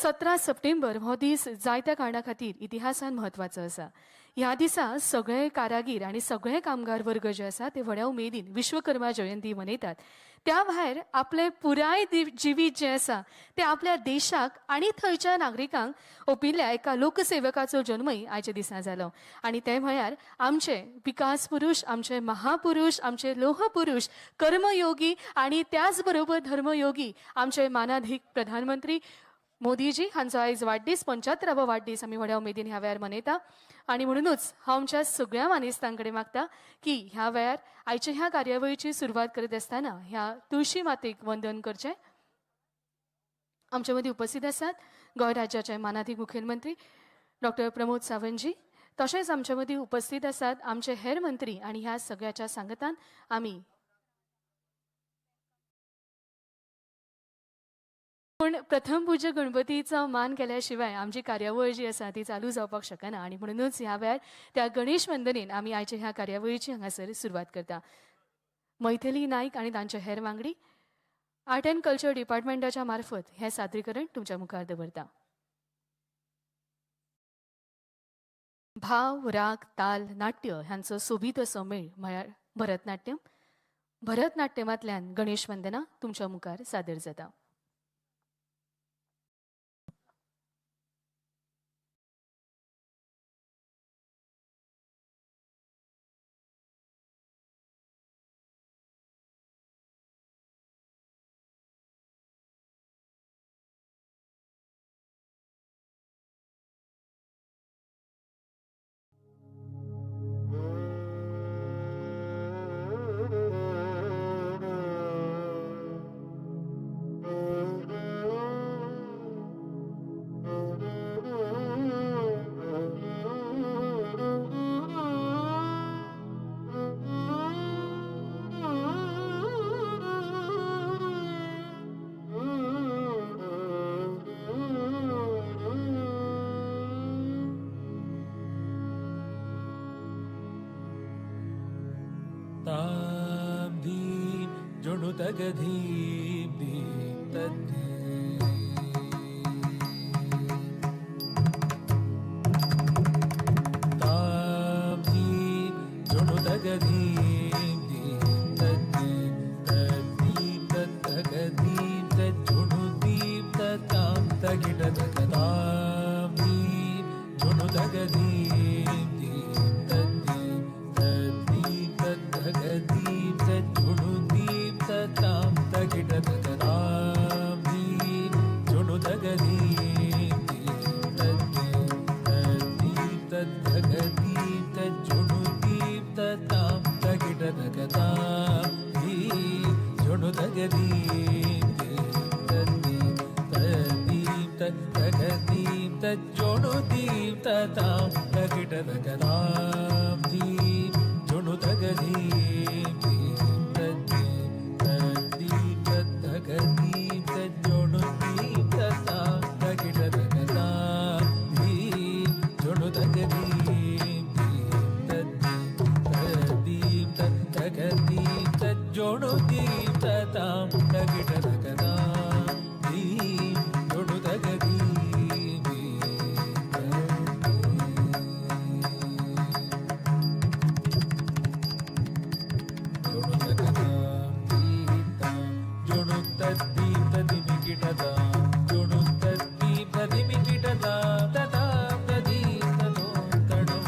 17 सप्टेंबर हो दीस जायत्या कारणां खातीर इतिहासान म्हत्वाचो आसा. ह्या दिसा सगळे कारागीर आनी सगळे कामगार वर्ग जे आसा ते व्हड्या उमेदीन विश्वकर्मा जयंती मनयतात. त्या भायर आपलें पुराय जिवीत जें आसा तें आपल्या देशाक आनी थंयच्या नागरिकांक ओंपिल्ल्या एका लोकसेवकाचो जन्मय आयच्या दिसा जालो आनी तें म्हळ्यार आमचे विकास पुरूश, आमचे महापुरूश, आमचे लोहपुरूश, कर्मयोगी आनी त्याच बरोबर धर्मयोगी आमचे मानाधीक प्रधानमंत्री मोदीजी हांचो आयज वाडदीस, 75वो वाडदीस आमी व्हड्या उमेदीन ह्या वेळार मनयता. आनी म्हणुनूच हांव आमच्या सगळ्या मानेस्तां कडेन मागता की ह्या वेळार आयच्या ह्या कार्यावळीची सुरवात करीत आसतना ह्या तुळशी मातेक वंदन करचें. आमच्या मदीं उपस्थित आसात गोंय राज्याचे मानादीक मुखेलमंत्री डॉक्टर प्रमोद सावंतजी, तशेंच आमच्या मदीं उपस्थित आसात आमचे हेर मंत्री आनी ह्या सगळ्याच्या सांगतान आमी पूण प्रथम पूज्य गणपतीचो मान केल्या शिवाय आमची कार्यावळ जी आसा ती चालू जावपाक शकना आनी म्हणुनूच ह्या वेळार त्या गणेश वंदनेन आमी आयच्या ह्या कार्यावळीची हांगासर सुरवात करता. मैथिली नायक आनी तांचे हेर वांगडी आर्ट अँड कल्चर डिपार्टमेंटाच्या मार्फत हें सादरीकरण तुमच्या मुखार दवरता. भाव, राग, ताल, नाट्य ह्यांचो सोबीत असो मेळ म्हळ्यार भरतनाट्यम. भरतनाट्यमांतल्यान गणेश वंदना तुमच्या मुखार सादर जाता. तगधीम धीम तद्धीम ताम धीम जुणु तगधीम धीम तद्धीम तद्धीम तत्तगधीम तज्जुणु दीम तत्ताम तगिट तगताम धीम जुणु तगधीम धीम तद्धीम तद्धीम तत्तगधीम तज्जुणु ताम तगिट तगताम धीम जुणु तगधीम धीम तद्धीम तद्धीम तत्तगधीम तज्जुणु दीम तत्ताम तगिट तगताम धीम जुणु तगधीम धीम तद्धीम तद्धीम तत्तगधीम तज्जुणु दीम तत्ताम तगिट तगताम धीम जुणु तगधीम धीम तद्धीम तद्धीम तत्तगधीम तज्जुणु दीम तत्ताम तगिट तगताम धीम जुणु तगधीम धीम तद्धीम तद्धीम तत्तगधीम तज्जुणु दीम तत्ताम तगिट तगताम धीम जुणु तगधीम धीम जुणु तगताम धीम ताम जुणु तद्धीम तदिमिकिटताम जुणु तद्धीम तदिमिकिटताम तताम तदीम ततो तणुम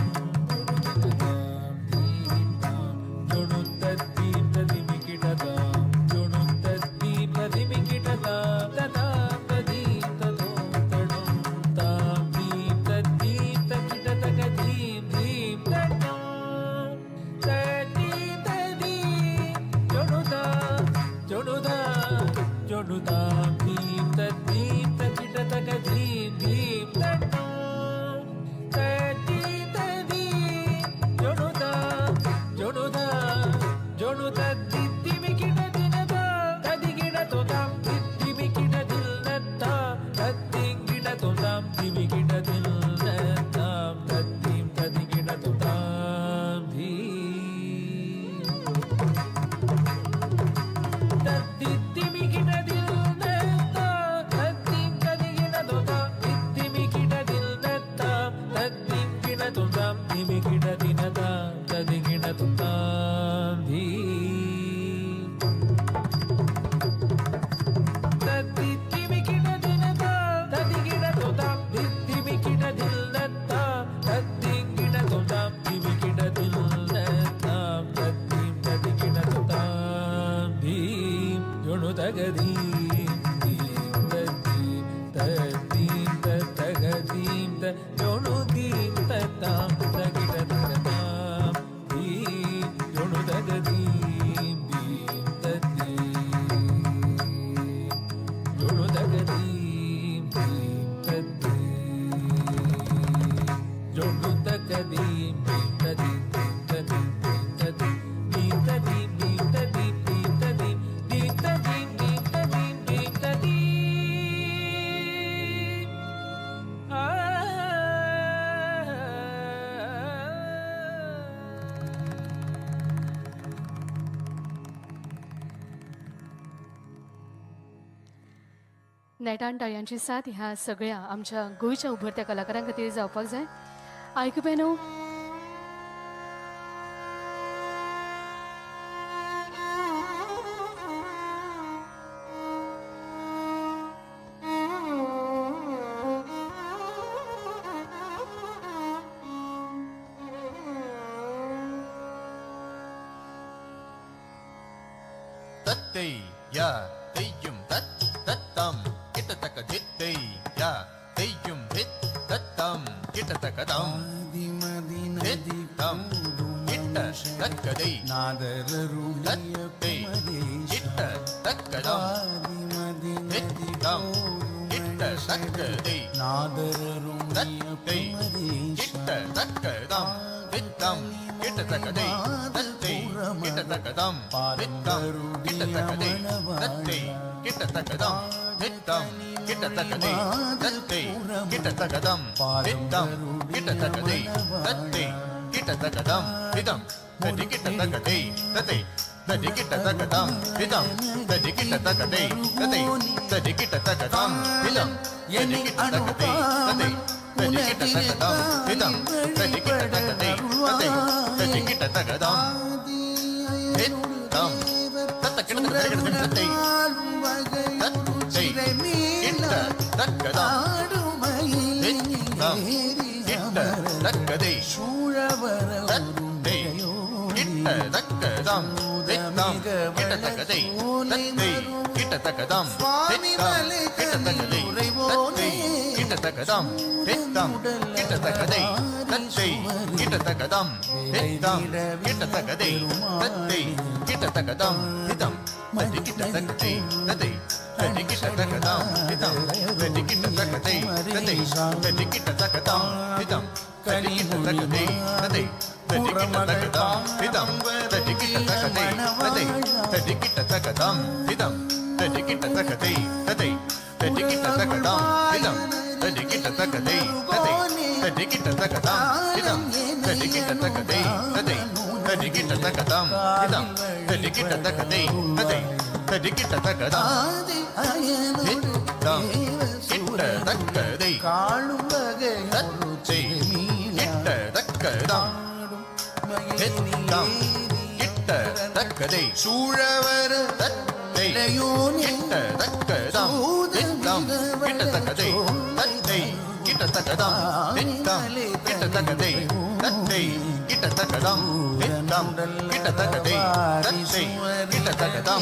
जुणु तगताम धीम ताम जुणु तद्धीम तदिमिकिटताम जुणु तद्धीम तदिमिकिटताम तताम तदीम ततो तणुम ताम धीम तद्धीम तकिट तकधीम धीम तणुम तद्धीम तदीम जुणुता जुणुता जुणुताम धीम तद्धीम तकिट तकधीम धीम तणुम तद्धीम तदीम जुणुता जुणुता जुणुता दिद्दिमिकिट दिनता तदिगिट तोताम दिद्दिमिकिट दिल्नत्ता तद्दिंगिट तोताम दिमिकिट दिल्नत्ताम तद्दीम तदिगिट तोताम धीम तद्दिद्दिमिकिट दिल्नत्ता तद्दिं तदिगिट तोता धीं धीं तद्धीं तद्धीं तत्तक धीं तोणु धीं तत्तां तकिट तकतां धीं तोणु तक धीं धीं तद्धीं तोणु तक धीं धीं तद्धीं जोणु तक धीं धीं तद्धीं तद्धीं तद्धीं धीं तद्धीं धीं तद्धीं धीं तद्धीं धीं तद्धीं धीं तद्धीं धीं तद्धीं आ. नेटान टाळयांची साथ ह्या सगळ्या आमच्या गोंयच्या उभरत्या कलाकारां खातीर जावपाक जाय. आयकुप्यानो, தத்தை யா தெய்யும் தத் தத்தம் கிட்டத்தக்க தித்தை யா தெய்யும் தித் தத்தம் கிட்டத்தக்க தம் தித்தம் கிட்ட தக்கதை தத்தை கிட்ட தக்கதம் தித்தம் கிட்ட தக்கதை தத்தை கிட்ட தக்கதம் தித்தம் கிட்டத்தக்கதை தத்தை கிட்டத்தக்கதம் தித்தம் கிட்டத்தக்கதை தத்தை கிட்டத்தக்கதம் தித்தம் கிட்டத்தக்கதை தத்தை கிட்டத்தக்கதம் தித்தம் கிட்டத்தக்கதை தத்தை கிட்டத்தக்கதம் திதம் ததி கிட்டத்தக்கதை தத்தை ததி கிட்டத்தக்கதம் திதம் ததி கிட்டத்தக்கதை தத்தை ததி கிட்டத்தக்கதம் திதம் ததி கிட்டத்தக்கதை தத்தை ததி கிட்டத்தக்கதம் திதம் ததி கிட்டத்தக்கதை தத்தை ததி கிட்டத்தக்கதம் தித்தம் தத்த கிட்டத்தக்க தத்தை தத்தை கிட்ட தக்கதம் தித்தம் கிட்ட தக்கதை தத்தை கிட்ட தக்கதம் தித்தம் கிட்டத்தக்கதை தத்தை கிட்டத்தக்கதம் தித்தம் கிட்டத்தக்கதை தத்தை கிட்டத்தக்கதம் தித்தம் கிட்டத்தக்கதை தத்தை கிட்டத்தக்கதம் தித்தம் கிட்டத்தக்கதை தத்தை கிட்டத்தக்கதம் திதம் தத்தி கிட்டத்தக்கதை தத்தை தத்தி கிட்டத்தக்கதம் திதம் தத்தி கிட்டத்தக்கதை தத்தை தத்தி கிட்டத்தக்கதம் திதம் தத்தி கிட்டத்தக்கதை தத்தை தத்தி கிட்டத்தக்கதம் திதம் தத்தி கிட்டத்தக்கதை தத்தை தத்தி கிட்டத்தக்கதம் திதம் தத்தி கிட்டத்தக்கதை தத்தை தத்தி கிட்டத்தக்கதம் திதம் தத்தி கிட்டத்தக்கதை தத்தை தத்தி கிட்டத்தக்கதம் திதம் தத்தி கிட்டத்தக்கதை தத்தை தத்தி கிட்டத்தக்கதம் திதம் தத்தி கிட்டத்தக்கதை தத்தை தத்தி கிட்டத்தக்கதம் தித்தம் கிட்டத்தக்கதை தத்தை கிட்டத்தக்கதம் தித்தம் கிட்டத்தக்கதை தத்தை கிட்டத்தக்கதம் தித்தம் கிட்டத்தக்கதை தத்தை கிட்டத்தக்கதம் தித்தம் கிட்டத்தக்கதை தத்தை கிட்டத்தக்கதம் தித்தம் கிட்டத்தக்கதை தத்தை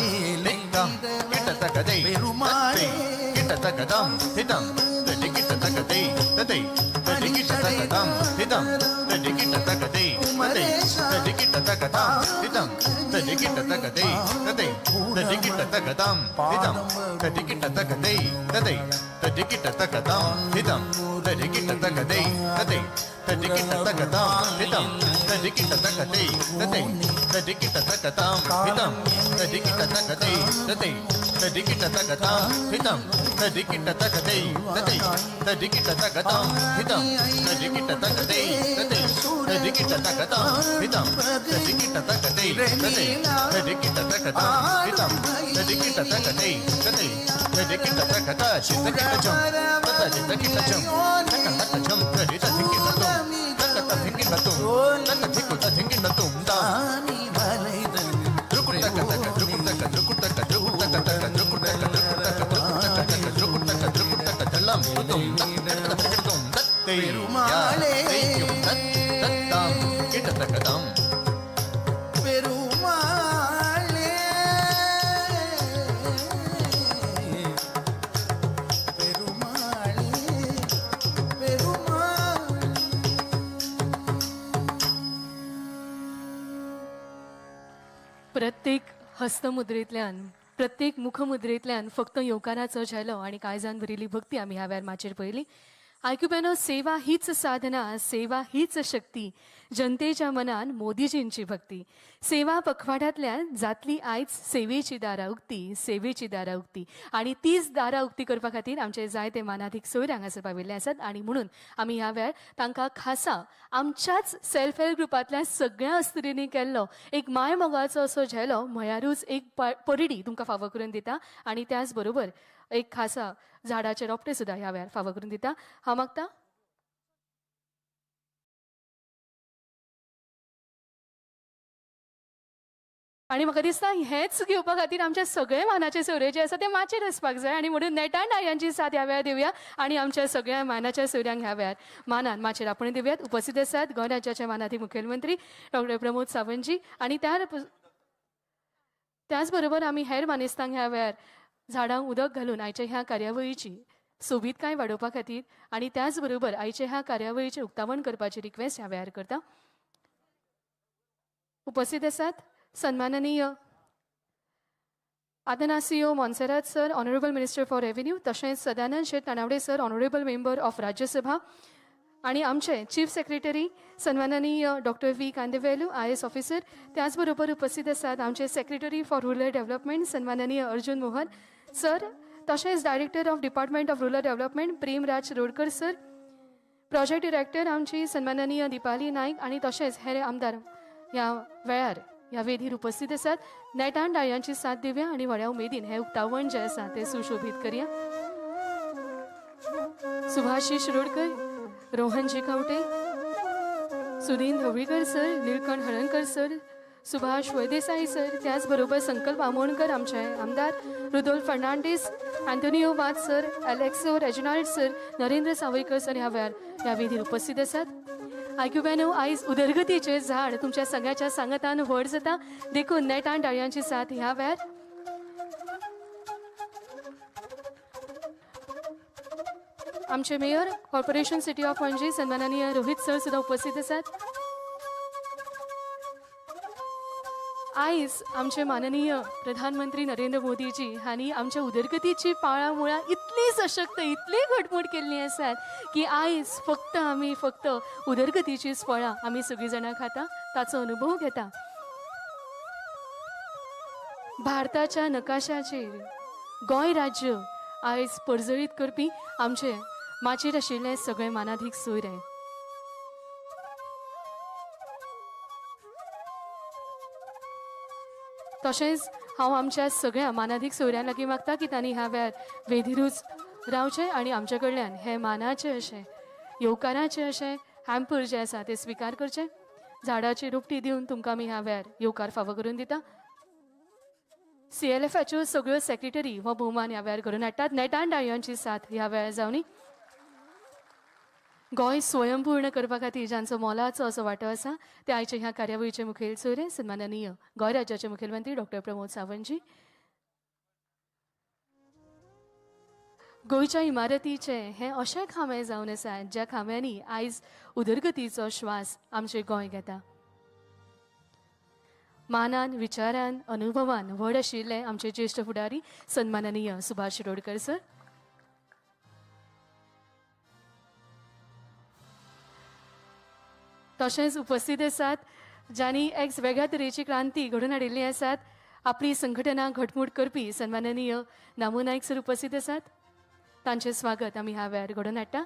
கிட்டத்தக்கதம் தித்தம் கிட்டத்தக்கதை தத்தை கிட்டத்தக்கதம் திதம் தத்தி கிட்டத்தக்கதை தத்தை தத்தி கிட்டத்தக்கதம் திதம் தத்தி கிட்டத்தக்கதை தத்தை தத்தி கிட்டத்தக்கதம் திதம் தத்தி கிட்டத்தக்கதை தத்தை தத்தி கிட்டத்தக்கதம் திதம் தத்தி கிட்டத்தக்கதை தத்தை தத்தி கிட்டத்தக்கதம் திதம் தத்தி கிட்டத்தக்கதை தத்தை தத்தி கிட்டத்தக்கதம் திதம் தத்தி கிட்டத்தக்கதை தத்தை தத்தி கிட்டத்தக்கதம் திதம் தத்தி கிட்டத்தக்கதை தத்தை தத்தி கிட்டத்தக்கதம் திதம் தத்தி கிட்டத்தக்கதை தத்தை தத்தி கிட்டத்தக்கதம் திதம் தத்தி கிட்டத்தக்கதை தத்தை தத்தி கிட்டத்தக்கதம் திதம் தத்தி கிட்டத்தக்கதை தத்தை தத்தி கிட்டத்தக்கதம் திதம் தத்தி கிட்டத்தக்கதை தத்தை தத்தி கிட்டத்தக்கத சித்தக்கிட்டஜம் தத்த சித்தக்கிட்டஜம் தக்க தக்கஜம் தரி தத்திக்கிட்டதும் தக்க தத்திக்கிட்டதும் தக்க திக்கு தத்திக்கிட்டதும் தாம் திருக்குட்டக்க தக்க திருக்குட்டக்க திருக்குட்டக்க திருக்குட்டக்க தக்க திருக்குட்டக்க திருக்குட்டக்க திருக்குட்டக்க தக்க திருக்குட்டக்க திருக்குட்டக்க தல்லம் தும் தக் தக்க தத்தை யா தெய்யும் தத் தத்தாம் கிட்டத்தக்கதாம் பெருமாளே. प्रत्येक हस्तमुद्रेंतल्यान, प्रत्येक मुखमुद्रेंतल्यान फक्त येवकाराचो झेलो आनी काळजान भरिल्ली भक्ती आमी ह्या वेळार माचयेर पळयली. आयकुप्यानो, सेवा हीच साधना, सेवा हीच शक्ती, जनतेच्या मनान मोदीजींची भक्ती. सेवा पखवाड्यांतल्यान जातली आयज सेवेची दारां उक्ती, सेवेची दारां उक्ती. आनी तीच दारां उक्ती करपा खातीर आमचे जायते मानादीक सोयरे हांगासर पाविल्ले आसात आनी म्हणून आमी ह्या वेळार तांकां खासा आमच्याच सेल्फ हेल्प ग्रुपांतल्या सगळ्या अस्तुरींनी केल्लो एक मायमोगाचो असो झेलो म्हळ्यारूच एक परडी तुमकां फावो करून दिता आनी त्याच बरोबर एक खासा झाडाचे रोपटे सुद्दां ह्या वेळार फावो करून दिता. हांव मागता आनी म्हाका दिसता हेंच घेवपा खातीर आमच्या सगळे मानाचे सोयरे जे आसा ते माचयेर वचपाक जाय आनी म्हणून नेटान टाळयांची साथ ह्या वेळार दिवया आनी आमच्या सगळ्या मानाच्या सोयऱ्यांक ह्या वेळार मानान माचयेर आपोवणें दिवयात. उपस्थित आसात गोंय राज्याचे मानादीक मुखेलमंत्री डॉक्टर प्रमोद सावंतजी आनी त्याच बरोबर आमी हेर मानेस्तांक ह्या वेळार झाडांक उदक घालून आयच्या ह्या कार्यावळीची सोबीतकाय वाडोवपा खातीर आनी त्याच बरोबर आयच्या ह्या कार्यावळीचें उक्तावण करपाची रिक्वेस्ट ह्या वेळार करता. उपस्थित आसात सन्माननीय Atanasio Monserrate sir, honourable minister for revenue, तशेंच Sadanand Shet Tanavade sir, honourable member of Rajya Sabha आनी आमचे चीफ सेक्रेटरी सन्माननीय doctor V Kandavelu IAS officer. त्याच बरोबर उपस्थित आसात आमचे सेक्रेटरी फॉर रुरल डेव्हलपमेंट सन्माननीय अर्जुन मोहन सर, तशेंच director of department of rural development Premraj Shirodkar sir, project director आमची सन्माननीय दीपाली नायक आनी तशेंच हेर आमदार ह्या वेळार ह्या वेदीर उपस्थित आसात. नेटान टाळयांची साथ दिवया आनी व्हड्या उमेदीन हें उक्तावण जें आसा तें सुशोभीत करया. Subhash Shirodkar, Rohanji Khaunte, Sudin Dhavalikar sir, Nilkanth Halarnkar sir, Subhash Phaldesai sir, त्याच बरोबर संकल्प आमोणकर आमचे आमदार, Rudolf Fernandes, Antonio Vaz sir, Aleixo Reginald sir, Narendra Sawaikar sir ह्या वेळार ह्या वेदीर उपस्थित आसात. आयकुप्यानो, आयज उदरगतीचें झाड तुमच्या सगळ्याच्या सांगातान व्हड जाता देखून नेटान टाळयांची साथ ह्या वेळार. आमचे mayor corporation city of Panaji सन्माननीय रोहित सर सुद्दां उपस्थित आसात. आयज आमचे माननीय प्रधानमंत्री नरेंद्र मोदीजी हांणी आमच्या उदरगतीची पाळां मुळां इतली सशक्त, इतली घटमूट केल्ली आसात की आयज फक्त आमी फक्त उदरगतीचीच फळां आमी सगळीं जाणां खाता, ताचो अनुभव घेता. भारताच्या नकाशाचेर गोंय राज्य आयज पर्जळीत करपी आमचे माचयेर आशिल्ले सगळे मानादीक सोयरे. तशेंच हांव आमच्या सगळ्या मानादीक सोयऱ्यां लागीं मागता की तांणी ह्या वेळार वेदीरूच रावचें आनी आमच्या कडल्यान हें मानाचें अशें येवकाराचें अशें हॅम्पर जें आसा तें स्विकार करचें. झाडाची रोपटी दिवन तुमकां आमी ह्या वेळार येवकार फावो करून दिता. CLFाच्यो सगळ्यो सेक्रेटरी हो भोवमान ह्या वेळार घडोवन हाडटात. नेटान टाळयांची साथ ह्या वेळार जावनी. गोंय स्वयंपूर्ण करपा खातीर जांचो मोलाचो असो वांटो आसा ते आयचे ह्या कार्यावळीचे मुखेल सोयरे सन्माननीय गोंय राज्याचे मुखेलमंत्री डॉक्टर प्रमोद सावंतजी. गोंयच्या इमारतीचे हे अशे खांबे जावन आसात ज्या खांब्यांनी आयज उदरगतीचो श्वास आमचें गोंय घेता. मानान, विचारान, अनुभवान व्हड आशिल्ले आमचे ज्येश्ठ फुडारी सन्माननीय सुभाष शिरोडकर सर. तशेंच उपस्थित आसात ज्यांनी एक वेगळ्या तरेची क्रांती घडोवन हाडिल्ली आसात, आपली संघटना घटमूट करपी सन्माननीय दामू नायक सर उपस्थित आसात. तांचें स्वागत आमी ह्या वेळार घडोवन हाडटा.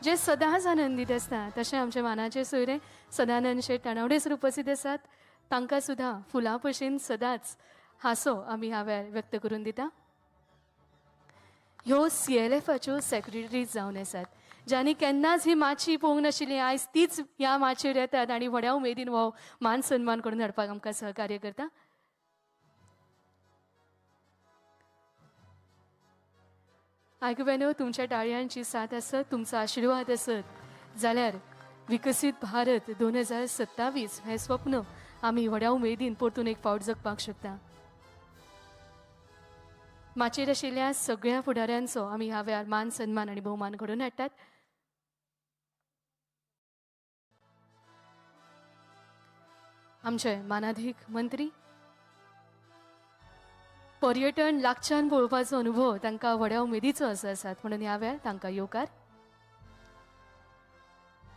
जे सदांच आनंदीत आसता तशें आमचे मानाचे सोयरे सदानंद शेट तानावडे सर उपस्थित आसात. तांकां सुद्दां फुलां भशेन सदांच हांसो आमी ह्या वेळार व्यक्त करून दिता. ह्यो CLFाच्यो सेक्रेटरीज जावन आसात ज्यांनी केन्नाच ही माची पळोवंक नाशिल्ली, आयज तीच ह्या माचयेर येतात आनी व्हड्या उमेदीन हो मान सन्मान करून हाडपाक आमकां सहकार्य करता. आयकुप्यानो, तुमच्या टाळयांची साथ आसत, तुमचो आशिर्वाद आसत जाल्यार विकसीत भारत 2027 हें स्वप्न आमी व्हड्या उमेदीन परतून एक फावट जगपाक शकता. माचयेर आशिल्ल्या सगळ्या फुडाऱ्यांचो आमी ह्या वेळार मान सन्मान आनी भोवमान घडोवन हाडटात. आमचे मानाधीक मंत्री, पर्यटन लागच्यान पळोवपाचो अनुभव तांकां व्हड्या उमेदीचो असो आसात म्हणून ह्या वेळार तांकां येवकार.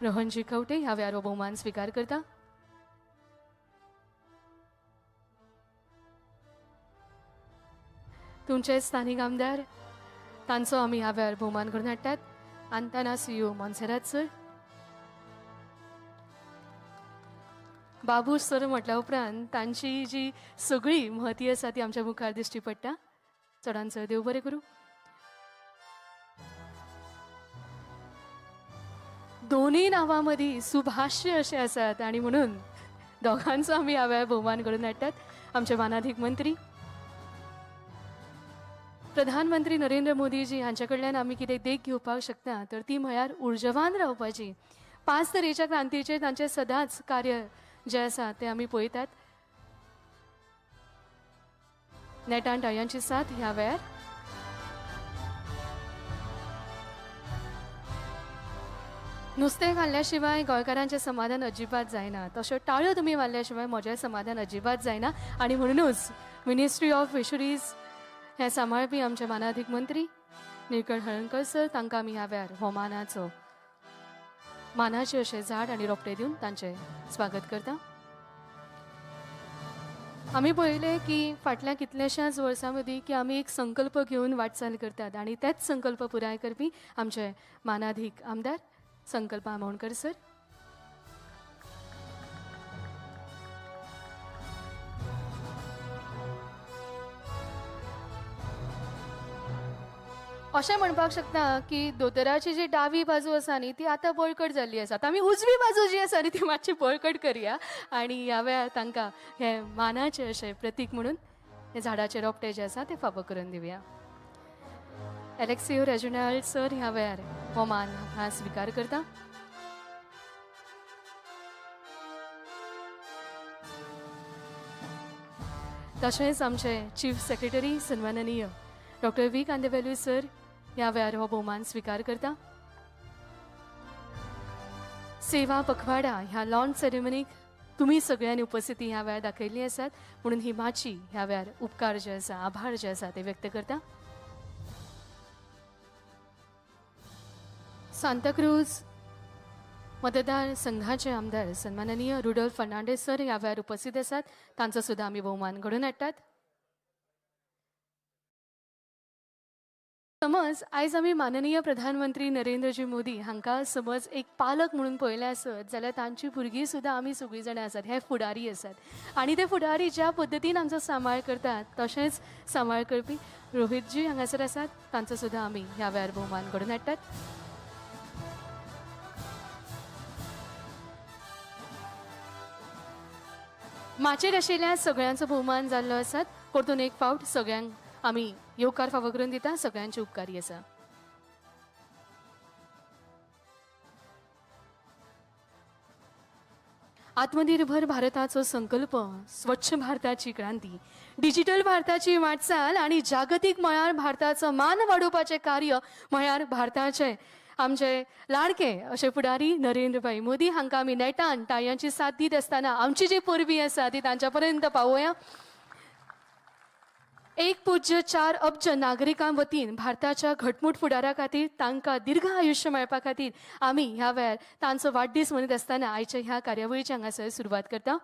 रोहनजी खवटे ह्या वेळार हो भोवमान स्विकार करता. तुमचे स्थानीक आमदार तांचो आमी ह्या वेळार भोवमान करून हाडटात. आंतानासियो मोन्सेरात सर. बाबू सर म्हटल्या उपरांत तांची जी सगळी महती आसा ती आमच्या मुखार दिश्टी पडटा. चडान चड देव बरें करूं. दोनूय नांवां मदीं सुभाष्य अशें आसात आनी म्हणून दोगांचो आमी ह्या वेळार भोवमान करून हाडटात. आमचे मानाधीक मंत्री प्रधानमंत्री नरेंद्र मोदीजी हांच्या कडल्यान आमी कितें देख घेवपाक शकता तर ती म्हळ्यार उर्जवान रावपाची. 5 तरेच्या क्रांतीचेर तांचें सदांच कार्य जें आसा तें आमी पळयतात. नेटान टाळयांची साथ ह्या वेळार. नुस्तें खाल्ल्या शिवाय गोंयकारांचें समाधान अजिबात जायना, तश्यो टाळयो तुमी मारल्या शिवाय म्हजें समाधान अजिबात जायना आनी म्हणुनूच मिनिस्ट्री ऑफ फिशरीज हें सांबाळपी आमचे मानाधीक मंत्री निळकंठ हळर्णकर सर तांकां आमी ह्या वेळार हो मानाचो मानाचें अशें झाड आनी रोपटें दिवन तांचें स्वागत करता. आमी पळयलें की फाटल्या कितल्याशाच वर्सां मदीं की आमी एक संकल्प घेवन वाटचाल करतात आनी तेच संकल्प पुराय करपी आमचे मानाधीक आमदार संकल्प आमोणकर सर. अशें म्हणपाक शकता की दोतोराची जी डावी बाजू आसा न्ही ती आतां बळकट जाल्ली आसा. आतां आमी उजवी बाजू जी आसा न्ही ती मातशी बळकट करया आनी ह्या वेळार तांकां हें मानाचें अशें प्रतीक म्हणून हें झाडाचें रोपटें जें आसा तें फावो करून दिवया. एलेक्सियो रेजिनाल्ड सर ह्या वेळार हो मान हा स्विकार करता. तशेंच आमचे चीफ सेक्रेटरी सन्माननीय डॉक्टर व्ही कांदेवेलू सर ह्या वेळार हो भोवमान स्विकार करता. सेवा पखवाडा ह्या लॉन्च सेरेमनीक तुमी सगळ्यांनी उपस्थिती ह्या वेळार दाखयल्ली आसात म्हणून ही माची ह्या वेळार उपकार जे आसा, आभार जे आसा ते व्यक्त करता. सांताक्रूज मतदार संघाचे आमदार सन्माननीय रुडोल्फ फर्नांडीस सर ह्या वेळार उपस्थित आसात, तांचो सुद्दां आमी भोवमान घडोवन हाडटात. समज आयज आमी माननीय प्रधानमंत्री नरेंद्रजी मोदी हांकां समज एक पालक म्हणून पळयलें आसत जाल्यार तांची भुरगीं सुद्दां आमी सगळीं जाणां आसात, हे फुडारी आसात आनी ते फुडारी ज्या पद्दतीन आमचो सांबाळ करतात तशेंच सांबाळ करपी रोहितजी हांगासर आसात, तांचो सुद्दां आमी ह्या वेळार भोवमान घडोवन हाडटात. माचयेर आशिल्ल्या सगळ्यांचो भोवमान जाल्लो आसात. परतून एक फावट सगळ्यांक आमी येवकार फावो करून दिता. सगळ्यांचे उपकारी आसा. आत्मनिर्भर भारताचो संकल्प, स्वच्छ भारताची क्रांती, डिजिटल भारताची वाटचाल आनी जागतीक मळार भारताचो मान वाडोवपाचें कार्य म्हळ्यार भारताचे आमचे लाडके अशे फुडारी नरेंद्रभाई मोदी हांकां आमी नेटान टाळयांची साथ दीत आसतना आमची जी परबी आसा ती तांच्या पर्यंत पावोवया. 1.04 अब्ज नागरिकां वतीन भारताच्या घटमूट फुडारा खातीर तांकां दीर्घ आयुश्य मेळपा खातीर आमी ह्या वेळार तांचो वाडदीस मनयत आसतना आयच्या ह्या कार्यावळीची हांगासर सुरवात करता.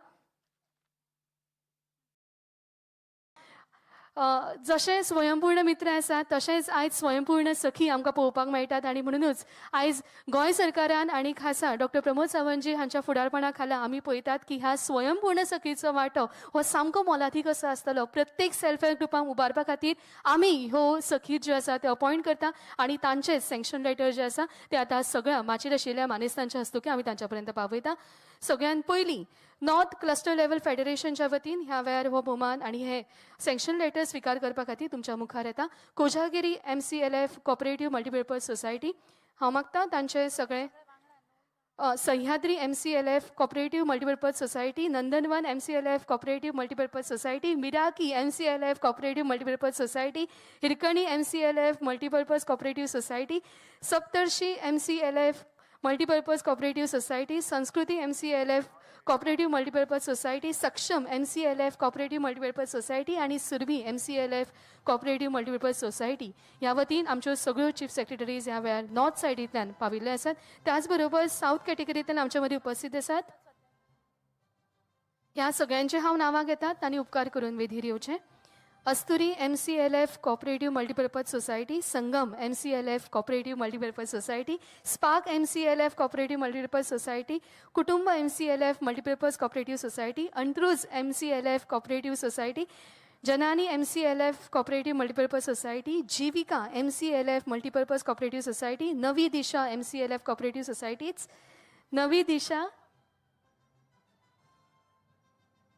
जशें स्वयंपूर्ण मित्र आसात तशेंच आयज स्वयंपूर्ण सखी आमकां पळोवपाक मेळटात आनी म्हणुनूच आयज गोंय सरकारान आनी खासा डॉक्टर प्रमोद सावंतजी हांच्या फुडारपणा खाला आमी पळयतात की ह्या स्वयंपूर्ण सखीचो वांटो हो सामको मोलादीक असो आसतलो. प्रत्येक सेल्फ हेल्प ग्रुपांक उबारपा खातीर आमी ह्यो सखी ज्यो आसा त्यो अपॉयंट करता आनी तांचे सँक्शन लेटर जे आसा ते आतां सगळ्या माचयेर आशिल्ल्या मानेस्तांच्या हस्तुकीं आमी तांच्या पर्यंत पावयता. सगळ्यांत पयलीं नॉर्थ क्लस्टर लेवल फेडरेशनच्या वतीन ह्या वेळार हो भोवमान आनी हे सँक्शन लेटर स्विकार करपा खातीर तुमच्या मुखार येता Kojagiri MCLF cooperative multipurpose society. हांव मागता तांचे सगळे Sahyadri MCLF cooperative multipurpose society, Nandanvan MCLF cooperative multipurpose society, Miraki MCLF cooperative multipurpose society, Hirkani MCLF multipurpose cooperative society, Saptarshi MCLF multipurpose cooperative society, Sanskriti MCLF Cooperative Multipurpose Society, Saksham MCLF Cooperative Multipurpose Society आनी Surabhi MCLF Cooperative Multipurpose Society ह्या वतीन आमच्यो सगळ्यो chief secretaries ह्या वेळार north सायडींतल्यान पाविल्ले आसात. त्याच बरोबर सावथ कॅटेगरींतल्यान आमच्या मदीं उपस्थित आसात. ह्या सगळ्यांचे हांव नांवां घेतात, तांणी उपकार करून वेधीर येवचें. Asturi MCLF Cooperative Multipurpose Society, Sangam MCLF Cooperative Multipurpose Society, Spark MCLF Cooperative Multipurpose Society, Kutumb MCLF Multipurpose Cooperative Society, Antruz MCLF Cooperative Society, Janani MCLF Cooperative Multipurpose Society, Jeevika MCLF Multipurpose Cooperative Society, Navi Disha MCLF Cooperative Societies, Navi Disha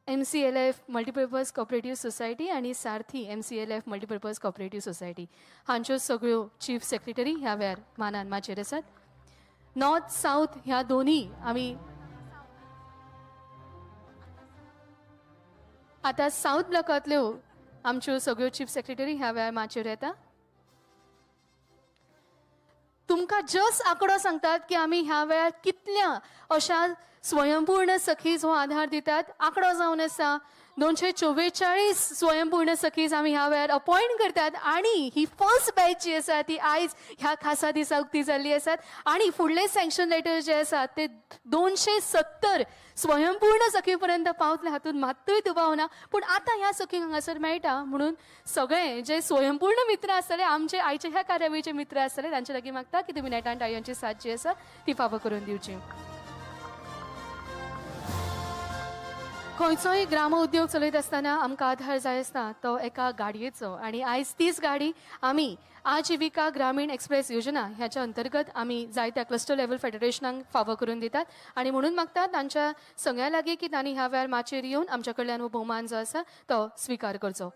MCLF Multipurpose Cooperative Society आनी Sarathi MCLF Multipurpose Cooperative Society हांच्यो सगळ्यो chief secretary ह्या वेळार मानान माचयेर आसात. North south ह्या दोन्ही आमी आतां सावथ ब्लॉकांतल्यो आमच्यो सगळ्यो चीफ सेक्रेटरी ह्या वेळार माचयेर येता. तुमकां जस्ट आंकडो सांगतात की आमी ह्या वेळार कितल्या अशा स्वयंपूर्ण सखीज हो आधार दितात. आंकडो जावन आसा 244 स्वयंपूर्ण सखीज आमी ह्या वेळार अपॉयंट करतात आनी ही फर्स्ट बॅच जी आसा ती आयज ह्या खासा दिसा उक्ती जाल्ली आसात. आनी फुडले सँक्शन लेटर जे आसात ते 270 स्वयंपूर्ण सखी पर्यंत पावतले हातूंत मात्तूय दुबाव ना. पूण आतां ह्या सखींक हांगासर मेळटा म्हणून सगळे जे स्वयंपूर्ण मित्र आसतले आमचे आयचे ह्या कार्यावळीचे मित्र आसतले तांचे लागीं मागता की तुमी नेटान टाळयांची साथ जी आसा ती फावो करून दिवची. खंयचोय ग्राम उद्योग चलयत आसतना आमकां आधार जाय आसता तो एका गाडयेचो आनी आयज तीच गाडी आमी आजीविका ग्रामीण एक्सप्रेस योजना ह्याच्या अंतर्गत आमी जायत्या क्लस्टर लेवल फेडरेशनांक फावो करून दितात आनी म्हणून मागता तांच्या सगळ्यां लागीं की तांणी ह्या वेळार माचयेर येवन आमच्या कडल्यान हो भोवमान जो आसा तो स्विकार करचो.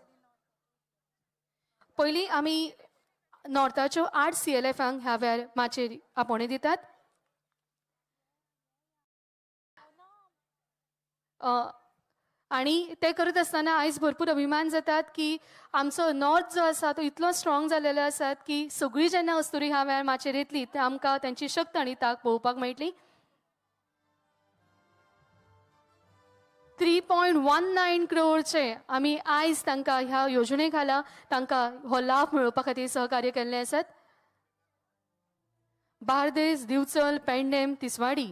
पयलीं आमी नॉर्थाच्यो 8 CLFांक ह्या वेळार माचयेर आपोवणें दितात. आनी ते करत आसतना आयज भरपूर अभिमान जातात की आमचो नॉर्थ जो आसा तो इतलो स्ट्रॉंग जाल्लेलो आसात की सगळीं जेन्ना अस्तुरी ह्या वेळार माचयेर येतली ते आमकां तांची शक्त आनी तांक पळोवपाक मेळटली. 3.19 क्रोरचे आमी आयज तांकां ह्या योजने खाला तांकां हो लाभ मेळोवपा खातीर सहकार्य केल्लें आसात. बार्देस, दिवचल, पेंडेम, तिसवाडी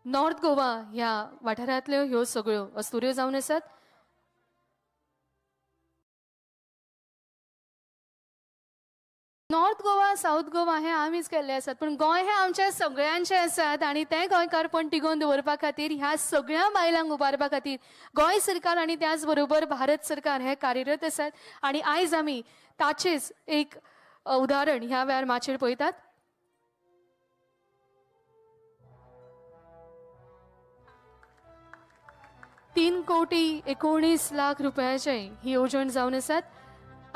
नॉर्थ गोवा ह्या वाठारांतल्यो ह्यो सगळ्यो अस्तुऱ्यो जावन आसात. नॉर्थ गोवा सावथ गोवा हे आमीच केल्ले आसात, पूण गोंय हें आमच्या सगळ्यांचें आसात आनी तें गोंयकारपण टिगोवन दवरपा खातीर ह्या सगळ्या बायलांक उबारपा खातीर गोंय सरकार आनी त्याच बरोबर भारत सरकार हे कार्यरत आसात आनी आयज आमी ताचेच एक उदाहरण ह्या वेळार माचयेर पळयतात. 3 कोटी 19 लाख रुपयाचे ही येवजण जावन आसात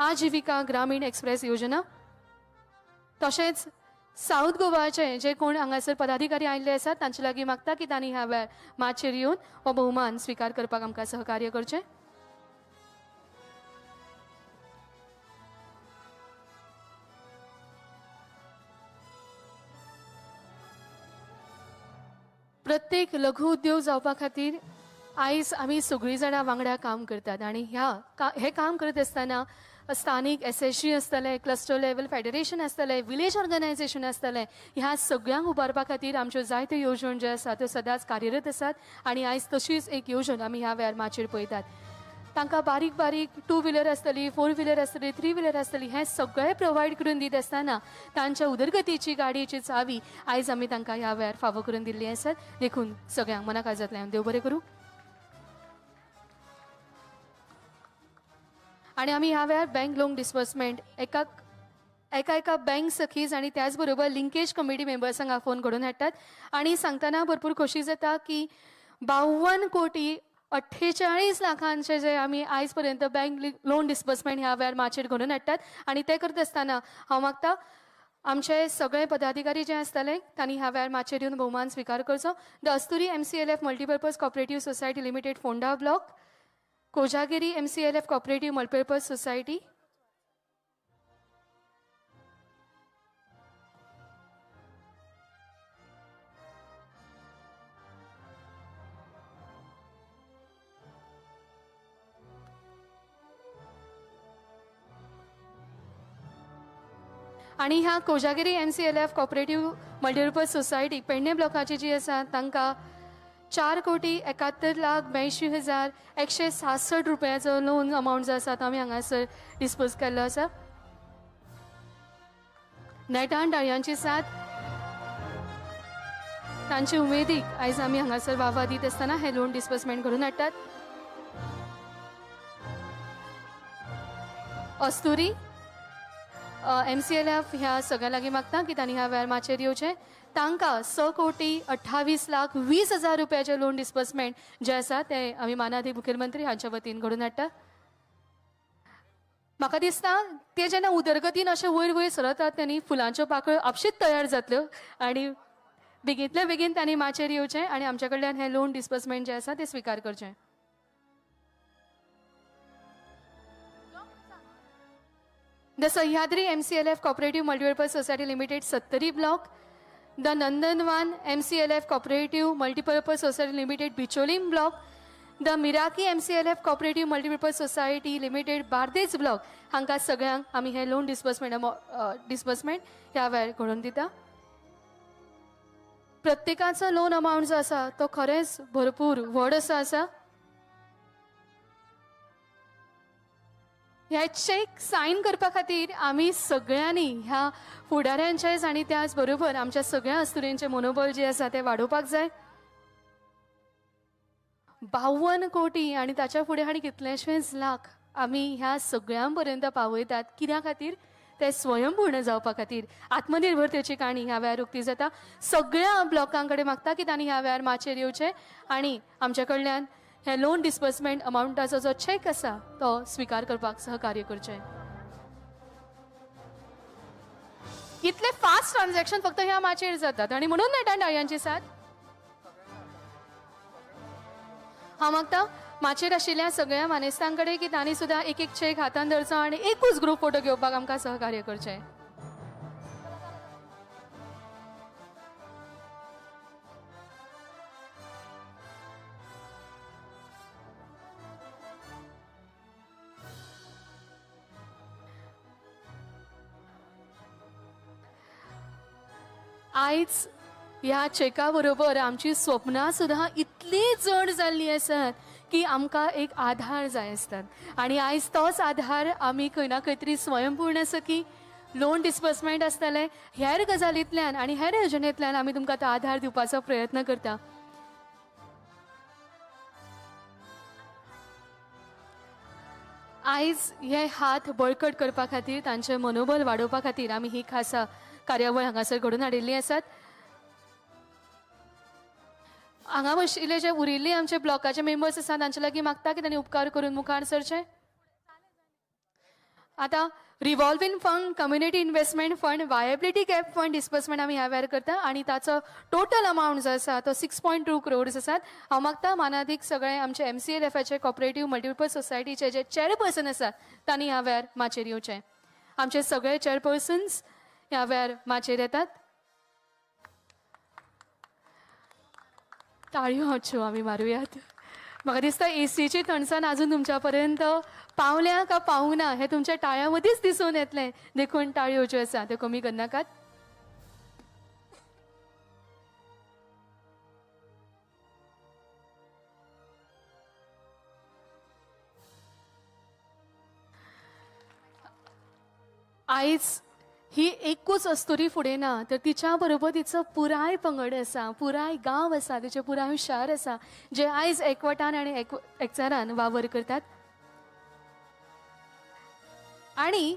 आजीविका ग्रामीण एक्सप्रेस योजना. तशेंच सावथ गोवाचे जे कोण हांगासर पदाधिकारी आयिल्ले आसात तांचे लागीं मागता की तांणी ह्या वेळार माचयेर येवन हो भोवमान स्विकार करपाक आमकां सहकार्य करचें. प्रत्येक लघु उद्योग जावपा खातीर आयज आमी सगळीं जाणां वांगडा काम करतात आनी ह्या हें काम करत आसतना स्थानीक SHG आसतलें, क्लस्टर लेवल फेडरेशन आसतलें, विलेज ऑर्गनायझेशन आसतलें, ह्या सगळ्यांक उबारपा खातीर आमच्यो जायत्यो येवजण ज्यो आसा त्यो सदांच कार्यरत आसात आनी आयज तशीच एक येवजण आमी ह्या वेळार माचयेर पळयतात. तांकां बारीक बारीक 2 व्हिलर आसतली, 4 व्हिलर आसतली, 3 व्हिलर आसतली, हें सगळें प्रोवायड करून दीत आसतना तांच्या उदरगतीची गाडयेची चावी आयज आमी तांकां ह्या वेळार फावो करून दिल्ली आसात. देखून सगळ्यांक मना काळजांतल्यान देव बरें करूं. आनी आमी ह्या वेळार बँक लोन डिसबर्समेंट एका एका बँक सखीज आनी त्याच बरोबर लिंकेज कमिटी मेंबर्सांक आफोवन घडोवन हाडटात आनी सांगतना भरपूर खोशी जाता की 52 कोटी 48 लाखांचे जे आमी आयज पर्यंत बँक लोन डिसबर्समेंट ह्या वेळार माचयेर घडोवन हाडटात आनी तें करता आसतना हांव मागता आमचे सगळे पदाधिकारी जे आसतले तांणी ह्या वेळार माचयेर येवन भोवमान स्विकार करचो. The Asturi MCLF Multipurpose Cooperative Society Limited, Ponda block, Kojagiri MCLF Cooperative Multipurpose Society, आनी ह्या Kojagiri MCLF cooperative multipurpose society Pedne ब्लॉकाची जी आसा तांकां 4,71,82,166 रुपयाचो लोन अमावंट जो आसा तो आमी हांगासर डिस्पोज केल्लो आसा. नेटान टाळयांची साथ, तांचे उमेदीक आयज आमी हांगासर वावा दीत आसतना हें लोन डिस्बर्समेंट घडोवन हाडटात. अस्तुरी MCLF ह्या सगळ्यां लागीं मागता की तांणी ह्या वेळार माचयेर येवचें. तांकां 6,28,20,000 रुपयाचें लोन डिस्बर्समेंट जें आसा तें आमी मानादीक मुखेलमंत्री हांच्या वतीन घडोवन हाडटा. म्हाका दिसता ते जेन्ना उदरगतीन अशें वयर वयर सरतात तेन्ना फुलांच्यो पाकळ्यो आपशींच तयार जातल्यो आनी बेगींतल्या बेगीन तांणी माचयेर येवचें आनी आमच्या कडल्यान हें लोन डिस्बर्समेंट जें आसा तें स्विकार करचें. The Sahyadri MCLF cooperative multipurpose society limited Sattari block, the Nandanvan MCLF cooperative multipurpose society limited Bicholim block, the Miraki MCLF cooperative multipurpose society limited Bardez block हांकां सगळ्यांक आमी हें लोन डिस्बर्समेंट ह्या वेळार घडोवन दिता. प्रत्येकाचो लोन अमावंट जो आसा तो खरेंच भरपूर व्हड असो आसा. ह्या चॅक सायन करपा खातीर आमी सगळ्यांनी ह्या फुडाऱ्यांचेच आनी त्याच बरोबर आमच्या सगळ्या अस्तुरेंचें मनोबल जें आसा तें वाडोवपाक जाय. 52 कोटी आनी ताच्या फुडें आनी कितलेशेच लाख आमी ह्या सगळ्यां पर्यंत पावयतात. कित्या खातीर? ते स्वयंपूर्ण जावपा खातीर. आत्मनिर्भरतेची काणी ह्या वेळार उक्ती जाता. सगळ्या ब्लॉकां कडेन मागता की तांणी ह्या वेळार माचयेर येवचें आनी आमच्या कडल्यान हे लोन डिस्बर्समेंट अमावंटाचो जो चॅक आसा तो स्विकार करपाक सहकार्य करचें. इतले फास्ट ट्रान्झॅक्शन फक्त ह्या माचयेर जातात आनी म्हणून नेटान टाळयांची साथ. हांव मागता माचयेर आशिल्ल्या सगळ्या मानेस्तां कडेन की तांणी सुद्दां एक एक चॅक हातान धरचो आनी एकूच ग्रूप फोटो घेवपाक आमकां सहकार्य करचें. आयज ह्या चॅका बरोबर आमची स्वप्नां सुद्दां इतली जड जाल्लीं आसात की आमकां एक आधार जाय आसतात आनी आयज तोच आधार आमी खंय ना खंय तरी स्वयंपूर्ण सखी लोन डिस्बर्समेंट आसतलें हेर गजालींतल्यान आनी हेर येवजणेंतल्यान आमी तुमकां तो आधार दिवपाचो प्रयत्न करता. आयज हे हात बळकट करपा खातीर, तांचें मनोबल वाडोवपा खातीर आमी ही खासा कार्यावळ हांगासर घडोवन हाडिल्ली आसात. हांगा बशिल्ले जे उरिल्ले आमचे ब्लॉकाचे मेंबर्स आसा तांचे लागीं मागता की तांणी उपकार करून मुखार सरचे. आतां revolving fund, community investment fund, viability gap fund disbursement आमी ह्या वेळार करता आनी ताचो टोटल अमावंट जो आसा तो 6.2 क्रोर्स आसात. हांव मागता मानादीक सगळे आमचे MCLFाचे कॉपरेटीव मल्टिपर्पज सोसायटीचे जे चेअरपर्सन आसात तांणी ह्या वेळार माचयेर येवचें. आमचे सगळे चेअरपर्सन्स ह्या वेळार माचयेर येतात. टाळयो मातश्यो आमी मारुयात. म्हाका दिसता एसीची थंडसाण आजून तुमच्या पर्यंत पावल्या का पावूंक ना हें तुमच्या टाळयां मदींच दिसून येतलें, देखून टाळयो ज्यो आसा त्यो कमी करनाकात. आयज ही एकूच अस्तुरी फुडें ना तर तिच्या बरोबर तिचो पुराय पंगड आसा, पुराय गांव आसा, तिचें पुराय शार आसा जे आयज एकवटान आनी एकचारान वावर करतात. आनी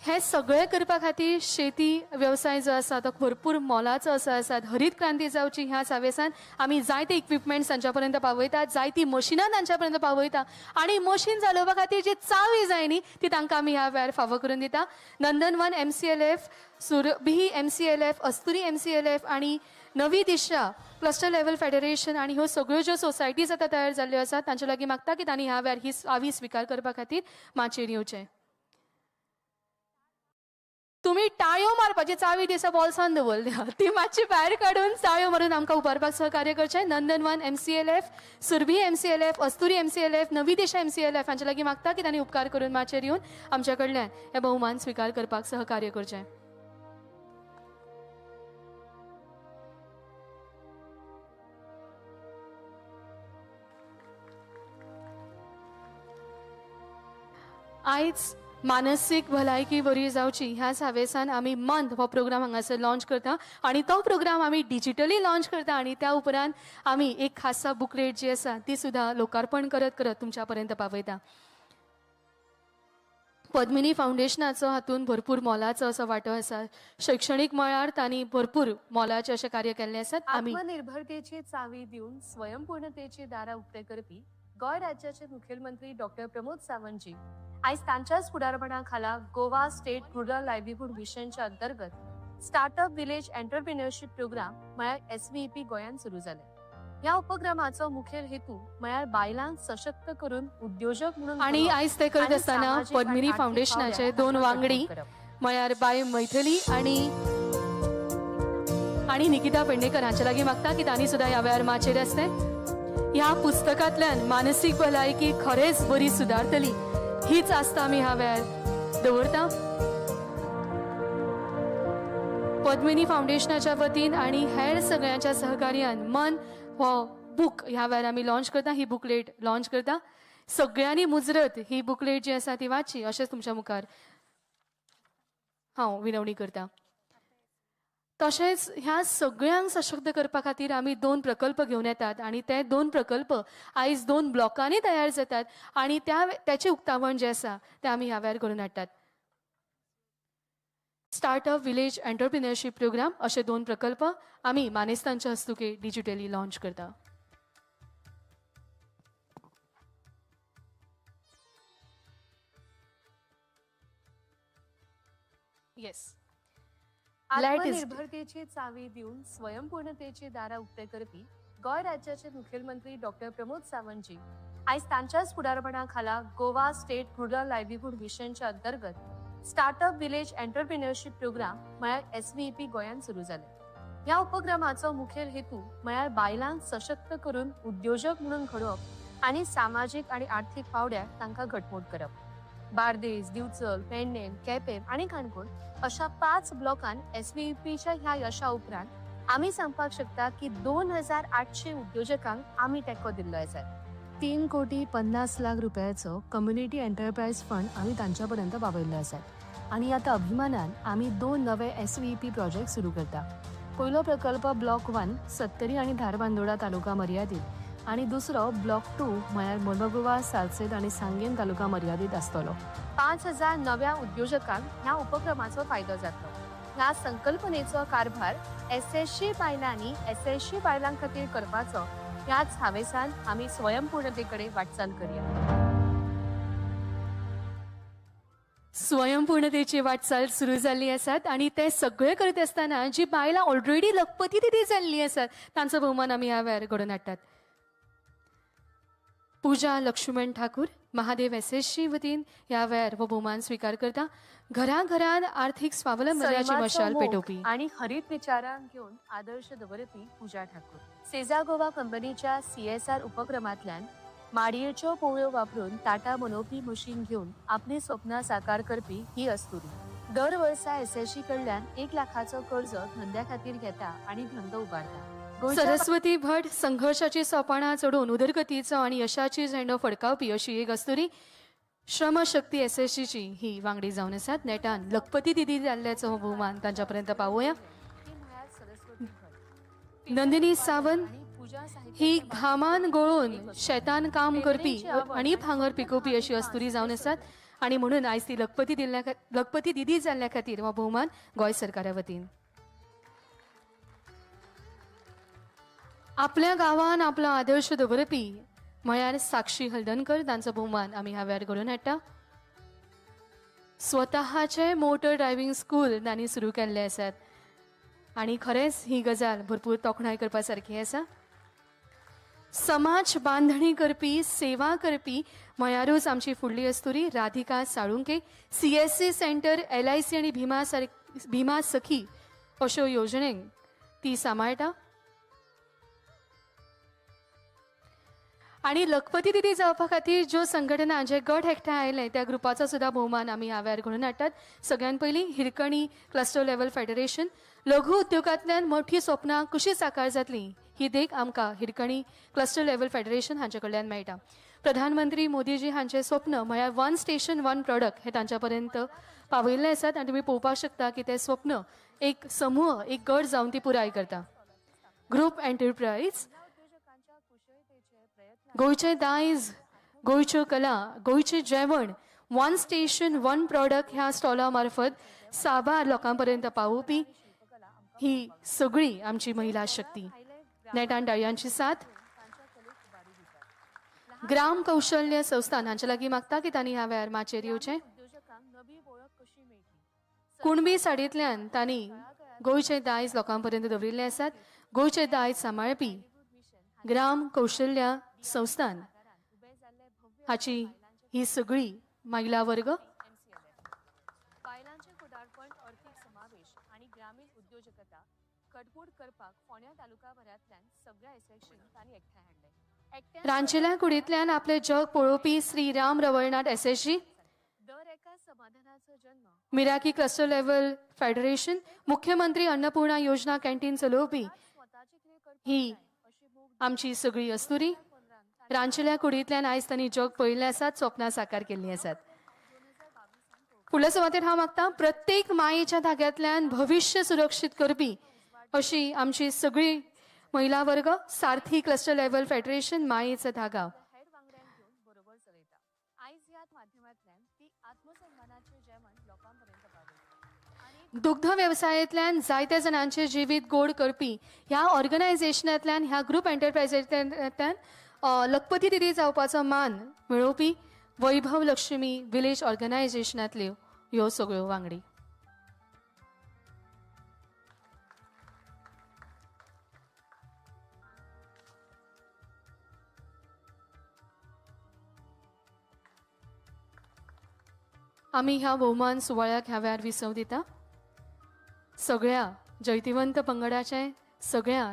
हें सगळें करपा खातीर शेती वेवसाय जो आसा तो भरपूर मोलाचो असो आसा. हरीत क्रांती जावची ह्या हावेसान आमी जायते इक्विपमेंट्स तांच्या पर्यंत पावयतात, जायतीं मशिनां तांच्या पर्यंत पावयता आनी मशीन चलोवपा खातीर जी चावी जाय न्ही ती तांकां आमी ह्या वेळार फावो करून दिता. नंदनवन MCLF, Surabhi MCLF, अस्तुरी MCLF आनी नवी दिशा क्लस्टर लेवल फेडरेशन आनी ह्यो सगळ्यो ज्यो सोसायटीज आतां तयार जाल्ल्यो आसात तांचे लागीं मागता की तांणी ह्या वेळार ही चावी स्विकार करपा खातीर माचयेर येवचें. तुमी टाळयो मारपाची चावी दिसा बोल्सान दवरल्या ती मातशी भायर काडून टाळयो मारून आमकां उबारपाक सहकार्य करचें. नंदनवन MCLF, Surabhi MCLF, अस्तुरी MCLF, नवी दिशा MCLF हांचे लागीं मागता की तांणी उपकार करून माचयेर येवन आमच्या कडल्यान हे बहुमान स्विकार करपाक सहकार्य करचें. आयज मानसीक भलायकी बरी जावची ह्याच हावेसान आमी मंथ हो प्रोग्राम हांगासर लॉन्च करता आनी तो प्रोग्राम आमी डिजिटली लॉन्च करता आनी त्या उपरांत आमी एक खासा बुकलेट जी आसा ती सुद्दां लोकार्पण करत करत तुमच्या पर्यंत पावयता. पद्मिनी फावंडेशनाचो हातूंत भरपूर मोलाचो असो वांटो आसा. शैक्षणीक मळार तांणी भरपूर मोलाचें अशें कार्य केल्लें आसा. आमी आत्मनिर्भरतेची चावी दिवन स्वयंपूर्णतेची दारां उक्ते करपी गोंय राज्याचे मुखेलमंत्री डॉक्टर प्रमोद सावंतजी आयज तांच्याच फुडारपणा खाला गोवा स्टेट रुरल लायव्लीहूड मिशनच्या अंतर्गत स्टार्टअप विलेज एंटरप्रिन्युअरशीप प्रोग्राम म्हळ्यार एसव्हीपी गोंयांत सुरू जाले. ह्या उपक्रमाचो मुखेल हेतू म्हळ्यार बायलांक सशक्त करून उद्योजक म्हणून आणि घडोवप आयज ते करत आनी आसतना सामाजीक आनी पद्मिनी आर्थीक फावंडेशनाचे पावंड्यार दोन तांकां वांगडी घटमूट करप. म्हळ्यार बाय मैथिली आणि आणि निकिता पेडणेकर हांचे लागीं मागता की तांणी सुद्दां ह्या वेळार माचयेर आसते. ह्या पुस्तकांतल्यान मानसीक भलायकी खरेंच बरी सुदारतली हीच आस्था आमी ह्या वेळार दवरता. पद्मिनी फावंडेशनाच्या वतीन आनी हेर सगळ्यांच्या सहकार्यान मन हो बूक ह्या वेळार आमी लॉन्च करता. ही बुकलेट लॉन्च करता. सगळ्यांनी मुजरत ही बुकलेट जी आसा ती वाचची अशेंच तुमच्या मुखार हांव विनवणी करता. तशेंच ह्या सगळ्यांक सशक्त करपा खातीर आमी दोन प्रकल्प घेवन येतात आनी ते दोन प्रकल्प आयज दोन ब्लॉकांनी तयार जातात आनी त्याचें उक्तावण जें आसा तें आमी ह्या वेळार करून हाडटात. स्टार्टअप विलेज एंटरप्रिन्युअरशीप प्रोग्राम अशे दोन प्रकल्प आमी मानेस्तांच्या हस्तुके डिजिटली लॉन्च करता. येस. आत्मनिर्भरतेची चावी दिवन स्वयंपूर्णतेची दारां उक्ते करपी गोंय राज्याचे मुखेलमंत्री डॉक्टर प्रमोद सावंतजी आयज तांच्याच फुडारपणा खाला गोवा स्टेट रुरल लायव्लीहूड मिशनच्या अंतर्गत स्टार्टअप विलेज एंटरप्रिन्युअरशीप प्रोग्राम म्हळ्यार एसव्हीपी गोंयांत सुरू जाले. ह्या उपक्रमाचो मुखेल हेतू म्हळ्यार बायलांक सशक्त करून उद्योजक म्हणून घडोवप आनी सामाजीक आनी आर्थीक पावंड्यार तांकां घटमूट करप. बार्देस, दिवचल, पेडणें, केपें आनी काणकोण अशा 5 ब्लॉकान एसव्हीपीच्या ह्या यशा उपरांत आमी सांगपाक शकता की 2800 उद्योजकांक आमी तेंको दिल्लो आसा. 3 कोटी 50 लाख रुपयाचो कम्युनिटी एंटरप्रायज फंड आमी तांच्या पर्यंत पावयल्लो आसा आनी आतां अभिमानान आमी 2 नवे एसव्हीपी प्रोजेक्ट सुरू करता. पयलो प्रकल्प ब्लॉक 1 सत्तरी आनी धारबांदोडा तालुका मर्यादीत आनी दुसरो ब्लॉक 2 म्हळ्यार मर्मगोवा, सालसेत आनी सांगें तालुका मर्यादीत आसतलो. 5000 नव्या उद्योजकांक ह्या उपक्रमाचो फायदो जातलो. ह्या संकल्पनेचो कारभार एसएसजी बायलांनी एसएसजी बायलां खातीर करपाचो ह्याच हावेसान आमी स्वयंपूर्णते कडेन वाटचाल करया. स्वयंपूर्णतेची वाटचाल सुरू जाल्ली आसात आनी ते सगळे करत आसतना जी बायलां ऑलरेडी लखपती दिदी जाल्ली आसात तांचो भोवमान आमी ह्या वेळार घडोवन हाडटात. पूजा लक्ष्मण ठाकूर महादेव एसएसजी वतीन ह्या वेळार हो भोवमान स्विकार करता. घराघरान आर्थीक स्वावलंबनाची सैमाचो मशाल मोग पेटोवपी आणि हरित विचारांक घेवन आदर्श दवरपी पूजा ठाकूर सेजा गोवा कंपनीच्या सीएसआर उपक्रमांतल्यान माडयेच्यो पोळयो वापरून ताटां बनोवपी मशीन घेवन आपली स्वप्नां साकार करपी ही अस्तुरी दर वर्सा एसएसजी कडल्यान 1 लाखाचो कर्ज धंद्या खातीर घेता आनी धंदो उबारता. सरस्वती भट संघर्षाची सोपाणां चडोवन उदरगतीचो आनी यशाची झेंडो फडकावपी अशी एक अस्तुरी श्रमशक्ती एसएसजीची ही वांगडी जावन आसात. नेटान लखपती दिदी जाल्ल्याचो हो भोवमान तांच्या पर्यंत पावोवया. नंदिनी सावंत ही घामान गळून शेतान काम करपी आनी भांगर पिकोवपी अशी अस्तुरी जावन आसात आनी म्हणून आयज ती लखपती दिदी जाल्ल्या खातीर हो भोवमान गोंय सरकारा वतीन. आपल्या गांवान आपलो आदर्श दवरपी म्हळ्यार साक्षी हळदणकर तांचो भोवमान आमी ह्या वेळार घडोवन हाडटा. स्वतःचे मोटर ड्रायव्हिंग स्कूल तांणी सुरू केल्ले आसात आनी खरेंच ही गजाल भरपूर तोखणाय करपा सारकी आसा. समाज बांधणी करपी, सेवा करपी म्हळ्यारूच आमची फुडली अस्तुरी Radhika Salunke. CSC centre, LIC आनी भीमा सखी अश्यो येवजणेक ती सांबाळटा. आनी लखपती दिदी जावपा खातीर ज्यो संघटना जे गट एकठांय आयले त्या ग्रुपाचो सुद्दां भोवमान आमी ह्या वेळार घडोवन हाडटात. सगळ्यान पयलीं हिरकणी क्लस्टर लेवल फेडरेशन लघु उद्योगांतल्यान मोठी स्वप्नां कशी साकार जातली ही देख आमकां हिरकणी क्लस्टर लेवल फेडरेशन हांचे कडल्यान मेळटा. प्रधानमंत्री मोदीजी हांचें स्वप्न म्हळ्यार वन स्टेशन वन प्रॉडक्ट हे तांच्या पर्यंत पावयल्लें आसात आनी तुमी पळोवपाक शकता की तें स्वप्न एक समूह, एक गट जावन ती पुराय करता. ग्रुप एंटरप्रायज गोंयचें दायज, गोंयच्यो कला, गोंयचें जेवण वन स्टेशन वन प्रॉडक्ट ह्या स्टॉला मार्फत साबार लोकां पर्यंत पावोवपी ही सगळी आमची महिला शक्ती. नेटान टाळयांची साथ. ग्राम कौशल्य संस्थान हांचे लागीं मागता की तांणी ह्या वेळार माचयेर येवचें. कुणबी साडयेंतल्यान तांणी गोंयचें दायज लोकां पर्यंत दवरिल्लें आसात. गोंयचें दायज सांबाळपी ग्राम कौशल्य संस्थान हाची ही सगळी महिला वर्ग. बायलांचे फुडारपण, अर्थीक समावेश आनी ग्रामीण उद्योजकता घटमूट करपाक फोंड्या तालुकाभरांतल्यान सगळ्या एसएचजींक तांणी एकठांय हाडले. रांचेल्या कुडींतल्यान आपलें जग पळोवपी श्री राम रवळनाथ एसएचजी, दर एका समाधानाचो जन्म मिराकी क्लस्टर लेव्हल फेडरेशन, मुख्यमंत्री अन्नपूर्णा योजना कॅन्टीन चलोवपी स्वताचे कितें करपाक ही अशी मोग आमची सगळी अस्तुरी. रांचेल्या कुडींतल्यान आयज तांणी जग पळयल्लें आसात, स्वप्नां साकार केल्लीं आसात. फुडल्या सुवातेर हांव मागता प्रत्येक मायेच्या धाग्यांतल्यान भविश्य सुरक्षीत करपी अशी आमची सगळी महिला वर्ग, सारथी क्लस्टर लेव्हल फेडरेशन, मायेचा धागा. हेर वांगड्यांक घेवन बरोबर चलयता. आयज ह्या माध्यमांतल्यान ती आत्मसन्मानाचें जेवण लोकां पर्यंत पावयता आनी दुग्ध वेवसायांतल्यान जायत्या जाणांचें जिवीत गोड करपी ह्या ऑर्गनायझेशनांतल्यान, ह्या ग्रुप एंटरप्रायझांतल्यान लखपती दिदी जावपाचो मान मेळोवपी वैभव लक्ष्मी विलेज ऑर्गनायझेशनांतल्यो ह्यो सगळ्यो वांगडी. आमी ह्या भोवमान सुवाळ्याक ह्या वेळार विसव दिता. सगळ्या जैतिवंत पंगडाचे, सगळ्या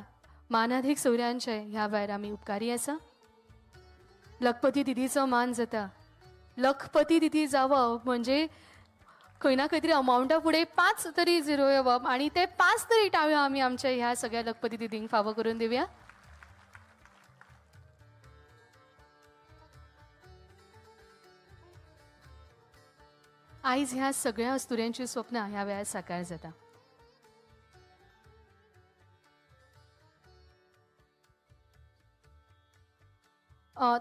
मानाधीक सोयऱ्यांचे ह्या वेळार आमी उपकारी आसा. लखपती दिदीचो मान जाता. लखपती दिदी जावप म्हणजे खंय ना खंय तरी अमावंटा फुडें 5 तरी झिरो येवप आनी ते 5 तरी टाळयो आमी आमच्या ह्या सगळ्या लखपती दिदींक फावो करून दिवया. आयज ह्या सगळ्या अस्तुऱ्यांची स्वप्नां ह्या वेळार साकार जाता.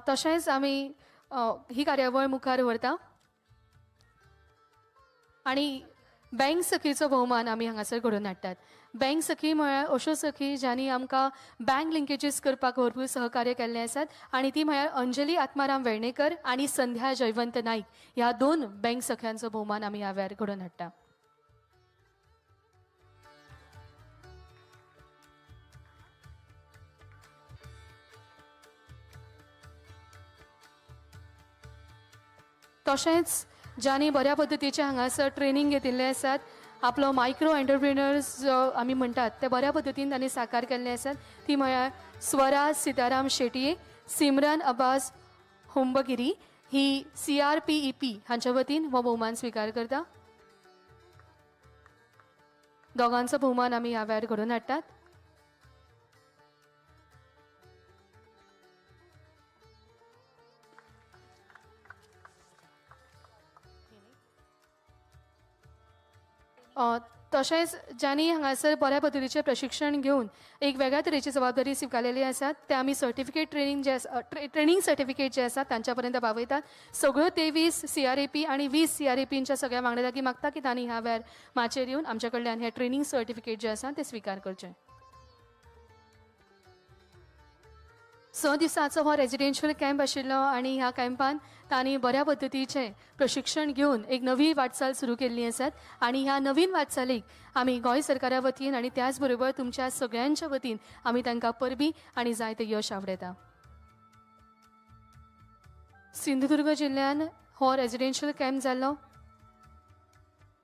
तशेंच आमी ही कार्यावळ मुखार व्हरता आनी बँक सखीचो भोवमान आमी हांगासर घडोवन हाडटात. बँक सखी म्हळ्यार अश्यो सखी ज्यांनी आमकां बँक लिंकेजीस करपाक भरपूर सहकार्य केल्लें आसात आनी ती म्हळ्यार अंजली आत्माराम वेर्णेकर आनी संध्या जयवंत नाईक ह्या 2 बँक सख्यांचो भोवमान आमी ह्या वेळार घडोवन हाडटा. तशेंच ज्यांनी बऱ्या पद्दतीचें हांगासर ट्रेनींग घेतिल्लें आसात, आपलो मायक्रो एंटरप्रिनर्स जो आमी म्हणटात ते बऱ्या पद्दतीन तांणी साकार केल्ले आसात, ती म्हळ्यार स्वराज सीताराम शेटये, सिमरन अब्बास होंबगिरी ही CRPEP हांच्या वतीन हो भोवमान स्विकार करता. दोगांचो भोवमान आमी ह्या वेळार घडोवन हाडटात. तशेंच ज्यांनी हांगासर बऱ्या पद्दतीचें प्रशिक्षण घेवन एक वेगळ्या तरेची जबाबदारी स्विकारलेली आसा ते आमी सर्टिफिकेट ट्रेनींग जे आसा, ट्रेनींग सर्टिफिकेट जे आसा तांच्या पर्यंत पावयतात. सगळ्यो 23 CRAP आनी 20 CRAPंच्या सगळ्या वांगड्या लागीं मागता की तांणी ह्या वेळार माचयेर येवन आमच्या कडल्यान हें ट्रेनींग सर्टिफिकेट जें आसा तें स्विकार करचें. 6 दिसाचो हो रेजिडेन्शियल कॅम्प आशिल्लो आनी ह्या कॅम्पान तांणी बऱ्या पद्दतीचें प्रशिक्षण घेवन एक नवी वाटचाल सुरू केल्ली आसात आनी ह्या नवीन वाटचालीक आमी गोंय सरकारा वतीन आनी त्याच बरोबर तुमच्या सगळ्यांच्या वतीन आमी तांकां परबी आनी जायतें यश आवडयता. सिंधुदुर्ग जिल्ल्यान हो रेजिडेन्शियल कॅम्प जाल्लो.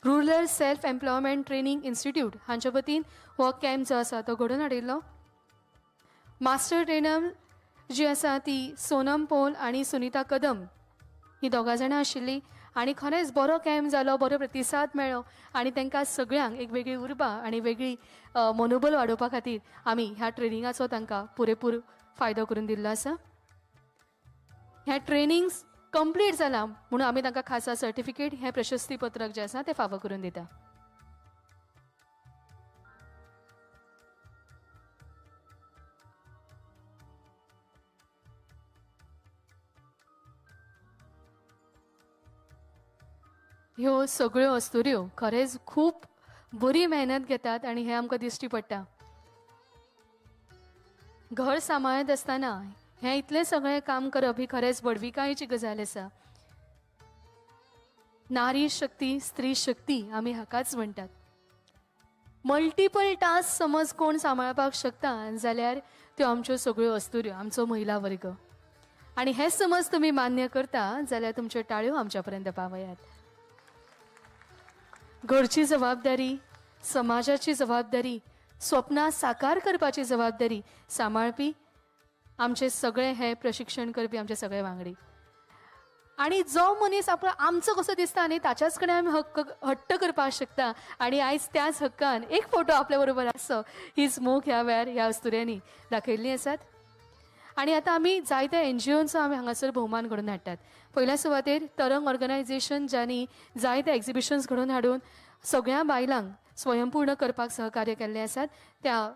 Rural self employment training institute हांच्या वतीन हो कॅम्प जो आसा तो घडोवन हाडिल्लो. मास्टर ट्रेनर जी आसा ती सोनम पोल आनी सुनीता कदम ही दोगां जाणां आशिल्लीं आनी खरेंच बरो कॅम्प जालो, बरो प्रतिसाद मेळ्ळो आनी तांकां सगळ्यांक एक वेगळी उर्बा आनी वेगळी मनोबल वाडोवपा खातीर आमी ह्या ट्रेनिंगाचो तांकां पुरेपूर फायदो करून दिल्लो आसा. ह्या ट्रेनिंग्स कंप्लीट जाला म्हणून आमी तांकां खासा सर्टिफिकेट हें प्रशस्ती पत्रक जें आसा तें फावो करून दिता. ह्यो सगळ्यो अस्तुऱ्यो खरेंच खूब बरी मेहनत घेतात आनी हें आमकां दिश्टी पडटा. घर सांबाळत आसतना हें इतलें सगळें काम करप ही खरेंच व्हडविकायेची गजाल आसा. नारी शक्ती, स्त्री शक्ती आमी हाकाच म्हणटात. मल्टिपल टास्क समज कोण सांबाळपाक शकता जाल्यार त्यो आमच्यो सगळ्यो अस्तुऱ्यो, आमचो महिला वर्ग. आनी हें समज तुमी मान्य करता जाल्यार तुमच्यो टाळयो आमच्या पर्यंत पावयात. घरची जबाबदारी, समाजाची जबाबदारी, स्वप्नां साकार करपाची जबाबदारी सांबाळपी आमचे सगळे हे प्रशिक्षण करपी आमचे सगळे वांगडी. आनी जो मनीस आपलो आमचो कसो दिसता न्ही ताच्याच कडेन आमी हट्ट करपाक शकता आनी आयज त्याच हक्कान एक फोटो आपल्या बरोबर आसचो हीच मोख ह्या वेळार ह्या अस्तुऱ्यांनी दाखयल्ली आसात. आनी आतां आमी जायत्या एनजीओंचो आमी हांगासर भोवमान घडोवन हाडटात. पयल्या सुवातेर तरंग ऑर्गनायझेशन ज्यांनी जायते एग्जिबिशन्स घडोवन हाडून सगळ्या बायलांक स्वयंपूर्ण करपाक सहकार्य केल्लें आसात त्या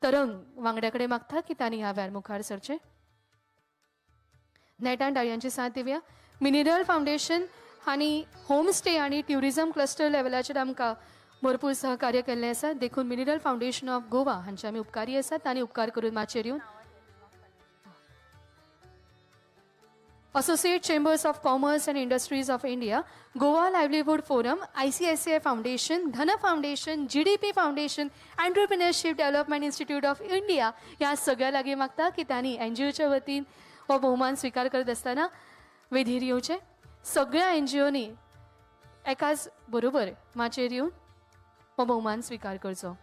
तरंग वांगड्या कडेन मागता की तांणी ह्या वेळार मुखार सरचें. नेटान टाळयांची साथ दिवया. मिनरल फावंडेशन आनी होमस्टे आनी ट्युरिजम क्लस्टर लेवलाचेर आमकां भरपूर सहकार्य केल्लें आसा देखून मिनरल फावंडेशन ऑफ गोवा हांचे आमी उपकारी आसात. तांणी उपकार करून माचयेर येवन Associate Chambers of Commerce and Industries of India, Goa Livelihood Forum, ICICI Foundation, Dhana Foundation, GDP Foundation, Entrepreneurship Development Institute of India ह्या सगळ्या लागीं मागता की तांणी एनजीओच्या वतीन हो भोवमान स्विकार करत आसतना वेधीर येवचें. सगळ्या एनजीओनी एकाच बरोबर माचयेर येवन हो भोवमान स्विकार करचो.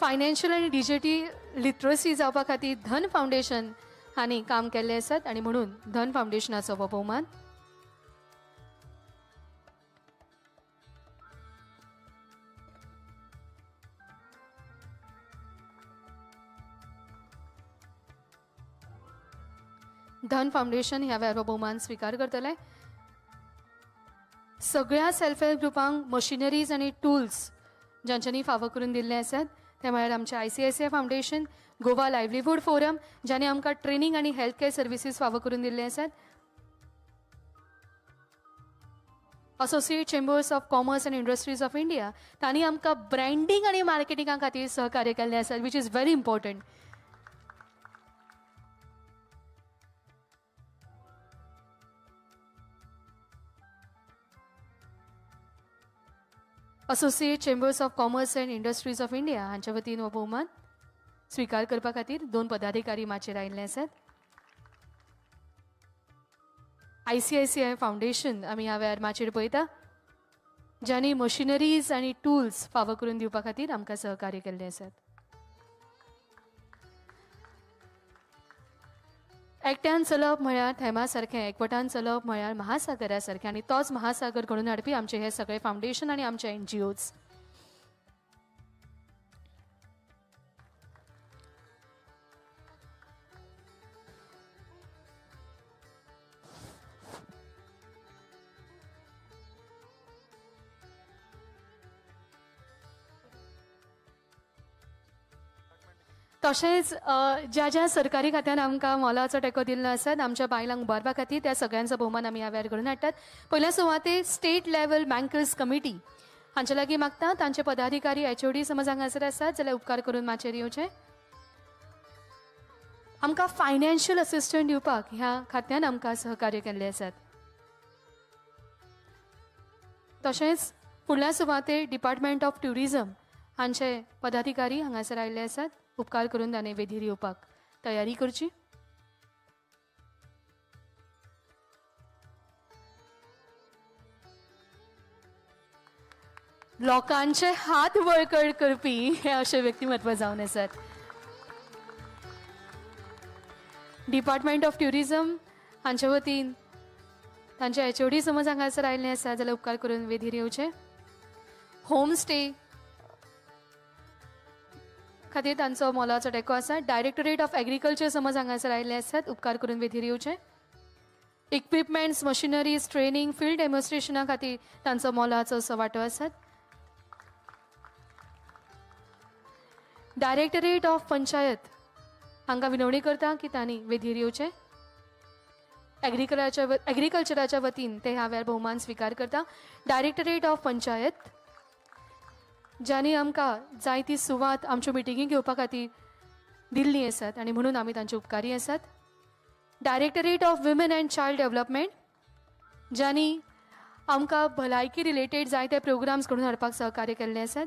फायनान्शियल आनी डिजिटल लिटरसी जावपा खातीर धन फावंडेशन हांणी काम केल्लें आसात आनी म्हणून धन फावंडेशनाचो हो भोवमान. धन फावंडेशन ह्या वेळार हो भोवमान स्विकार करतलें. सगळ्या सेल्फ हेल्प ग्रुपांक मशिनरीज आनी टूल्स ज्यांच्यांनी फावो करून दिल्ले आसात ते म्हळ्यार आमचे ICICI foundation, Goa livelihood forum ज्यांनी आमकां ट्रेनिंग आनी हेल्थ केअर सर्विसीस फावो करून दिल्ले आसात, Associate Chambers of Commerce and Industries of India तांणी आमकां ब्रँडींग आनी मार्केटिंगा खातीर सहकार्य केल्लें आसा which is very important. Associate Chambers of Commerce and Industries of India हांच्या वतीन हो भोवमान स्विकार करपा खातीर दोन पदाधिकारी माचयेर आयिल्ले आसात. ICICI foundation आमी ह्या वेळार माचयेर पळयता ज्यांनी मशिनरीज आनी टूल्स फावो करून दिवपा खातीर आमकां सहकार्य केल्लें आसात. एकट्यान चलप म्हळ्यार थेमा सारकें, एकवटान चलप म्हळ्यार महासागरा सारकें आनी तोच महासागर घडोवन हाडपी आमचे हे सगळे फावंडेशन आनी आमचे एनजीओज. तशेंच ज्या ज्या सरकारी खात्यान आमकां मोलाचो टेको दिल्लो आसात आमच्या बायलांक उबारपा खातीर त्या सगळ्यांचो भोवमान आमी ह्या वेळार घडोवन हाडटात. पयल्या सुवातेर स्टेट लेवल बँकर्स कमिटी हांचे लागीं मागता तांचे पदाधिकारी एचओडी समज हांगासर आसात जाल्यार उपकार करून माचयेर येवचें. आमकां फायनान्शियल असिस्टंट दिवपाक ह्या खात्यान आमकां सहकार्य केल्लें आसात. तशेंच फुडल्या सुवातेर डिपार्टमेंट ऑफ ट्युरिजम हांचे पदाधिकारी हांगासर आयिल्ले आसात, उपकार करून ताणें वेधीर येवपाक तयारी करची. लोकांचे हात बळकट करपी हे अशे व्यक्तिमत्व जावन आसात. डिपार्टमेंट ऑफ ट्युरिजम हांचे वतीन तांचे एचओडी समज हांगासर आयिल्ले आसा जाल्यार उपकार करून वेदीर येवचे. होम स्टे खातीर तांचो मोलाचो टेको आसा. डायरेक्टरेट ऑफ एग्रीकल्चर समज हांगासर आयिल्ले आसात, उपकार करून वेदीर येवचे. इक्विपमेंट्स, मशिनरीज, ट्रेनिंग, फिल्ड डेमॉन्स्ट्रेशना खातीर तांचो मोलाचो असो वांटो आसात. डायरेक्टरेट ऑफ पंचायत हांकां विनवणी करता की तांणी वेदीर येवचे. एग्रीकल्चराच्या वतीन ते ह्या वेळार भोवमान स्विकार करता. डायरेक्टरेट ऑफ पंचायत ज्यांनी आमकां जायती सुवात आमच्यो मिटिंगी घेवपा खातीर दिल्ली आसात आनी म्हणून आमी तांचे उपकारी आसात. Directorate of women and child development ज्यांनी आमकां भलायकी रिलेटेड जायते प्रोग्राम्स घडोवन हाडपाक सहकार्य केल्ले आसात.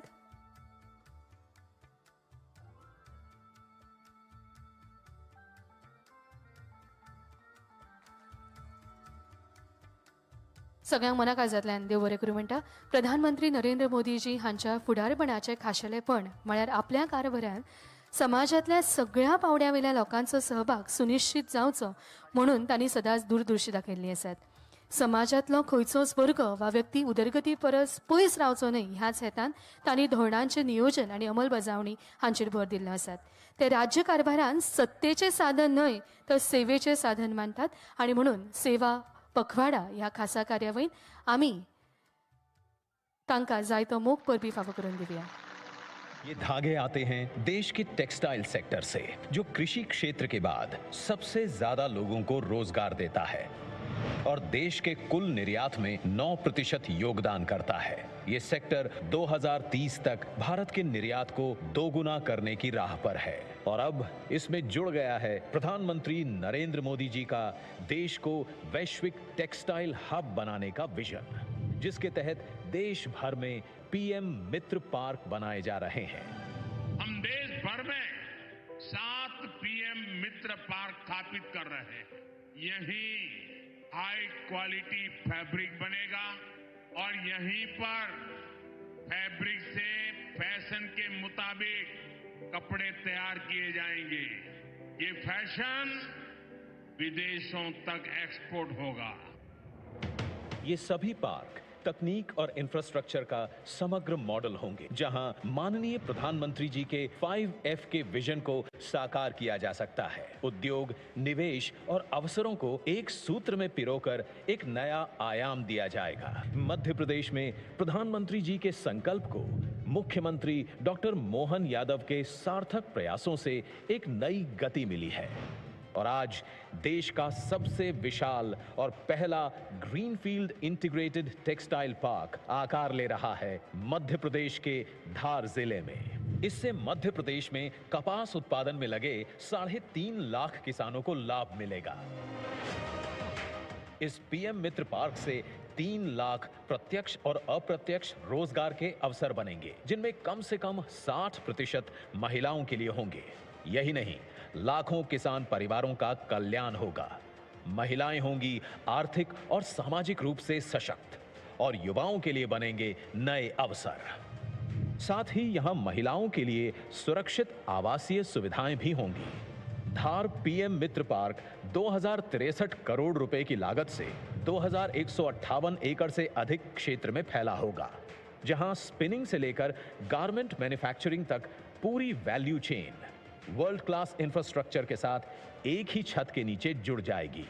सगळ्यांक मना काळजांतल्यान देव बरें करूं म्हणटा. प्रधानमंत्री नरेंद्र मोदीजी हांच्या फुडारपणाचें खाशेलेपण म्हळ्यार आपल्या कारभारान समाजांतल्या सगळ्या पावंड्या वयल्या लोकांचो सहभाग सुनिश्चित जावचो म्हणून तांणी सदांच दूरदृश्टी दाखयल्ली आसात. समाजांतलो खंयचोच वर्ग वा व्यक्ती उदरगती परस पयस रावचो न्हय ह्याच हेतान तांणी धोरणांचें नियोजन आनी अंमलबजावणी हांचेर भर दिल्लो आसात. ते राज्य कारभारान सत्तेचें साधन न्हय तर सेवेचें साधन मानतात आनी म्हणून सेवा पखवाडा ह्या खासा कार्यावळीन आमी तांकां जायतो मोग परबी फावो करून दिवया. ये धागे आते हैं देश के टेक्सटाइल सेक्टर से, जो कृषि क्षेत्र के बाद सबसे ज्यादा लोगों को रोजगार देता है और देश के कुल निर्यात में 9% योगदान करता है। ये सेक्टर 2030 तक भारत के निर्यात को दोगुना करने की राह पर है और अब इसमें जुड़ गया है प्रधानमंत्री नरेंद्र मोदी जी का देश को वैश्विक टेक्सटाइल हब बनाने का विजन, जिसके तहत देश भर में पीएम मित्र पार्क बनाए जा रहे हैं। हम देश भर में 7 पीएम मित्र पार्क स्थापित कर रहे हैं। यही हाई क्वालिटी फैब्रिक बनेगा और यहीं पर फैब्रिक से फैशन के मुताबिक कपड़े तैयार किए जाएंगे। ये फैशन विदेशों तक एक्सपोर्ट होगा। ये सभी पार्क तकनीक और इंफ्रास्ट्रक्चर का समग्र मॉडल होंगे, जहां माननीय प्रधानमंत्री जी के 5F के विजन को साकार किया जा सकता है। उद्योग, निवेश और अवसरों को एक सूत्र में पिरोकर एक नया आयाम दिया जाएगा। मध्य प्रदेश में प्रधानमंत्री जी के संकल्प को मुख्यमंत्री डॉक्टर मोहन यादव के सार्थक प्रयासों से एक नई गति मिली है और आज देश का सबसे विशाल और पहला ग्रीनफील्ड इंटीग्रेटेड टेक्सटाइल पार्क आकार ले रहा है मध्य प्रदेश के धार जिले में। इससे मध्य प्रदेश में कपास उत्पादन में लगे 3.5 लाख किसानों को लाभ मिलेगा। इस पीएम मित्र पार्क से 3 लाख प्रत्यक्ष और अप्रत्यक्ष रोजगार के अवसर बनेंगे, जिनमें कम से कम 60% महिलाओं के लिए होंगे। यही नहीं, लाखों किसान परिवारों का कल्याण होगा। महिलाएं होंगी आर्थिक और सामाजिक रूप से सशक्त और युवाओं के लिए बनेंगे नए अवसर। साथ ही यहां महिलाओं के लिए सुरक्षित आवासीय सुविधाएं भी होंगी। धार पीएम मित्र पार्क 2063 करोड़ रुपए की लागत से 2158 एकड़ से अधिक क्षेत्र में फैला होगा, जहां स्पिनिंग से लेकर गारमेंट मैन्युफैक्चरिंग तक पूरी value chain world class infrastructure K साथ एक ही छत के नीचे जुड़ जाएगी।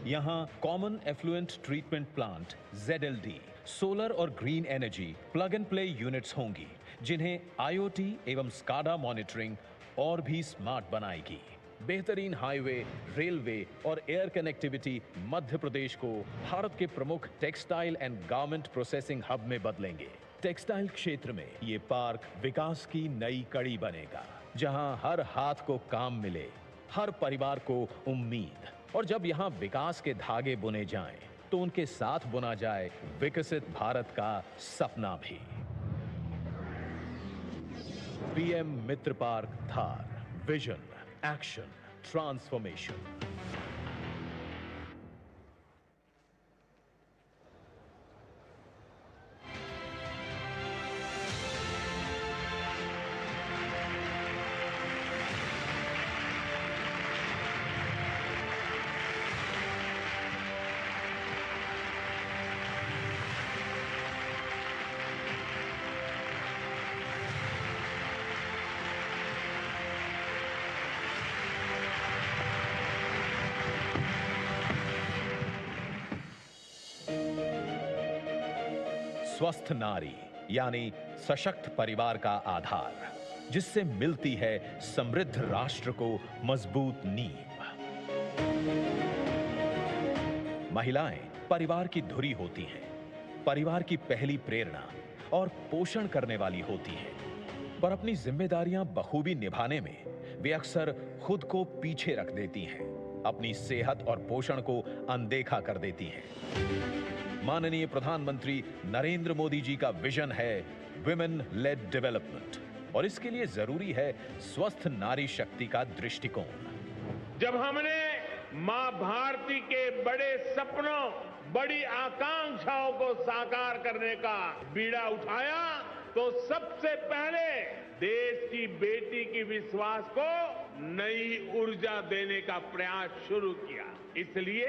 यहाँ common effluent treatment plant, ZLD, solar Aur green energy plug and play units होंगी, जिन्हें IoT एवं स्काडा मॉनिटरिंग और भी स्मार्ट बनाएगी। बेहतरीन हाईवे, रेलवे और एयर कनेक्टिविटी मध्य प्रदेश को भारत के प्रमुख textile and garment processing hub में बदलेंगे। टेक्सटाइल क्षेत्र में ये पार्क विकास की नई कड़ी बनेगा, जहां हर हाथ को काम मिले, हर परिवार को उम्मीद, और जब यहां विकास के धागे बुने जाएं, तो उनके साथ बुना जाए विकसित भारत का सपना भी। PM Mitra park Dhar, vision, action, transformation. स्वस्थ नारी यानी सशक्त परिवार का आधार, जिससे मिलती है समृद्ध राष्ट्र को मजबूत नींव। महिलाएं परिवार की धुरी होती हैं, परिवार की पहली प्रेरणा और पोषण करने वाली होती हैं, पर अपनी जिम्मेदारियां बखूबी निभाने में वे अक्सर खुद को पीछे रख देती हैं, अपनी सेहत और पोषण को अनदेखा कर देती हैं। माननीय प्रधानमंत्री नरेंद्र मोदी जी का विजन है विमेन लेड डेवलपमेंट, और इसके लिए जरूरी है स्वस्थ नारी शक्ति का दृष्टिकोण। जब हमने मां भारती के बड़े सपनों, बड़ी आकांक्षाओं को साकार करने का बीड़ा उठाया तो सबसे पहले देश की बेटी की विश्वास को नई ऊर्जा देने का प्रयास शुरू किया। इसलिए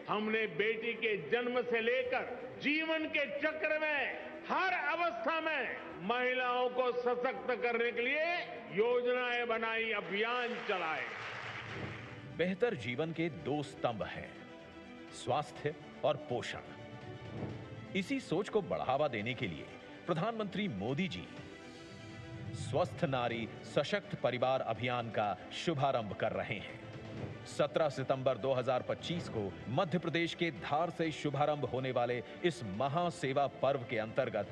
हमने बेटी के जन्म से लेकर जीवन के चक्र में हर अवस्था में महिलाओं को सशक्त करने के लिए योजनाएं बनाई, अभियान चलाए। बेहतर जीवन के दो स्तंभ हैं, स्वास्थ्य और पोषण। इसी सोच को बढ़ावा देने के लिए प्रधानमंत्री मोदी जी स्वस्थ नारी सशक्त परिवार अभियान का शुभारंभ कर रहे हैं। 17 सितंबर 2025 को मध्य प्रदेश के धार से शुभारंभ होने वाले इस महासेवा पर्व के अंतर्गत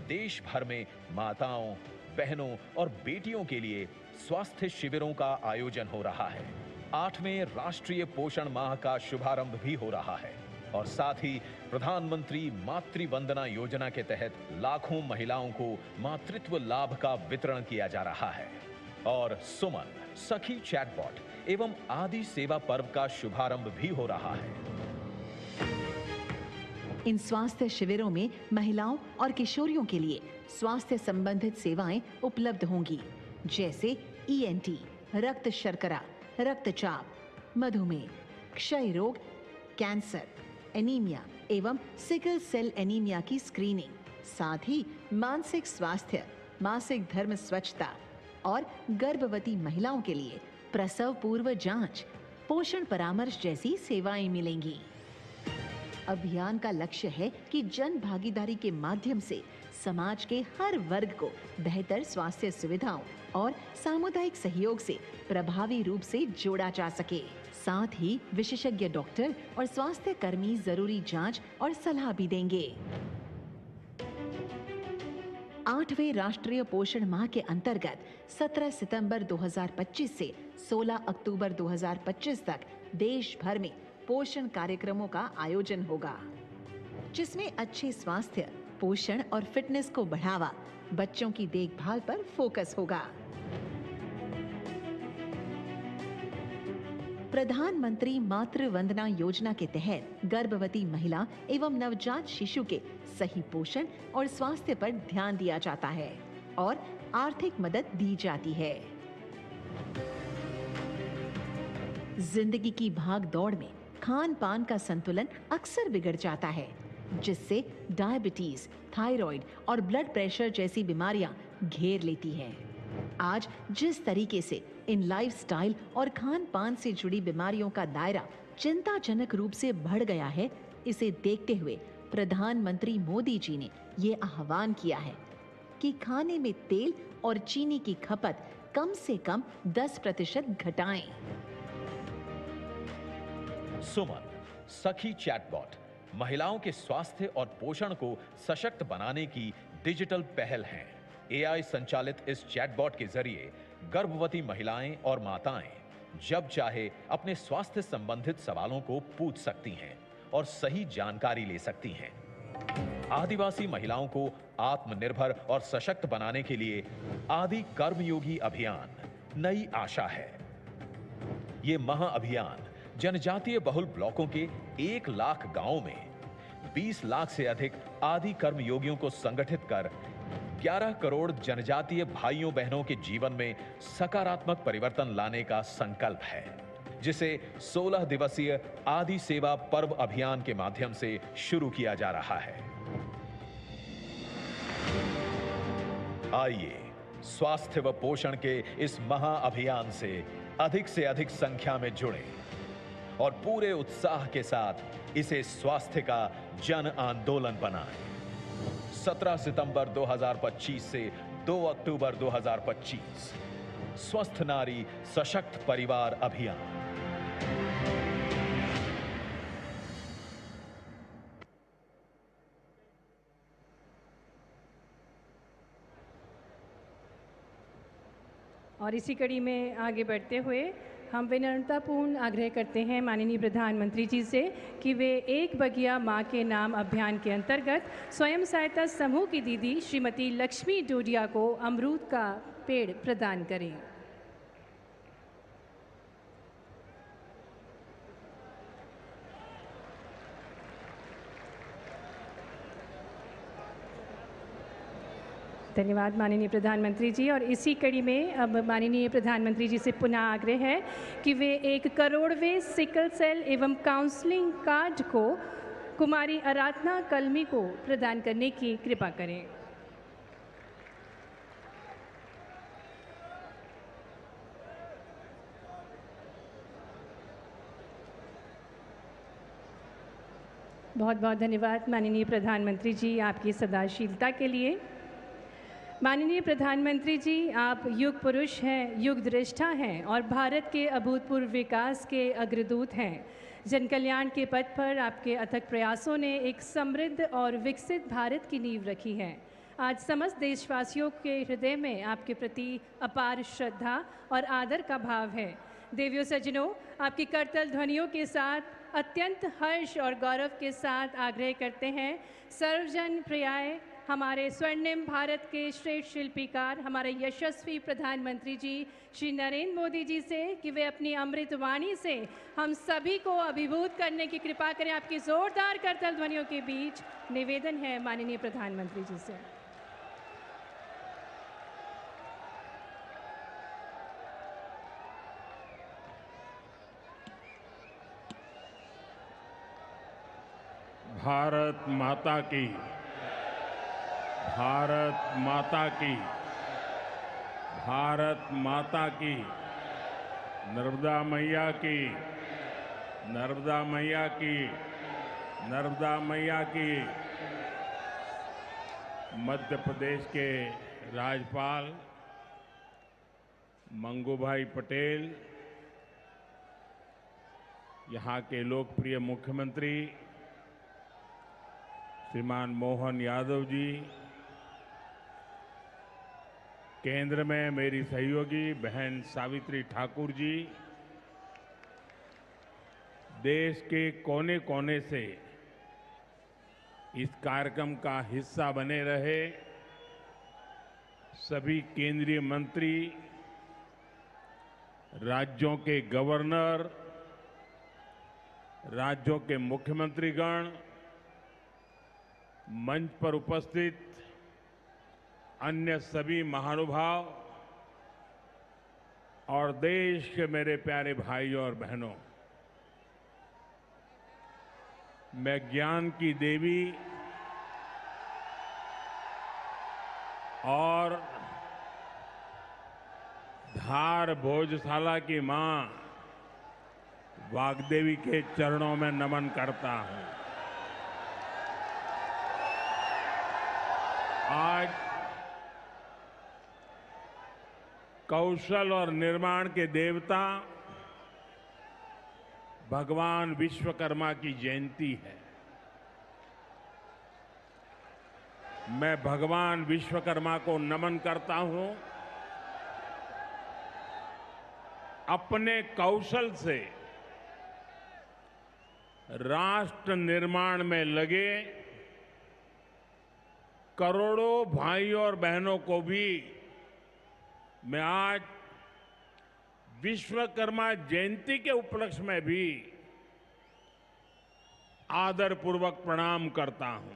देश भर में माताओं, बहनों और बेटियों के लिए स्वास्थ्य शिविरों का आयोजन हो रहा है। 8वें राष्ट्रीय पोषण माह का शुभारंभ भी हो रहा है और साथ ही प्रधानमंत्री मातृ वंदना योजना के तहत लाखों महिलाओं को मातृत्व लाभ का वितरण किया जा रहा है और सुमन, सखी चैटबॉट एवं आदि सेवा पर्व का शुभारंभ भी हो रहा है। इन स्वास्थ्य शिविरों में महिलाओं और किशोरियों के लिए स्वास्थ्य संबंधित सेवाएं उपलब्ध होंगी, जैसे ENT, रक्त शर्करा, रक्तचाप, मधुमेह, क्षय रोग, कैंसर, एनीमिया एवं सिकल सेल एनीमिया की स्क्रीनिंग, साथ ही मानसिक स्वास्थ्य, मासिक धर्म स्वच्छता और गर्भवती महिलाओं के लिए प्रसव पूर्व जांच, पोषण परामर्श जैसी सेवाएं मिलेंगी। अभियान का लक्ष्य है कि जन भागीदारी के माध्यम से समाज के हर वर्ग को बेहतर स्वास्थ्य सुविधाओं और सामुदायिक सहयोग से प्रभावी रूप से जोड़ा जा सके। साथ ही विशेषज्ञ डॉक्टर और स्वास्थ्य कर्मी जरूरी जांच और सलाह भी देंगे। 8वें राष्ट्रीय पोषण माह के अंतर्गत 17 सितंबर 2025 से 16 अक्टूबर 2025 तक देश भर में पोषण कार्यक्रमों का आयोजन होगा, जिसमें अच्छे स्वास्थ्य, पोषण और फिटनेस को बढ़ावा, बच्चों की देखभाल पर फोकस होगा। प्रधानमंत्री मातृ वंदना योजना के तहत गर्भवती महिला एवं नवजात शिशु के सही पोषण और स्वास्थ्य पर ध्यान दिया जाता है और आर्थिक मदद दी जाती है। जिंदगी की भाग दौड़ में खान पान का संतुलन अक्सर बिगड़ जाता है, जिससे डायबिटीज, थायराइड और ब्लड प्रेशर जैसी बीमारियां घेर लेती हैं। आज जिस तरीके से इन लाइफस्टाइल और खान पान से जुड़ी बीमारियों का दायरा चिंताजनक रूप से बढ़ गया है, इसे देखते हुए प्रधानमंत्री मोदी जी ने ये आह्वान किया है कि खाने में तेल और चीनी की खपत कम से कम 10% घटाएं। सुमन सखी चैटबॉट महिलाओं के स्वास्थ्य और पोषण को सशक्त बनाने की डिजिटल पहल है। एआई संचालित इस चैटबॉट के जरिए गर्भवती महिलाएं और माताएं जब चाहे अपने स्वास्थ्य संबंधित सवालों को पूछ सकती हैं और सही जानकारी ले सकती हैं। आदिवासी महिलाओं को आत्मनिर्भर और सशक्त बनाने के लिए आदि कर्मयोगी अभियान नई आशा है। ये महाअभियान जनजातीय बहुल ब्लॉकों के 1 लाख गांवों में 20 लाख से अधिक आदि कर्मयोगियों को संगठित कर 11 करोड़ जनजातीय भाइयों बहनों के जीवन में सकारात्मक परिवर्तन लाने का संकल्प है, जिसे 16 दिवसीय आदि सेवा पर्व अभियान के माध्यम से शुरू किया जा रहा है। आइए स्वास्थ्य व पोषण के इस महाअभियान से अधिक संख्या में जुड़ें और पूरे उत्साह के साथ इसे स्वास्थ्य का जन आंदोलन बनाएं। 17 सितंबर 2025 से 2 अक्टूबर 2025। स्वस्थ नारी सशक्त परिवार अभियान। और इसी कड़ी में आगे बढ़ते हुए हम विनम्रतापूर्ण आग्रह करते हैं माननीय प्रधानमंत्री जी से कि वे एक बगिया माँ के नाम अभियान के अंतर्गत स्वयं सहायता समूह की दीदी श्रीमती लक्ष्मी डोडिया को अमरूद का पेड़ प्रदान करें। धन्यवाद माननीय प्रधानमंत्री जी। और इसी कड़ी में अब माननीय प्रधानमंत्री जी से पुनः आग्रह है कि वे 1 करोड़वें सिकल सेल एवं काउंसलिंग कार्ड को कुमारी आराधना कलमी को प्रदान करने की कृपा करें। बहुत बहुत धन्यवाद माननीय प्रधानमंत्री जी आपकी सदाशीलता के लिए। माननीय प्रधानमंत्री जी, आप युग पुरुष हैं, युग दृष्टा हैं और भारत के अभूतपूर्व विकास के अग्रदूत हैं। जन कल्याण के पथ पर आपके अथक प्रयासों ने एक समृद्ध और विकसित भारत की नींव रखी है। आज समस्त देशवासियों के हृदय में आपके प्रति अपार श्रद्धा और आदर का भाव है। देवियों सज्जनों, आपकी करतल ध्वनियों के साथ अत्यंत हर्ष और गौरव के साथ आग्रह करते हैं सर्वजन प्रियाय हमारे स्वर्णिम भारत के श्रेष्ठ शिल्पीकार हमारे यशस्वी प्रधानमंत्री जी श्री नरेंद्र मोदी जी से कि वे अपनी अमृत वाणी से हम सभी को अभिभूत करने की कृपा करें। आपकी जोरदार करतल ध्वनियों के बीच निवेदन है माननीय प्रधानमंत्री जी से। भारत माता की, भारत माता की, भारत माता की, नर्मदा मैया की, नर्मदा मैया की, नर्मदा मैया की। मध्य प्रदेश के राज्यपाल मंगूभाई पटेल, यहाँ के लोकप्रिय मुख्यमंत्री श्रीमान मोहन यादव जी, केंद्र में मेरी सहयोगी बहन सावित्री ठाकुर जी, देश के कोने कोने से इस कार्यक्रम का हिस्सा बने रहे सभी केंद्रीय मंत्री, राज्यों के गवर्नर, राज्यों के मुख्यमंत्रीगण, मंच पर उपस्थित अन्य सभी महानुभाव और देश के मेरे प्यारे भाइयों और बहनों, मैं ज्ञान की देवी और धार भोजशाला की मां वाग्देवी के चरणों में नमन करता हूं। आज कौशल और निर्माण के देवता भगवान विश्वकर्मा की जयंती है। मैं भगवान विश्वकर्मा को नमन करता हूं। अपने कौशल से राष्ट्र निर्माण में लगे करोड़ों भाइयों और बहनों को भी मैं आज विश्वकर्मा जयंती के उपलक्ष्य में भी आदरपूर्वक प्रणाम करता हूं।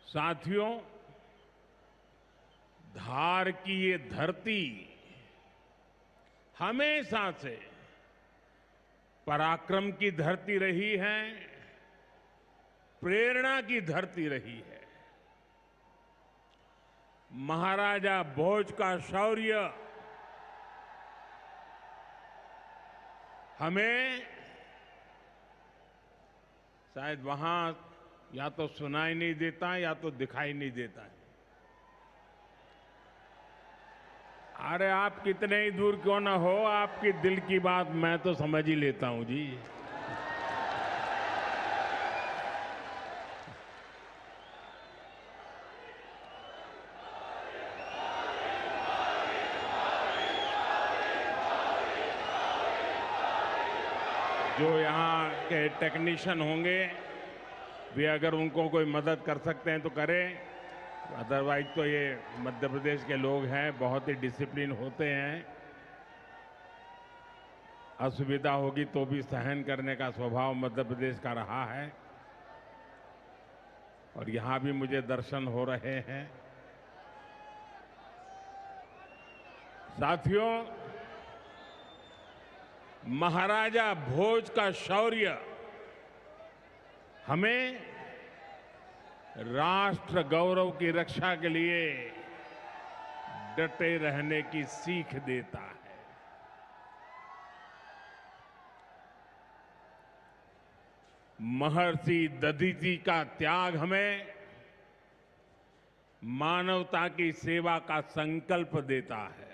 साथियों, धार की ये धरती हमेशा से पराक्रम की धरती रही है, प्रेरणा की धरती रही है। महाराजा भोज का शौर्य हमें शायद वहां या तो सुनाई नहीं देता या तो दिखाई नहीं देता है। अरे आप कितने ही दूर क्यों ना हो, आपकी दिल की बात मैं तो समझ ही लेता हूं जी। जो यहाँ के टेक्नीशियन होंगे वे अगर उनको कोई मदद कर सकते हैं तो करें, अदरवाइज तो ये मध्य प्रदेश के लोग हैं, बहुत ही डिसिप्लिन होते हैं। असुविधा होगी तो भी सहन करने का स्वभाव मध्य प्रदेश का रहा है और यहाँ भी मुझे दर्शन हो रहे हैं। साथियों, महाराजा भोज का शौर्य हमें राष्ट्र गौरव की रक्षा के लिए डटे रहने की सीख देता है। महर्षि दधीचि का त्याग हमें मानवता की सेवा का संकल्प देता है।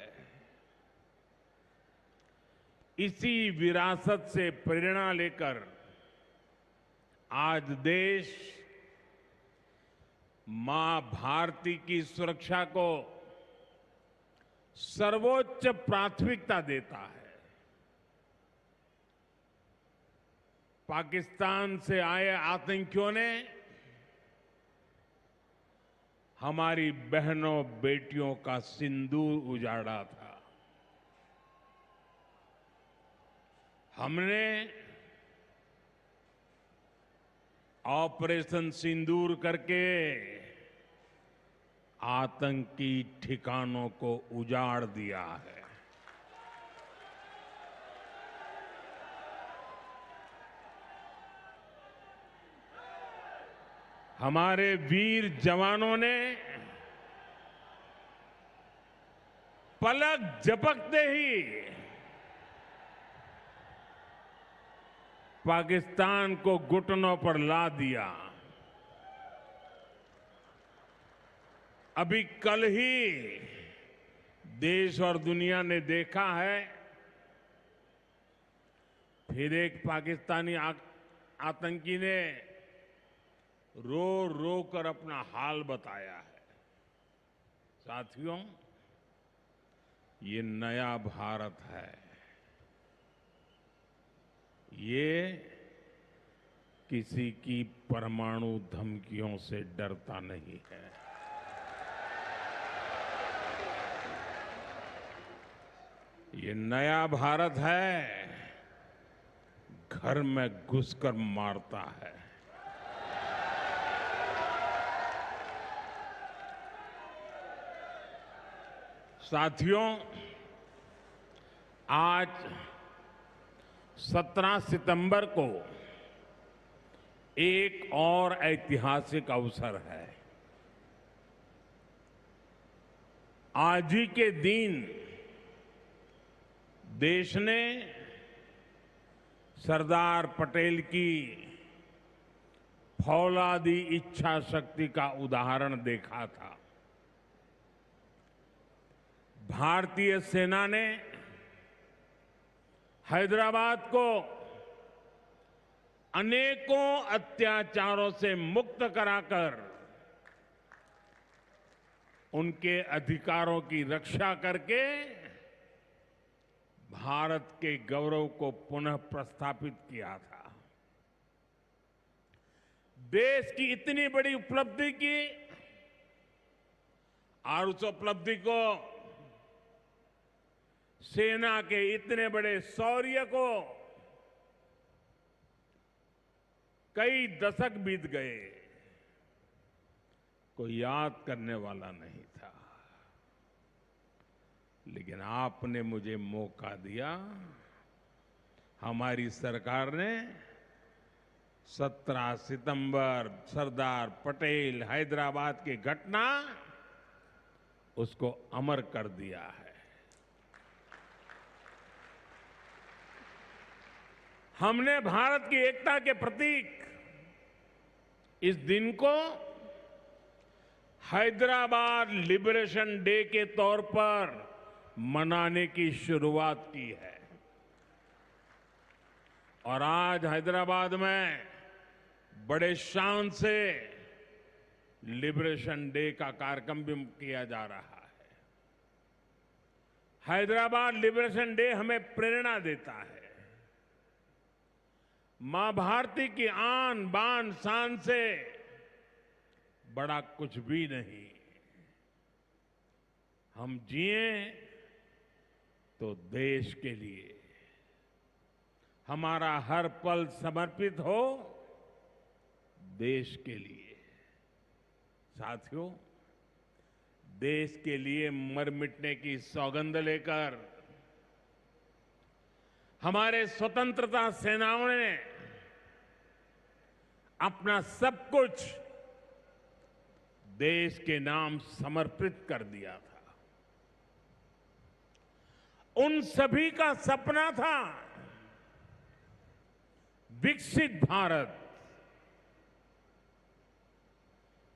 इसी विरासत से प्रेरणा लेकर आज देश मां भारती की सुरक्षा को सर्वोच्च प्राथमिकता देता है। पाकिस्तान से आए आतंकियों ने हमारी बहनों बेटियों का सिंदूर उजाड़ा था। हमने ऑपरेशन सिंदूर करके आतंकी ठिकानों को उजाड़ दिया है। हमारे वीर जवानों ने पलक झपकते ही पाकिस्तान को घुटनों पर ला दिया। अभी कल ही देश और दुनिया ने देखा है, फिर एक पाकिस्तानी आतंकी ने रो रो कर अपना हाल बताया है। साथियों, ये नया भारत है, ये किसी की परमाणु धमकियों से डरता नहीं है। ये नया भारत है, घर में घुसकर मारता है। साथियों, आज 17 सितंबर को एक और ऐतिहासिक अवसर है। आज ही के दिन देश ने सरदार पटेल की फौलादी इच्छा शक्ति का उदाहरण देखा था। भारतीय सेना ने हैदराबाद को अनेकों अत्याचारों से मुक्त कराकर उनके अधिकारों की रक्षा करके भारत के गौरव को पुनः प्रस्थापित किया था। देश की इतनी बड़ी उपलब्धि की और उस उपलब्धि को सेना के इतने बड़े शौर्य को कई दशक बीत गए, कोई याद करने वाला नहीं था। लेकिन आपने मुझे मौका दिया, हमारी सरकार ने 17 सितंबर सरदार पटेल हैदराबाद की घटना उसको अमर कर दिया है। हमने भारत की एकता के प्रतीक इस दिन को हैदराबाद लिबरेशन डे के तौर पर मनाने की शुरुआत की है। और आज हैदराबाद में बड़े शान से लिबरेशन डे का कार्यक्रम भी किया जा रहा है। हैदराबाद लिबरेशन डे हमें प्रेरणा देता है। मां भारती की आन बान शान से बड़ा कुछ भी नहीं। हम जिए तो देश के लिए, हमारा हर पल समर्पित हो देश के लिए। साथियों, देश के लिए मर मिटने की सौगंध लेकर हमारे स्वतंत्रता सेनाओं ने अपना सब कुछ देश के नाम समर्पित कर दिया था। उन सभी का सपना था विकसित भारत।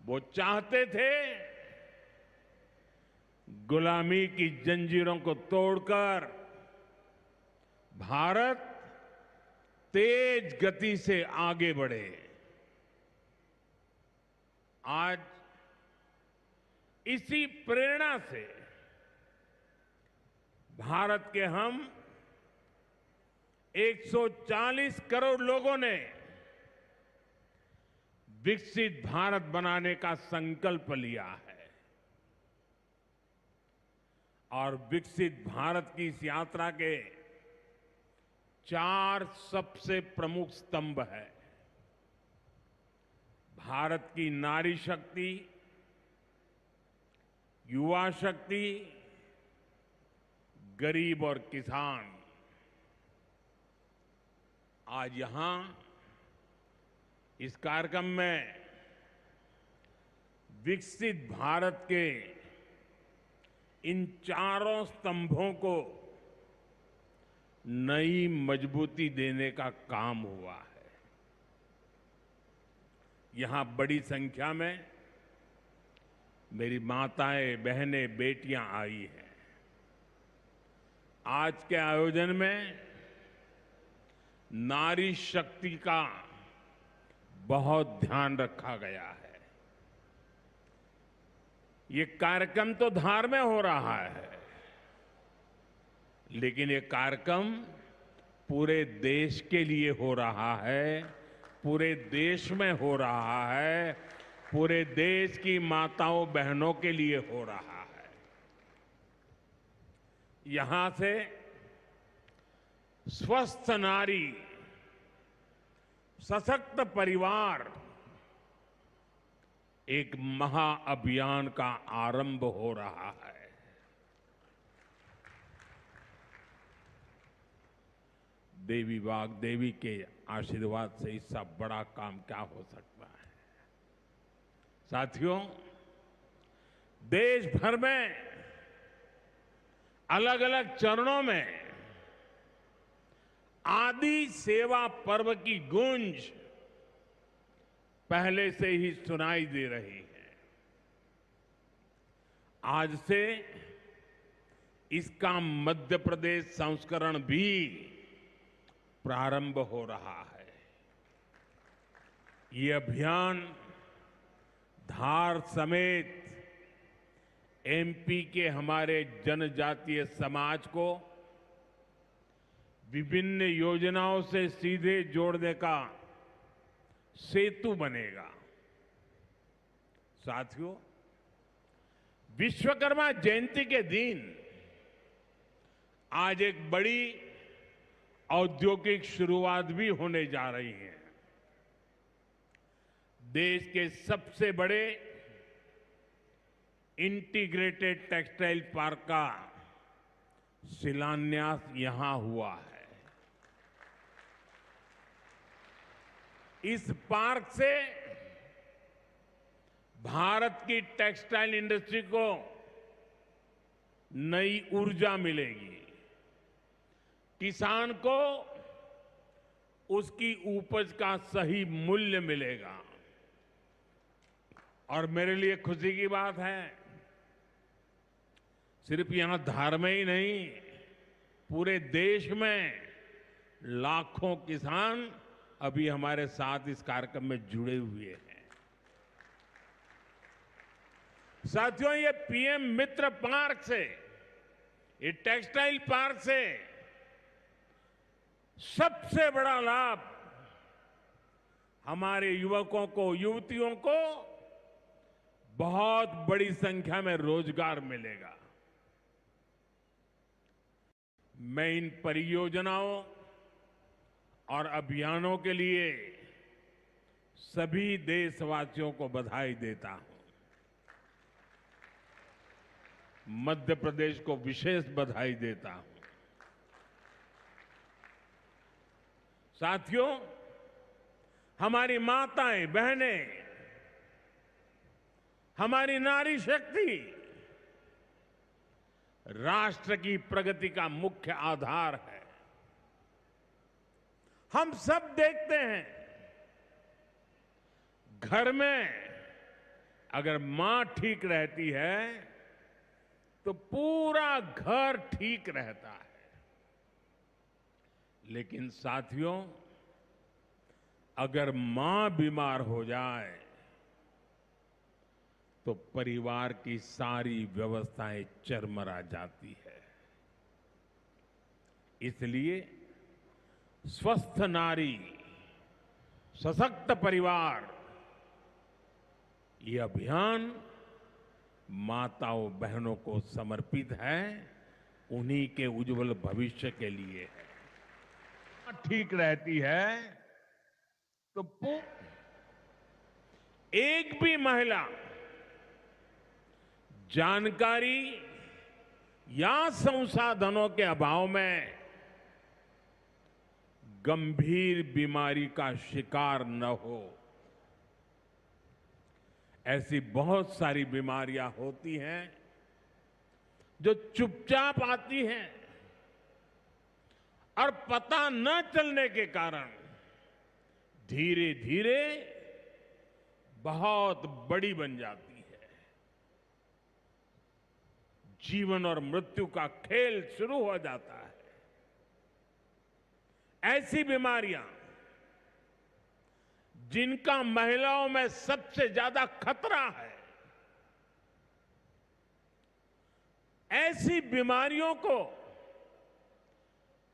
वो चाहते थे गुलामी की जंजीरों को तोड़कर भारत तेज गति से आगे बढ़े। आज इसी प्रेरणा से भारत के हम 140 करोड़ लोगों ने विकसित भारत बनाने का संकल्प लिया है। और विकसित भारत की इस यात्रा के 4 सबसे प्रमुख स्तंभ हैं। भारत की नारी शक्ति, युवा शक्ति, गरीब और किसान। आज यहां इस कार्यक्रम में विकसित भारत के इन चारों स्तंभों को नई मजबूती देने का काम हुआ है। यहां बड़ी संख्या में मेरी माताएं, बहनें, बेटियां आई हैं। आज के आयोजन में नारी शक्ति का बहुत ध्यान रखा गया है। ये कार्यक्रम तो धार में हो रहा है, लेकिन ये कार्यक्रम पूरे देश के लिए हो रहा है, पूरे देश में हो रहा है, पूरे देश की माताओं बहनों के लिए हो रहा है। यहां से स्वस्थ नारी, सशक्त परिवार एक महाअभियान का आरंभ हो रहा है। देवी वाग्देवी के आशीर्वाद से इसका बड़ा काम क्या हो सकता है। साथियों, देश भर में अलग अलग चरणों में आदि सेवा पर्व की गूंज पहले से ही सुनाई दे रही है। आज से इसका मध्य प्रदेश संस्करण भी प्रारंभ हो रहा है। ये अभियान धार समेत एमपी के हमारे जनजातीय समाज को विभिन्न योजनाओं से सीधे जोड़ने का सेतु बनेगा। साथियों, विश्वकर्मा जयंती के दिन आज एक बड़ी औद्योगिक शुरुआत भी होने जा रही है। देश के सबसे बड़े इंटीग्रेटेड टेक्सटाइल पार्क का शिलान्यास यहां हुआ है। इस पार्क से भारत की टेक्सटाइल इंडस्ट्री को नई ऊर्जा मिलेगी। किसान को उसकी उपज का सही मूल्य मिलेगा। और मेरे लिए खुशी की बात है, सिर्फ यहां धार में ही नहीं, पूरे देश में लाखों किसान अभी हमारे साथ इस कार्यक्रम में जुड़े हुए हैं। साथियों, ये पीएम मित्र पार्क से, ये टेक्सटाइल पार्क से सबसे बड़ा लाभ हमारे युवकों को, युवतियों को बहुत बड़ी संख्या में रोजगार मिलेगा। मैं इन परियोजनाओं और अभियानों के लिए सभी देशवासियों को बधाई देता हूं। मध्य प्रदेश को विशेष बधाई देता हूं। साथियों, हमारी माताएं, बहनें, हमारी नारी शक्ति राष्ट्र की प्रगति का मुख्य आधार है। हम सब देखते हैं, घर में अगर मां ठीक रहती है तो पूरा घर ठीक रहता है। लेकिन साथियों, अगर मां बीमार हो जाए तो परिवार की सारी व्यवस्थाएं चरमरा जाती है। इसलिए स्वस्थ नारी, सशक्त परिवार, ये अभियान माताओं बहनों को समर्पित है, उन्हीं के उज्जवल भविष्य के लिए है। ठीक रहती है तो एक भी महिला जानकारी या संसाधनों के अभाव में गंभीर बीमारी का शिकार न हो। ऐसी बहुत सारी बीमारियां होती हैं जो चुपचाप आती हैं और पता न चलने के कारण धीरे धीरे बहुत बड़ी बन जाती है। जीवन और मृत्यु का खेल शुरू हो जाता है। ऐसी बीमारियां जिनका महिलाओं में सबसे ज्यादा खतरा है, ऐसी बीमारियों को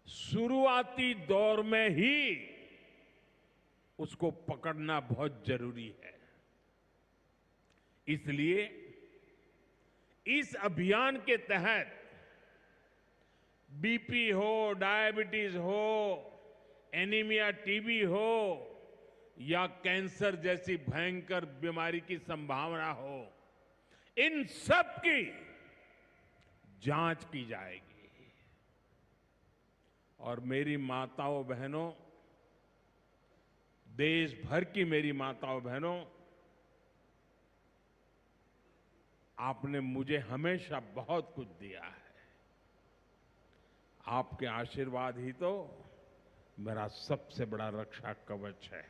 शुरुआती दौर में ही उसको पकड़ना बहुत जरूरी है। इसलिए इस अभियान के तहत बीपी हो, डायबिटीज हो, एनीमिया, टीबी हो या कैंसर जैसी भयंकर बीमारी की संभावना हो, इन सब की जांच की जाएगी। और मेरी माताओं बहनों, देश भर की मेरी माताओं बहनों, आपने मुझे हमेशा बहुत कुछ दिया है। आपके आशीर्वाद ही तो मेरा सबसे बड़ा रक्षा कवच है।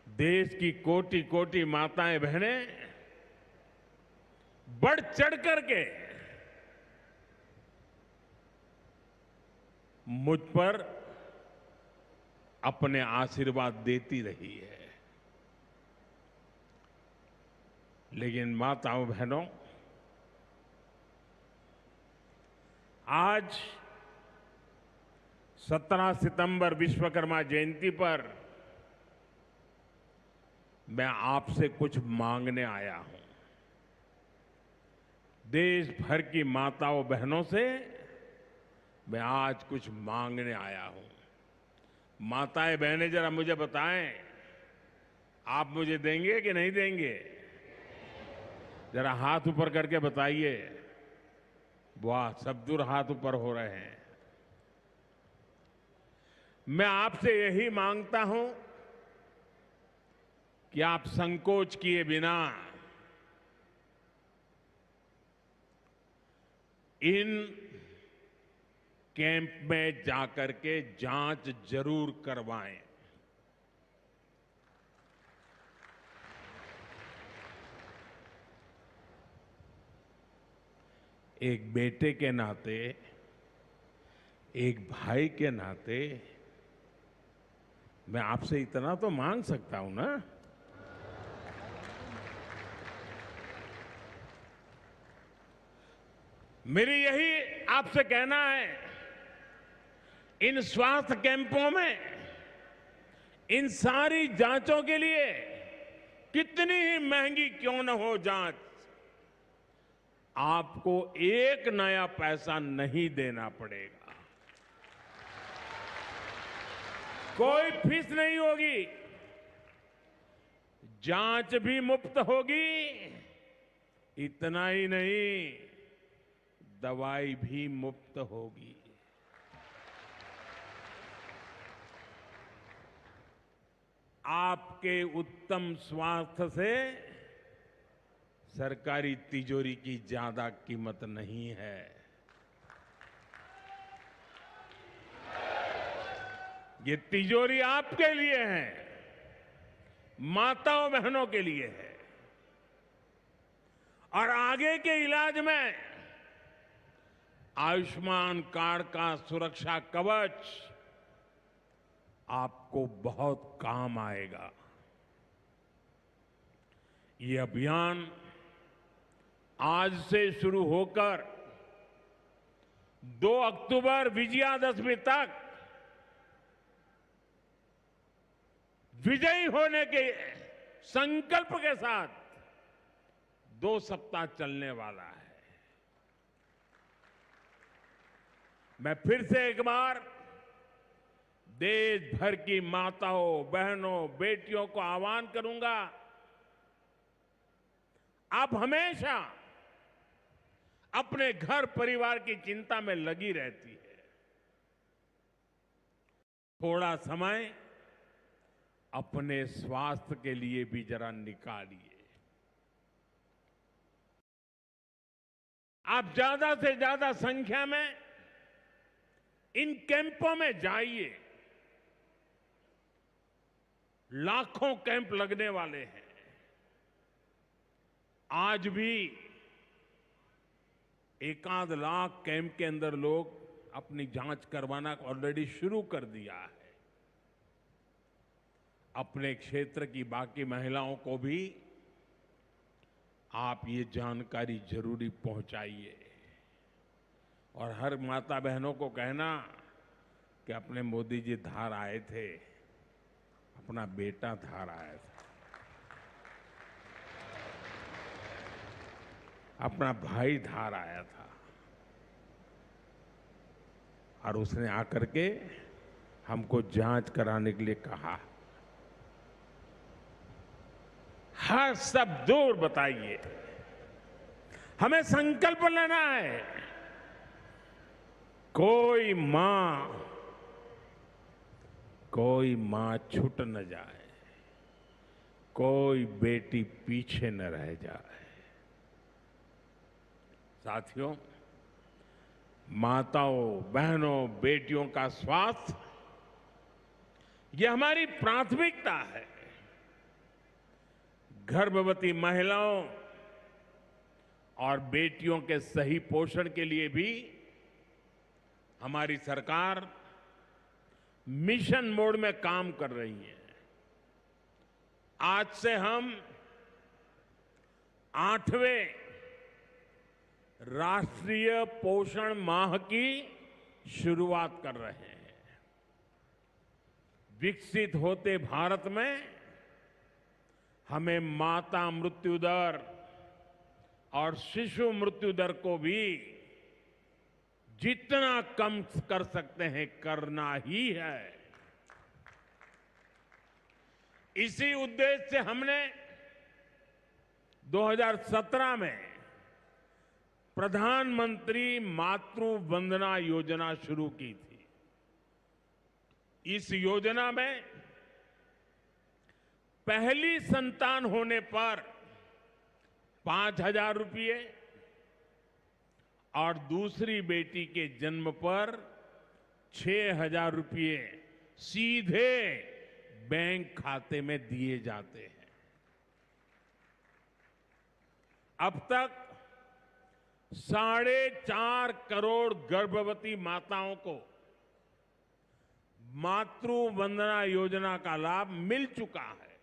देश की कोटि कोटि माताएं बहनें बढ़ चढ़ करके मुझ पर अपने आशीर्वाद देती रही है। लेकिन माताओं बहनों, आज 17 सितंबर विश्वकर्मा जयंती पर मैं आपसे कुछ मांगने आया हूं। देश भर की माताओं बहनों से मैं आज कुछ मांगने आया हूं। माताएं बहनें जरा मुझे बताएं, आप मुझे देंगे कि नहीं देंगे? जरा हाथ ऊपर करके बताइए। वाह, सब दूर हाथ ऊपर हो रहे हैं। मैं आपसे यही मांगता हूं कि आप संकोच किए बिना इन कैंप में जाकर के जांच जरूर करवाएं। एक बेटे के नाते, एक भाई के नाते मैं आपसे इतना तो मांग सकता हूं ना। मेरी यही आपसे कहना है, इन स्वास्थ्य कैंपों में इन सारी जांचों के लिए कितनी ही महंगी क्यों न हो जांच, आपको एक नया पैसा नहीं देना पड़ेगा, कोई फीस नहीं होगी, जांच भी मुफ्त होगी, इतना ही नहीं दवाई भी मुफ्त होगी। आपके उत्तम स्वास्थ्य से सरकारी तिजोरी की ज्यादा कीमत नहीं है। ये तिजोरी आपके लिए है, माताओं बहनों के लिए है। और आगे के इलाज में आयुष्मान कार्ड का सुरक्षा कवच आपको बहुत काम आएगा। ये अभियान आज से शुरू होकर 2 अक्टूबर विजयादशमी तक विजयी होने के संकल्प के साथ 2 सप्ताह चलने वाला है। मैं फिर से एक बार देश भर की माताओं, बहनों, बेटियों को आह्वान करूंगा, आप हमेशा अपने घर परिवार की चिंता में लगी रहती है, थोड़ा समय अपने स्वास्थ्य के लिए भी जरा निकालिए। आप ज्यादा से ज्यादा संख्या में इन कैंपों में जाइए, लाखों कैंप लगने वाले हैं। आज भी 1.5 लाख कैंप के अंदर लोग अपनी जांच करवाना ऑलरेडी शुरू कर दिया है। अपने क्षेत्र की बाकी महिलाओं को भी आप ये जानकारी जरूरी पहुंचाइए और हर माता बहनों को कहना कि अपने मोदी जी धार आए थे, अपना बेटा धार आया था, अपना भाई धार आया था और उसने आकर के हमको जांच कराने के लिए कहा। हर सब दूर बताइए, हमें संकल्प लेना है, कोई मां छूट न जाए, कोई बेटी पीछे न रह जाए। साथियों, माताओं, बहनों, बेटियों का स्वास्थ्य ये हमारी प्राथमिकता है। गर्भवती महिलाओं और बेटियों के सही पोषण के लिए भी हमारी सरकार मिशन मोड में काम कर रही है। आज से हम 8वें राष्ट्रीय पोषण माह की शुरुआत कर रहे हैं। विकसित होते भारत में हमें माता मृत्यु दर और शिशु मृत्यु दर को भी जितना कम कर सकते हैं करना ही है। इसी उद्देश्य से हमने 2017 में प्रधानमंत्री मातृ वंदना योजना शुरू की थी। इस योजना में पहली संतान होने पर 5,000 रुपये और दूसरी बेटी के जन्म पर 6,000 रुपये सीधे बैंक खाते में दिए जाते हैं। अब तक 4.5 करोड़ गर्भवती माताओं को मातृ वंदना योजना का लाभ मिल चुका है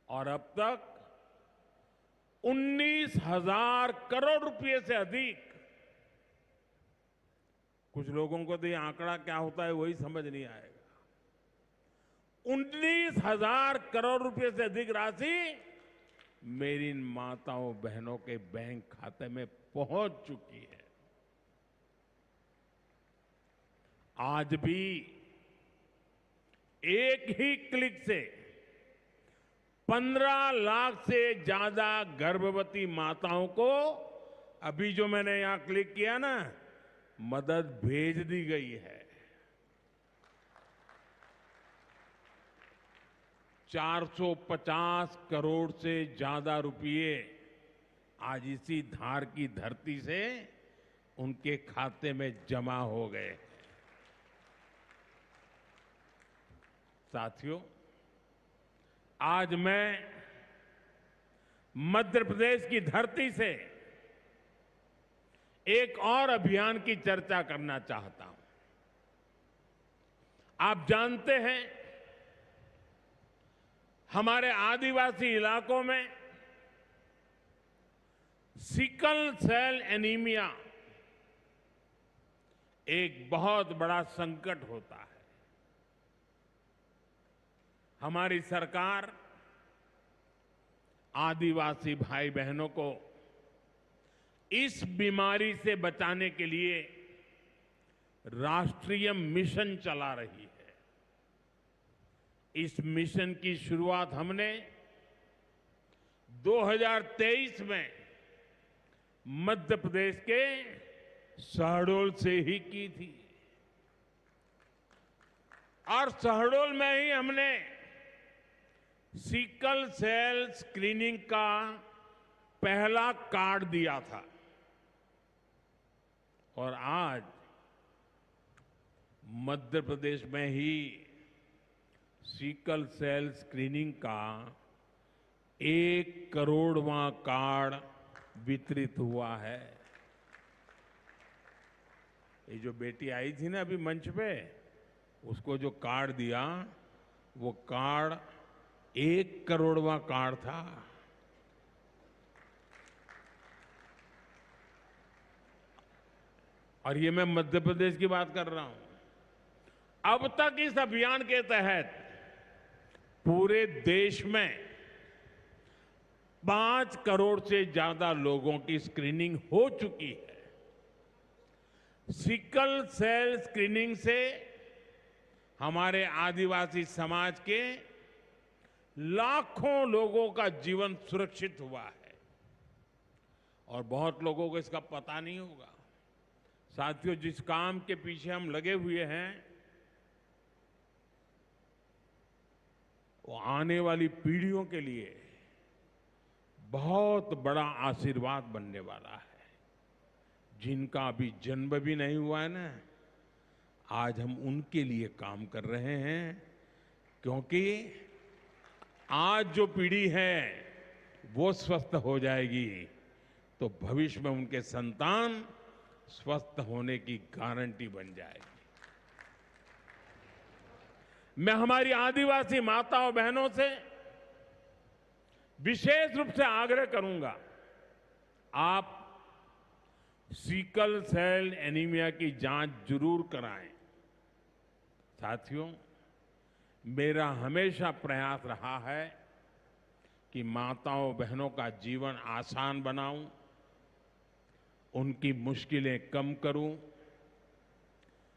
और अब तक 19,000 करोड़ रुपए से अधिक, कुछ लोगों को तो ये आंकड़ा क्या होता है वही समझ नहीं आएगा, 19,000 करोड़ रुपए से अधिक राशि मेरी इन माताओं बहनों के बैंक खाते में पहुंच चुकी है। आज भी एक ही क्लिक से 15 लाख से ज्यादा गर्भवती माताओं को, अभी जो मैंने यहां क्लिक किया ना, मदद भेज दी गई है। 450 करोड़ से ज्यादा रुपये आज इसी धार की धरती से उनके खाते में जमा हो गए। साथियों, आज मैं मध्य प्रदेश की धरती से एक और अभियान की चर्चा करना चाहता हूं। आप जानते हैं, हमारे आदिवासी इलाकों में सिकल सेल एनीमिया एक बहुत बड़ा संकट होता है। हमारी सरकार आदिवासी भाई बहनों को इस बीमारी से बचाने के लिए राष्ट्रीय मिशन चला रही है। इस मिशन की शुरुआत हमने 2023 में मध्य प्रदेश के शहडोल से ही की थी और शहडोल में ही हमने सिकल सेल स्क्रीनिंग का पहला कार्ड दिया था और आज मध्य प्रदेश में ही सिकल सेल स्क्रीनिंग का 1 करोड़वां कार्ड वितरित हुआ है। ये जो बेटी आई थी ना अभी मंच पे, उसको जो कार्ड दिया वो कार्ड 1 करोड़वां कार्ड था। और ये मैं मध्य प्रदेश की बात कर रहा हूं। अब तक इस अभियान के तहत पूरे देश में 5 करोड़ से ज्यादा लोगों की स्क्रीनिंग हो चुकी है। सिकल सेल स्क्रीनिंग से हमारे आदिवासी समाज के लाखों लोगों का जीवन सुरक्षित हुआ है और बहुत लोगों को इसका पता नहीं होगा। साथियों, जिस काम के पीछे हम लगे हुए हैं वो आने वाली पीढ़ियों के लिए बहुत बड़ा आशीर्वाद बनने वाला है। जिनका अभी जन्म भी नहीं हुआ है ना, आज हम उनके लिए काम कर रहे हैं, क्योंकि आज जो पीढ़ी है वो स्वस्थ हो जाएगी तो भविष्य में उनके संतान स्वस्थ होने की गारंटी बन जाएगी। मैं हमारी आदिवासी माताओं बहनों से विशेष रूप से आग्रह करूंगा, आप सिकल सेल एनीमिया की जांच जरूर कराएं। साथियों, मेरा हमेशा प्रयास रहा है कि माताओं बहनों का जीवन आसान बनाऊं, उनकी मुश्किलें कम करूं।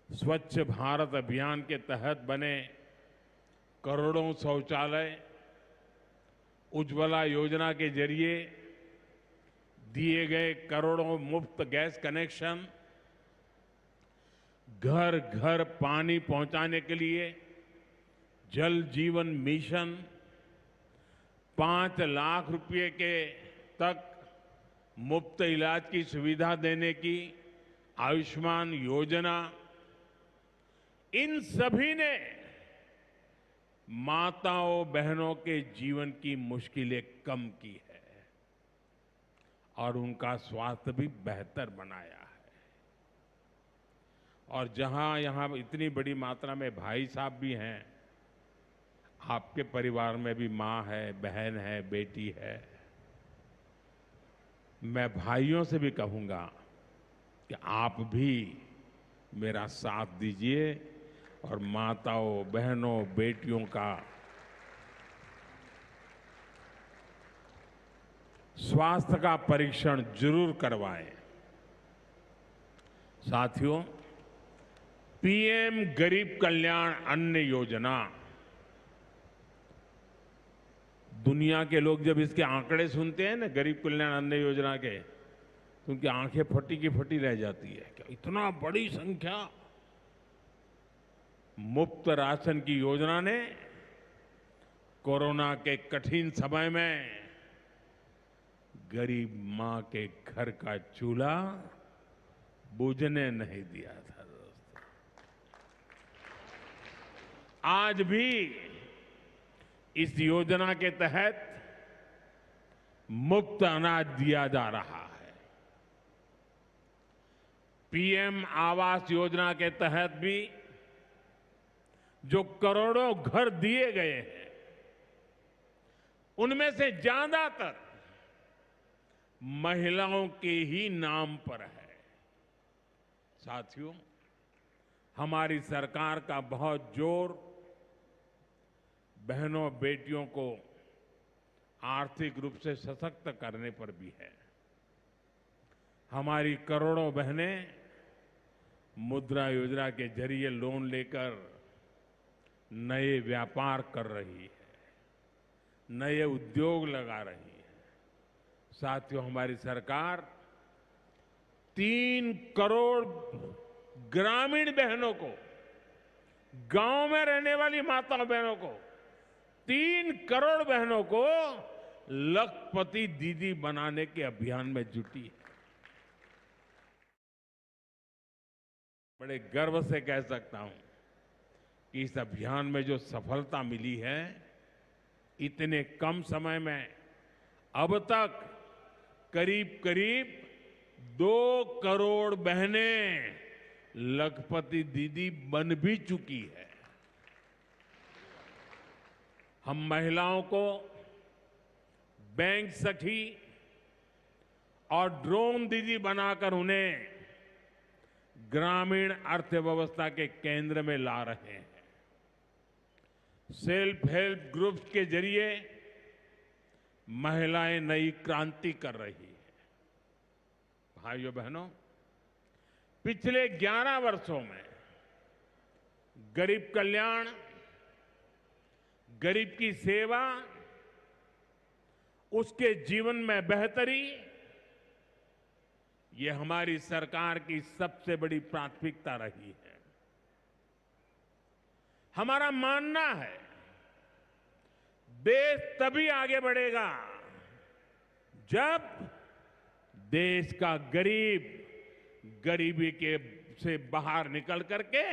स्वच्छ भारत अभियान के तहत बने करोड़ों शौचालय, उज्ज्वला योजना के जरिए दिए गए करोड़ों मुफ्त गैस कनेक्शन, घर घर पानी पहुंचाने के लिए जल जीवन मिशन, 5 लाख रुपए के तक मुफ्त इलाज की सुविधा देने की आयुष्मान योजना, इन सभी ने माताओं बहनों के जीवन की मुश्किलें कम की है और उनका स्वास्थ्य भी बेहतर बनाया है। और जहां यहां इतनी बड़ी मात्रा में भाई साहब भी हैं, आपके परिवार में भी माँ है, बहन है, बेटी है, मैं भाइयों से भी कहूंगा कि आप भी मेरा साथ दीजिए और माताओं, बहनों, बेटियों का स्वास्थ्य का परीक्षण जरूर करवाएं। साथियों, पीएम गरीब कल्याण अन्न योजना, दुनिया के लोग जब इसके आंकड़े सुनते हैं ना, गरीब कल्याण अन्न योजना के, तो उनकी आंखें फटी की फटी रह जाती है। क्या इतना बड़ी संख्या? मुफ्त राशन की योजना ने कोरोना के कठिन समय में गरीब मां के घर का चूल्हा बुझने नहीं दिया था। दोस्तों, आज भी इस योजना के तहत मुफ्त अनाज दिया जा रहा है। पीएम आवास योजना के तहत भी जो करोड़ों घर दिए गए हैं, उनमें से ज्यादातर महिलाओं के ही नाम पर है। साथियों, हमारी सरकार का बहुत जोर बहनों बेटियों को आर्थिक रूप से सशक्त करने पर भी है। हमारी करोड़ों बहनें मुद्रा योजना के जरिए लोन लेकर नए व्यापार कर रही है, नए उद्योग लगा रही है। साथियों, हमारी सरकार 3 करोड़ ग्रामीण बहनों को, गांव में रहने वाली माताओं बहनों को, 3 करोड़ बहनों को लखपति दीदी बनाने के अभियान में जुटी है। बड़े गर्व से कह सकता हूं कि इस अभियान में जो सफलता मिली है, इतने कम समय में अब तक करीब करीब 2 करोड़ बहनें लखपति दीदी बन भी चुकी है। हम महिलाओं को बैंक सखी और ड्रोन दीदी बनाकर उन्हें ग्रामीण अर्थव्यवस्था के केंद्र में ला रहे हैं। सेल्फ हेल्प ग्रुप्स के जरिए महिलाएं नई क्रांति कर रही है। भाइयों बहनों, पिछले 11 वर्षों में गरीब कल्याण, गरीब की सेवा, उसके जीवन में बेहतरी, ये हमारी सरकार की सबसे बड़ी प्राथमिकता रही है। हमारा मानना है देश तभी आगे बढ़ेगा जब देश का गरीब गरीबी के से बाहर निकल करके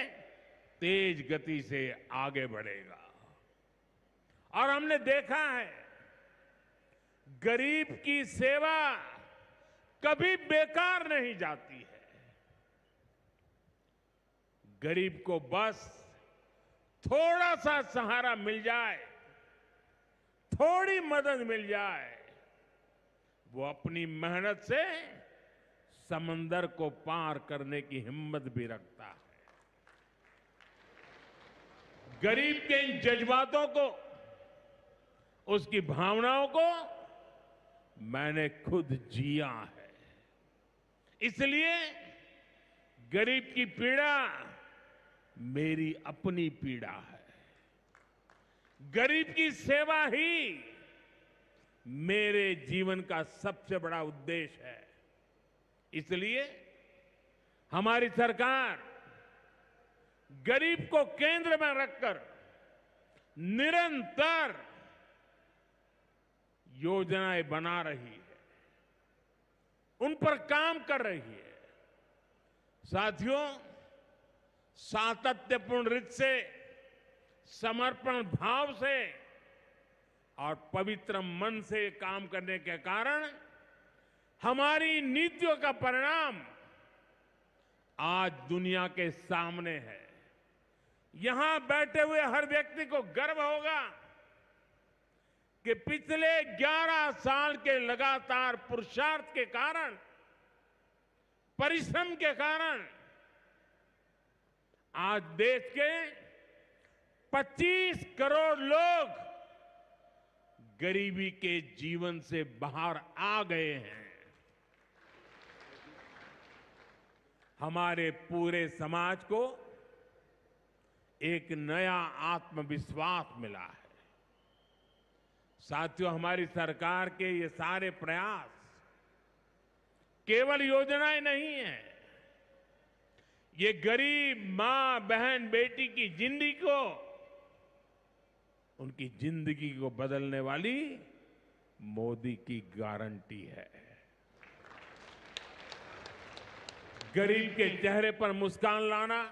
तेज गति से आगे बढ़ेगा। और हमने देखा है गरीब की सेवा कभी बेकार नहीं जाती है। गरीब को बस थोड़ा सा सहारा मिल जाए, थोड़ी मदद मिल जाए, वो अपनी मेहनत से समंदर को पार करने की हिम्मत भी रखता है। गरीब के इन जज्बातों को, उसकी भावनाओं को मैंने खुद जिया है, इसलिए गरीब की पीड़ा मेरी अपनी पीड़ा है। गरीब की सेवा ही मेरे जीवन का सबसे बड़ा उद्देश्य है। इसलिए हमारी सरकार गरीब को केंद्र में रखकर निरंतर योजनाएं बना रही है, उन पर काम कर रही है। साथियों, सातत्यपूर्ण रीत से, समर्पण भाव से और पवित्र मन से काम करने के कारण हमारी नीतियों का परिणाम आज दुनिया के सामने है। यहां बैठे हुए हर व्यक्ति को गर्व होगा कि पिछले 11 साल के लगातार पुरुषार्थ के कारण, परिश्रम के कारण आज देश के 25 करोड़ लोग गरीबी के जीवन से बाहर आ गए हैं। हमारे पूरे समाज को एक नया आत्मविश्वास मिला है। साथियों, हमारी सरकार के ये सारे प्रयास केवल योजनाएं नहीं है, ये गरीब मां, बहन, बेटी की जिंदगी को, उनकी जिंदगी को बदलने वाली मोदी की गारंटी है। गरीब के चेहरे पर मुस्कान लाना,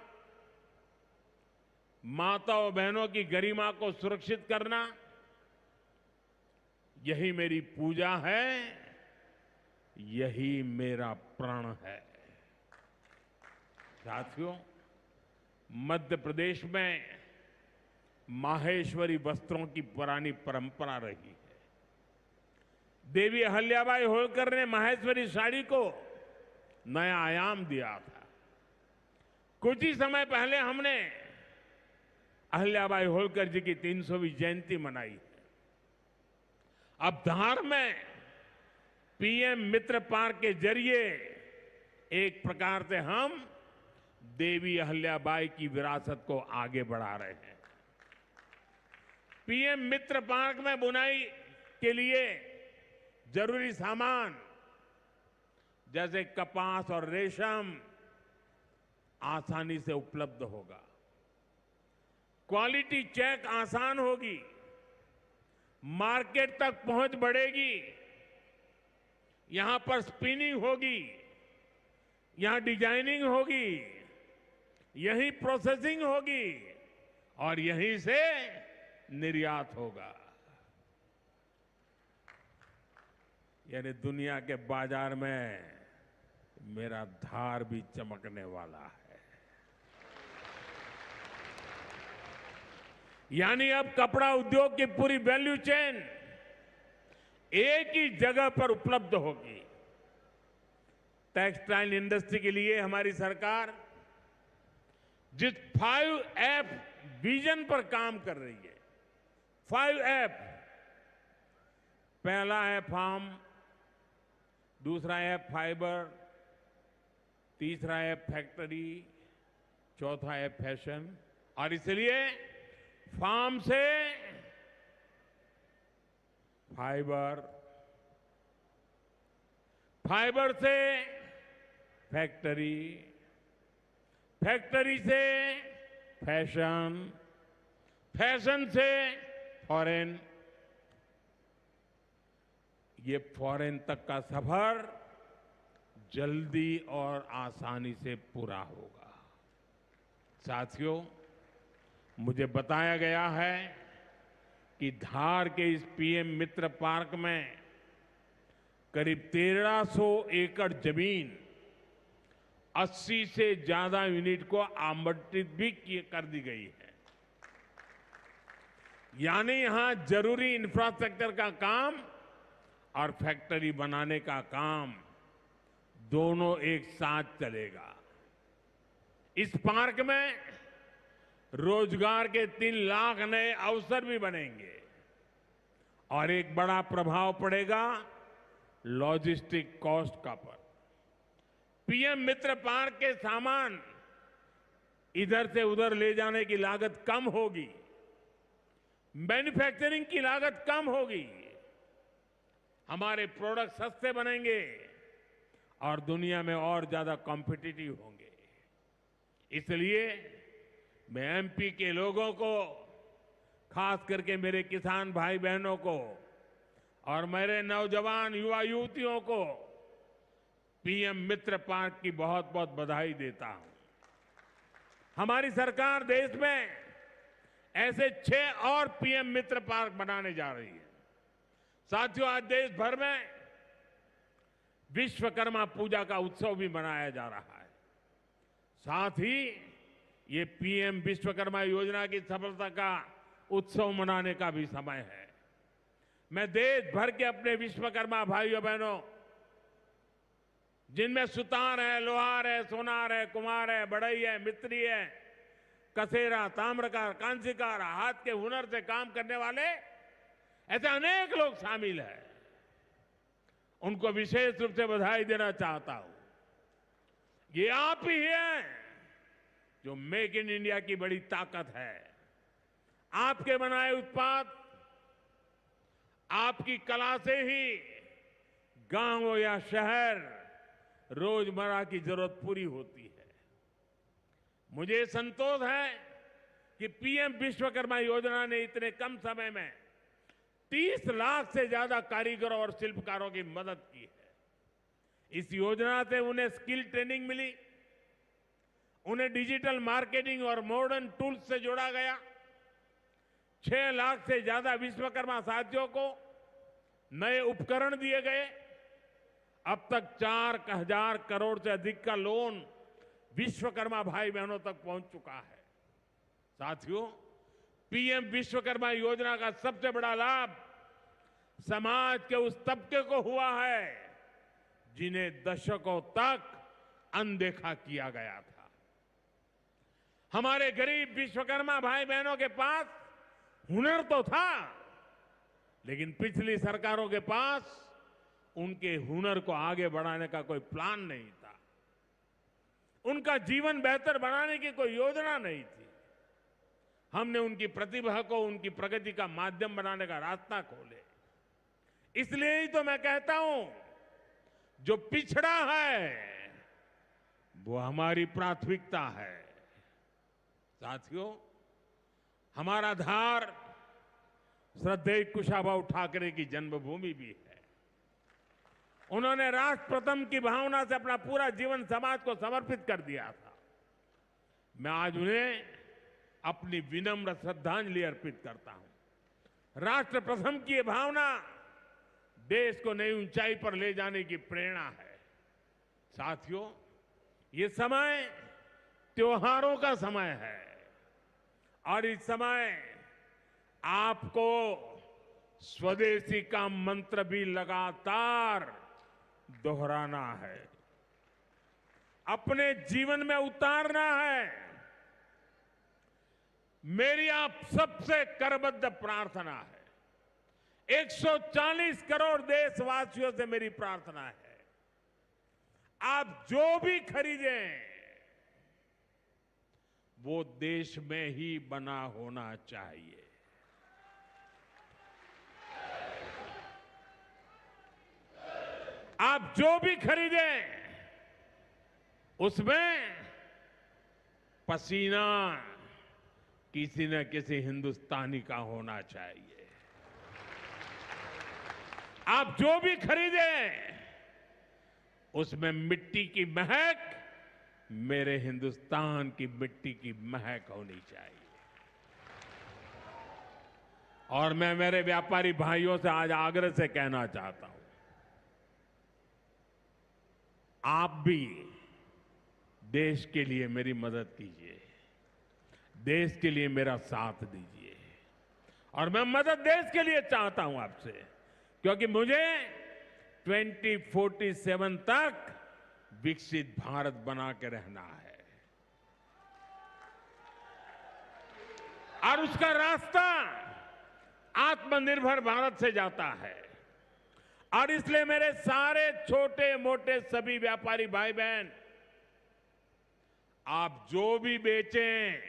माताओं बहनों की गरिमा को सुरक्षित करना, यही मेरी पूजा है, यही मेरा प्रण है। साथियों, मध्य प्रदेश में माहेश्वरी वस्त्रों की पुरानी परंपरा रही है। देवी अहल्याबाई होलकर ने माहेश्वरी साड़ी को नया आयाम दिया था। कुछ ही समय पहले हमने अहल्याबाई होलकर जी की 300वीं जयंती मनाई है। अब धार में पीएम मित्र पार्क के जरिए एक प्रकार से हम देवी अहल्याबाई की विरासत को आगे बढ़ा रहे हैं। पीएम मित्र पार्क में बुनाई के लिए जरूरी सामान जैसे कपास और रेशम आसानी से उपलब्ध होगा। क्वालिटी चेक आसान होगी, मार्केट तक पहुंच बढ़ेगी, यहां पर स्पिनिंग होगी, यहां डिजाइनिंग होगी, यहीं प्रोसेसिंग होगी और यहीं से निर्यात होगा। यानी दुनिया के बाजार में मेरा धार भी चमकने वाला है। यानी अब कपड़ा उद्योग की पूरी वैल्यू चेन एक ही जगह पर उपलब्ध होगी। टेक्सटाइल इंडस्ट्री के लिए हमारी सरकार जिस 5F vision पर काम कर रही है, 5F, पहला है फार्म, दूसरा है फाइबर, तीसरा है फैक्ट्री, चौथा है फैशन। और इसलिए फार्म से फाइबर, फाइबर से फैक्ट्री, फैक्ट्री से फैशन, फैशन से फॉरेन, ये फॉरेन तक का सफर जल्दी और आसानी से पूरा होगा। साथियों, मुझे बताया गया है कि धार के इस पीएम मित्र पार्क में करीब 1300 एकड़ जमीन 80 से ज्यादा यूनिट को आवंटित भी कर दी गई है। यानी यहां जरूरी इंफ्रास्ट्रक्चर का काम और फैक्ट्री बनाने का काम दोनों एक साथ चलेगा। इस पार्क में रोजगार के 3 लाख नए अवसर भी बनेंगे और एक बड़ा प्रभाव पड़ेगा लॉजिस्टिक कॉस्ट का पर। पीएम मित्र पार्क के सामान इधर से उधर ले जाने की लागत कम होगी, मैन्युफैक्चरिंग की लागत कम होगी, हमारे प्रोडक्ट सस्ते बनेंगे और दुनिया में और ज्यादा कॉम्पिटिटिव होंगे। इसलिए मैं एमपी के लोगों को, खास करके मेरे किसान भाई बहनों को और मेरे नौजवान युवा युवतियों को पीएम मित्र पार्क की बहुत बहुत बधाई देता हूं। हमारी सरकार देश में ऐसे 6 और पीएम मित्र पार्क बनाने जा रही है। साथियों, आज देश भर में विश्वकर्मा पूजा का उत्सव भी मनाया जा रहा है। साथ ही ये पीएम विश्वकर्मा योजना की सफलता का उत्सव मनाने का भी समय है। मैं देश भर के अपने विश्वकर्मा भाइयों बहनों, जिनमें सुतार है, लोहार है, सोनार है, कुमार है, बढ़ई है, मिस्त्री है, कसेरा, ताम्रकार, कांसीकार, हाथ के हुनर से काम करने वाले ऐसे अनेक लोग शामिल हैं, उनको विशेष रूप से बधाई देना चाहता हूं। ये आप ही हैं जो मेक इन इंडिया की बड़ी ताकत है। आपके बनाए उत्पाद, आपकी कला से ही गांव या शहर रोजमर्रा की जरूरत पूरी होती है। मुझे संतोष है कि पीएम विश्वकर्मा योजना ने इतने कम समय में 30 लाख से ज्यादा कारीगरों और शिल्पकारों की मदद की है। इस योजना से उन्हें स्किल ट्रेनिंग मिली, उन्हें डिजिटल मार्केटिंग और मॉडर्न टूल्स से जोड़ा गया। 6 लाख से ज्यादा विश्वकर्मा साथियों को नए उपकरण दिए गए। अब तक 4,000 करोड़ से अधिक का लोन विश्वकर्मा भाई बहनों तक पहुंच चुका है। साथियों, पीएम विश्वकर्मा योजना का सबसे बड़ा लाभ समाज के उस तबके को हुआ है जिन्हें दशकों तक अनदेखा किया गया था। हमारे गरीब विश्वकर्मा भाई बहनों के पास हुनर तो था, लेकिन पिछली सरकारों के पास उनके हुनर को आगे बढ़ाने का कोई प्लान नहीं था, उनका जीवन बेहतर बनाने की कोई योजना नहीं थी। हमने उनकी प्रतिभा को उनकी प्रगति का माध्यम बनाने का रास्ता खोले। इसलिए ही तो मैं कहता हूं, जो पिछड़ा है वो हमारी प्राथमिकता है। साथियों, हमारा धार श्रद्धेय कुशाभाऊ ठाकरे की जन्मभूमि भी है। उन्होंने राष्ट्र प्रथम की भावना से अपना पूरा जीवन समाज को समर्पित कर दिया था। मैं आज उन्हें अपनी विनम्र श्रद्धांजलि अर्पित करता हूं। राष्ट्र प्रथम की ये भावना देश को नई ऊंचाई पर ले जाने की प्रेरणा है। साथियों, ये समय त्योहारों का समय है और इस समय आपको स्वदेशी का मंत्र भी लगातार दोहराना है, अपने जीवन में उतारना है। मेरी आप सबसे करबद्ध प्रार्थना है, 140 करोड़ देशवासियों से मेरी प्रार्थना है, आप जो भी खरीदें वो देश में ही बना होना चाहिए। आप जो भी खरीदें उसमें पसीना किसी न किसी हिंदुस्तानी का होना चाहिए। आप जो भी खरीदें उसमें मिट्टी की महक मेरे हिंदुस्तान की मिट्टी की महक होनी चाहिए। और मैं मेरे व्यापारी भाइयों से आज आग्रह से कहना चाहता हूं, आप भी देश के लिए मेरी मदद कीजिए, देश के लिए मेरा साथ दीजिए। और मैं मदद देश के लिए चाहता हूं आपसे, क्योंकि मुझे 2047 तक विकसित भारत बना के रहना है और उसका रास्ता आत्मनिर्भर भारत से जाता है। और इसलिए मेरे सारे छोटे मोटे सभी व्यापारी भाई बहन, आप जो भी बेचें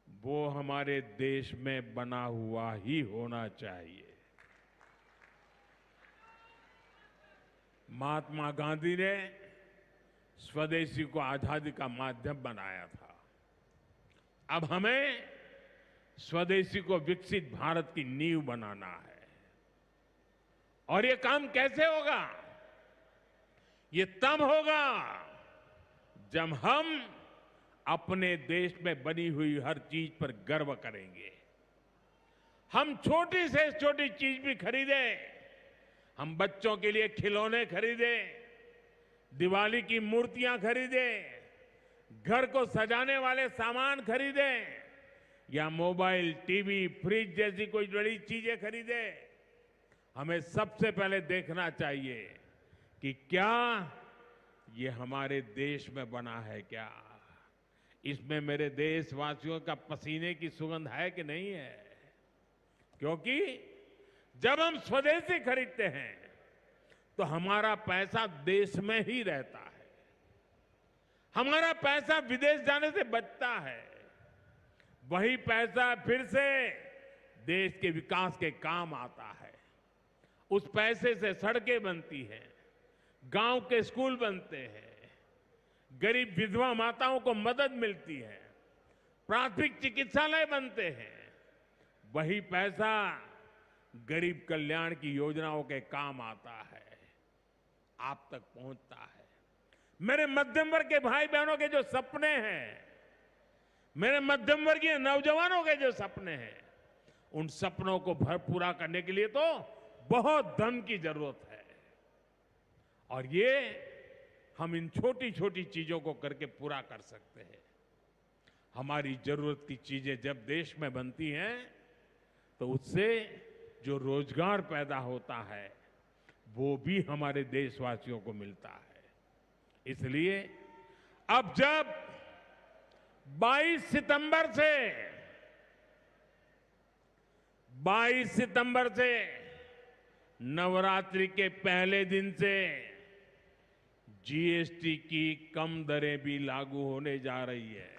वो हमारे देश में बना हुआ ही होना चाहिए। महात्मा गांधी ने स्वदेशी को आजादी का माध्यम बनाया था। अब हमें स्वदेशी को विकसित भारत की नींव बनाना है। और ये काम कैसे होगा? ये तब होगा जब हम अपने देश में बनी हुई हर चीज पर गर्व करेंगे। हम छोटी से छोटी चीज भी खरीदें, हम बच्चों के लिए खिलौने खरीदें, दिवाली की मूर्तियां खरीदें, घर को सजाने वाले सामान खरीदें या मोबाइल, टीवी, फ्रिज जैसी कोई बड़ी चीजें खरीदें, हमें सबसे पहले देखना चाहिए कि क्या ये हमारे देश में बना है, क्या इसमें मेरे देशवासियों का पसीने की सुगंध है कि नहीं है। क्योंकि जब हम स्वदेशी खरीदते हैं तो हमारा पैसा देश में ही रहता है, हमारा पैसा विदेश जाने से बचता है, वही पैसा फिर से देश के विकास के काम आता है। उस पैसे से सड़कें बनती हैं, गांव के स्कूल बनते हैं, गरीब विधवा माताओं को मदद मिलती है, प्राथमिक चिकित्सालय बनते हैं। वही पैसा गरीब कल्याण की योजनाओं के काम आता है, आप तक पहुंचता है। मेरे मध्यम वर्ग के भाई बहनों के जो सपने हैं, मेरे मध्यम वर्गीय नौजवानों के जो सपने हैं, उन सपनों को पूरा करने के लिए तो बहुत धन की जरूरत है और ये हम इन छोटी छोटी चीजों को करके पूरा कर सकते हैं। हमारी जरूरत की चीजें जब देश में बनती हैं तो उससे जो रोजगार पैदा होता है वो भी हमारे देशवासियों को मिलता है। इसलिए अब जब 22 सितंबर से नवरात्रि के पहले दिन से जीएसटी की कम दरें भी लागू होने जा रही है,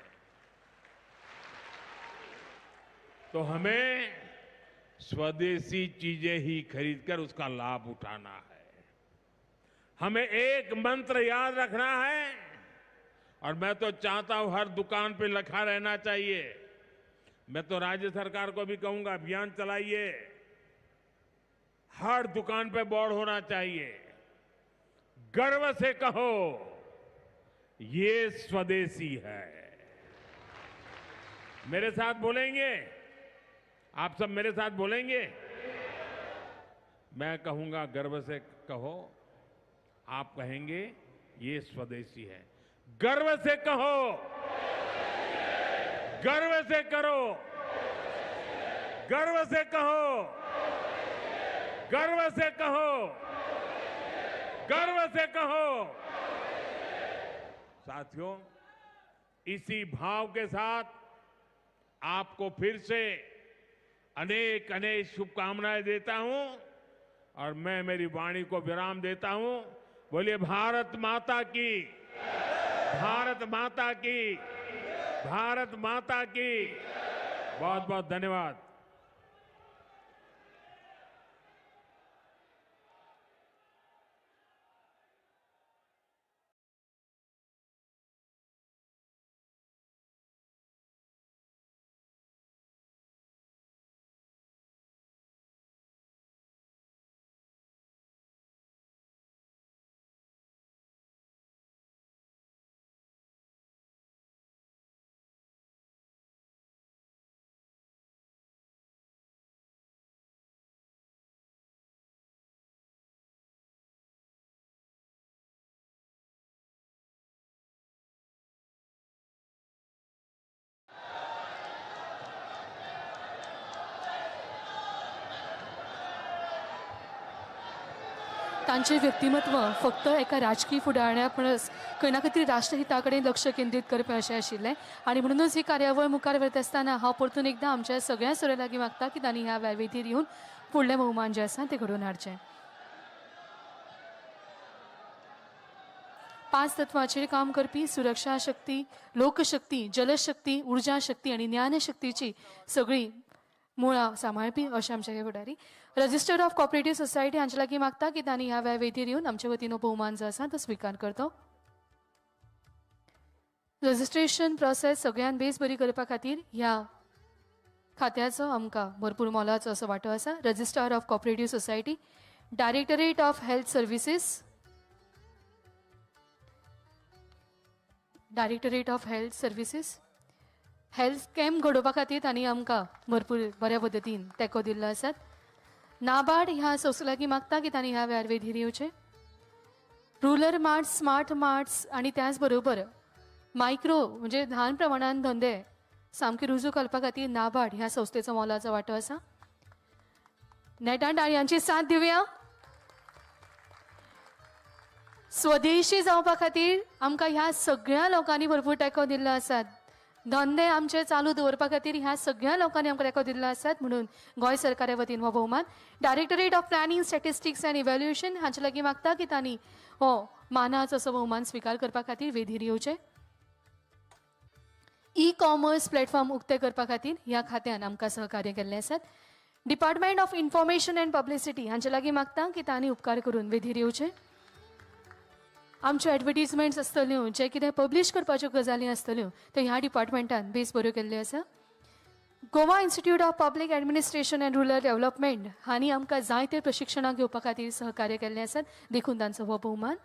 तो हमें स्वदेशी चीजें ही खरीदकर उसका लाभ उठाना है। हमें एक मंत्र याद रखना है और मैं तो चाहता हूं हर दुकान पे लिखा रहना चाहिए। मैं तो राज्य सरकार को भी कहूंगा अभियान चलाइए, हर दुकान पे बोर्ड होना चाहिए, गर्व से कहो ये स्वदेशी है। मेरे साथ बोलेंगे आप सब? मेरे साथ बोलेंगे? मैं कहूंगा गर्व से कहो, आप कहेंगे ये स्वदेशी है। गर्व से कहो, गर्व से करो, गर्व से कहो, गर्व से कहो, गर्व से कहो। साथियों, इसी भाव के साथ आपको फिर से अनेक अनेक शुभकामनाएं देता हूं और मैं मेरी वाणी को विराम देता हूं। बोलिए भारत माता की, भारत माता की, भारत माता की। बहुत बहुत धन्यवाद। तांचें व्यक्तिमत्व फक्त एका राजकीय फुडारण्या परस खंय ना खंय तरी राष्ट्रहिता कडेन लक्ष केंद्रीत करपी अशें आशिल्लें आनी म्हणूनच ही कार्यावळ मुखार व्हरता आसतना हांव परतून एकदां आमच्या सगळ्या सोयऱ्यां लागीं मागता की तांणी ह्या वेदीर येवन फुडलें भोवमान जें आसा तें घडोवन हाडचें। 5 तत्वांचेर काम करपी सुरक्षा शक्ती, लोकशक्ती, जलशक्ती, उर्जा शक्ती आनी ज्ञानशक्तीची सगळीं मुळां सांबाळपी अशें आमचे हे फुडारी। रजिस्टर ऑफ कॉपरेटिव्ह सोसायटी हांचे लागीं मागता की तांणी ह्या वेळार वेदीर येवन आमचे वतीन हो भोवमान जो आसा तो स्विकार करतो। रजिस्ट्रेशन प्रोसेस सगळ्यान बेस बरी करपा खातीर ह्या खात्याचो आमकां भरपूर मोलाचो असो वांटो आसा। Registrar of cooperative society, directorate of health services, Directorate of health services, health camp घडोवपा खातीर तांणी आमकां भरपूर बऱ्या पद्दतीन तेंको दिल्लो आसात. नाबार्ड ह्या संस्थे लागीं मागता की तांणी ह्या वेळार वेधीर येवचें. रुरल मार्ट्स, स्मार्ट मार्ट्स आनी त्याच बरोबर मायक्रो म्हणजे ल्हान प्रमाणान धंदे सामके रुजू करपा खातीर नाबार्ड ह्या संस्थेचो मोलाचो वांटो आसा. नेटान टाळयांची साथ दिवया. स्वदेशी जावपा खातीर आमकां ह्या सगळ्या लोकांनी भरपूर तेंको दिल्लो आसात. धंदे आमचे चालू दवरपा खातीर ह्या सगळ्या लोकांनी आमकां तेंको दिल्लो आसात, म्हणून गोंय सरकारा वतीन हो भोवमान directorate of planning, statistics and evaluation हांचे लागीं मागता की तांणी हो मानाचो असो भोवमान स्विकार करपा खातीर वेधीर येवचें. ई कॉमर्स प्लॅटफॉर्म उक्ते करपा खातीर ह्या खात्यान आमकां सहकार्य केल्लें आसात. Department of information and publicity हांचे लागीं मागता की तांणी उपकार करून वेधीर येवचें. आमच्यो एडवर्टीजमेंट्स आसतल्यो, जे कितें पब्लीश करपाच्यो गजाली आसतल्यो त्यो ह्या डिपार्टमेंटान बेस बऱ्यो केल्ल्यो आसा. Goa institute of public administration and rural development हांणी आमकां जायते प्रशिक्षणां घेवपा खातीर सहकार्य केल्लें आसात, देखून तांचो हो भोवमान.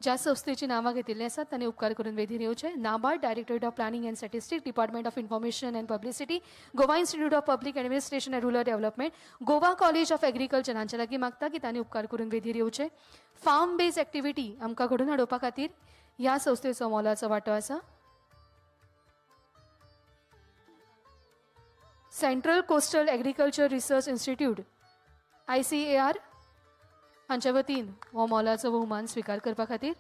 ज्या संस्थेची नांवां घेतिल्लीं आसात तांणी उपकार करून वेधीर येवचें. NABARD, directorate of planning and statistic, department of information and publicity, Goa institute of public administration and rural development, Goa college of agriculture हांचे लागीं मागता की तांणी उपकार करून वेधीर येवचें. फार्म बेज एक्टिविटी आमकां घडोवन हाडोवपा खातीर ह्या संस्थेचो मोलाचो वांटो आसा. Central coastal agriculture research institute ICAR हांच्या वतीन हो मोलाचो भोवमान स्विकार करपा खातीर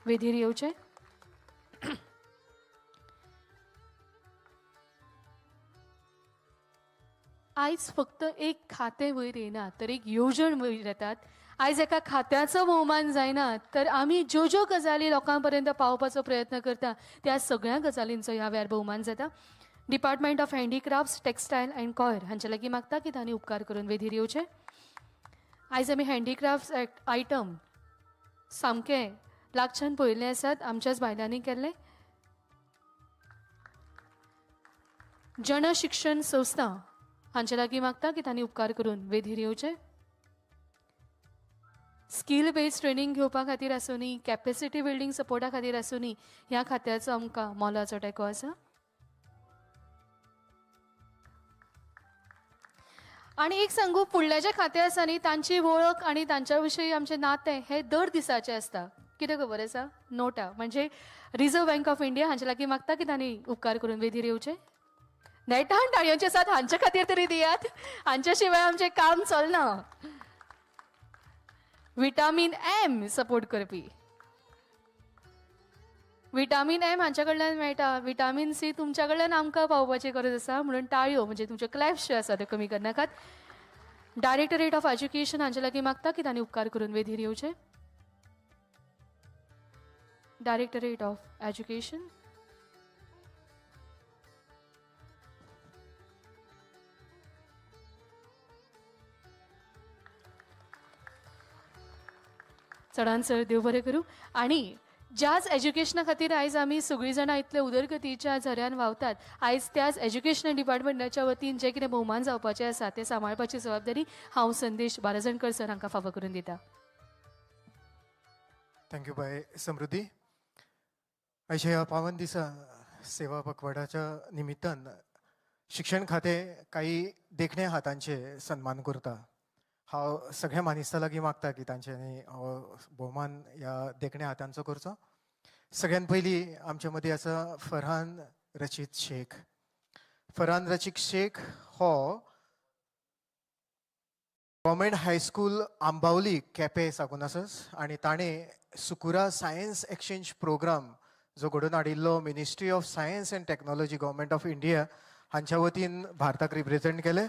वेधीर येवचें. आयज फक्त एक खातें वयर येना तर एक येवजण वयर येतात. आयज एका खात्याचो भोवमान जायना तर आमी ज्यो ज्यो गजाली लोकां पर्यंत पावोवपाचो प्रयत्न करता त्या सगळ्या गजालींचो ह्या वेळार भोवमान जाता. Department of handicrafts, textile and coir हांचे लागीं मागता की तांणी उपकार करून वेधीर येवचें. आयज आमी हँडीक्राफ्ट्स आयटम सामकें लागच्यान पळयल्ले आसात, आमच्याच बायलांनी केल्ले. जन शिक्षण संस्था हांचे लागीं मागता की तांणी उपकार करून वेधीर येवचें. स्कील बेस्ड ट्रेनींग घेवपा खातीर आसूनी, कॅपेसिटी बिल्डींग सपोर्टा खातीर आसूनी, ह्या खात्याचो आमकां मोलाचो तेंको आसा. आनी एक सांगू, फुडल्या जे खातें आसा न्ही तांची वळख आनी तांच्या विशीं आमचें नातें हें दर दिसाचें आसता. कितें खबर आसा? नोटा म्हणजे रिजर्व बँक ऑफ इंडिया हांचे लागीं मागता की तांणी उपकार करून वेधीर येवचें. नेटान टाळयांचे साथ हांचे खातीर तरी दियात, हांच्या शिवाय आमचें काम चलना. विटामीन एम सपोर्ट करपी, विटामीन एम हांच्या कडल्यान मेळटा, विटामीन सी तुमच्या कडल्यान आमकां पावोवपाची गरज आसा, म्हणून टाळयो म्हणजे तुमच्यो क्लॅप्स ज्यो आसा त्यो कमी करनाकात. डायरेक्टरेट ऑफ एज्युकेशन हांचे लागीं मागता की तांणी उपकार करून वेधीर येवचें. डायरेक्टरेट ऑफ एज्युकेशन, चडान चड देव बरें करूं. आनी ज्याच एज्युकेशना खातीर आयज आमी सगळीं जाणां इतले उदरगतीच्या झऱ्यान व्हांवतात, आयज त्याच एज्युकेशनल डिपार्टमेंटाच्या वतीन जें कितें भोवमान जावपाचें आसा तें सांबाळपाची जबाबदारी हांव संदेश बाराजणकर सर हांकां फावो करून दिता. Thank you बाय समृद्धी. अशा ह्या पावन दिसा सेवा पखवाडाच्या निमित्तान शिक्षण खातें काही देखण्या हातांचे सन्मान करता. हांव सगळ्या मानिस्ता लागीं मागता की तांच्यांनी हो भोवमान ह्या देखण्या हातांचो करचो. सगळ्यान पयलीं आमचे मदीं आसा फरहान रशीद शेख. फरहान रशीद शेख हो गव्हर्मेंट हायस्कूल आंबावली केपें साकून आसा आनी ताणें सुकुरा सायन्स एक्सचेंज प्रोग्राम जो घडोवन हाडिल्लो ministry of science and technology government of India हांच्या वतीन भारताक रिप्रेझेंट केलें.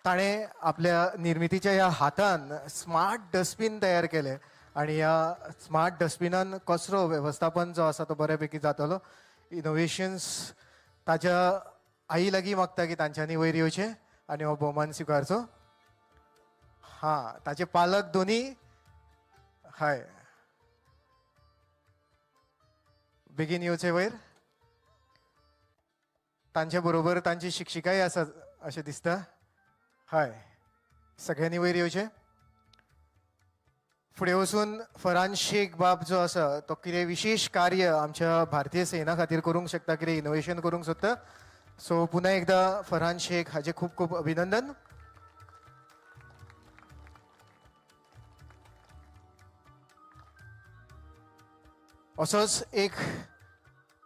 ताणें आपल्या निर्मितीच्या ह्या हातान स्मार्ट डस्टबीन तयार केलें आनी ह्या स्मार्ट डस्टबिनान कचरो वेवस्थापन जो आसा तो बऱ्या पैकी जातलो. इनोवेशन्स ताच्या आई लागीं मागता की तांच्यांनी वयर येवचें आनी हो भोवमान स्विकारचो. हां, ताचे पालक दोनी हय बेगीन येवचे वयर. तांचे बरोबर तांची शिक्षिकाय आसा अशें दिसता. हय, सगळ्यांनी वयर येवचें. फुडें वचून फरहान शेख बाब जो आसा तो कितें विशेश कार्य आमच्या भारतीय सेना खातीर करूंक शकता, कितें इनोव्हेशन करूंक सोदता. सो पुन्हा एकदा फरहान शेख हाजे खूब खूब अभिनंदन. असोच एक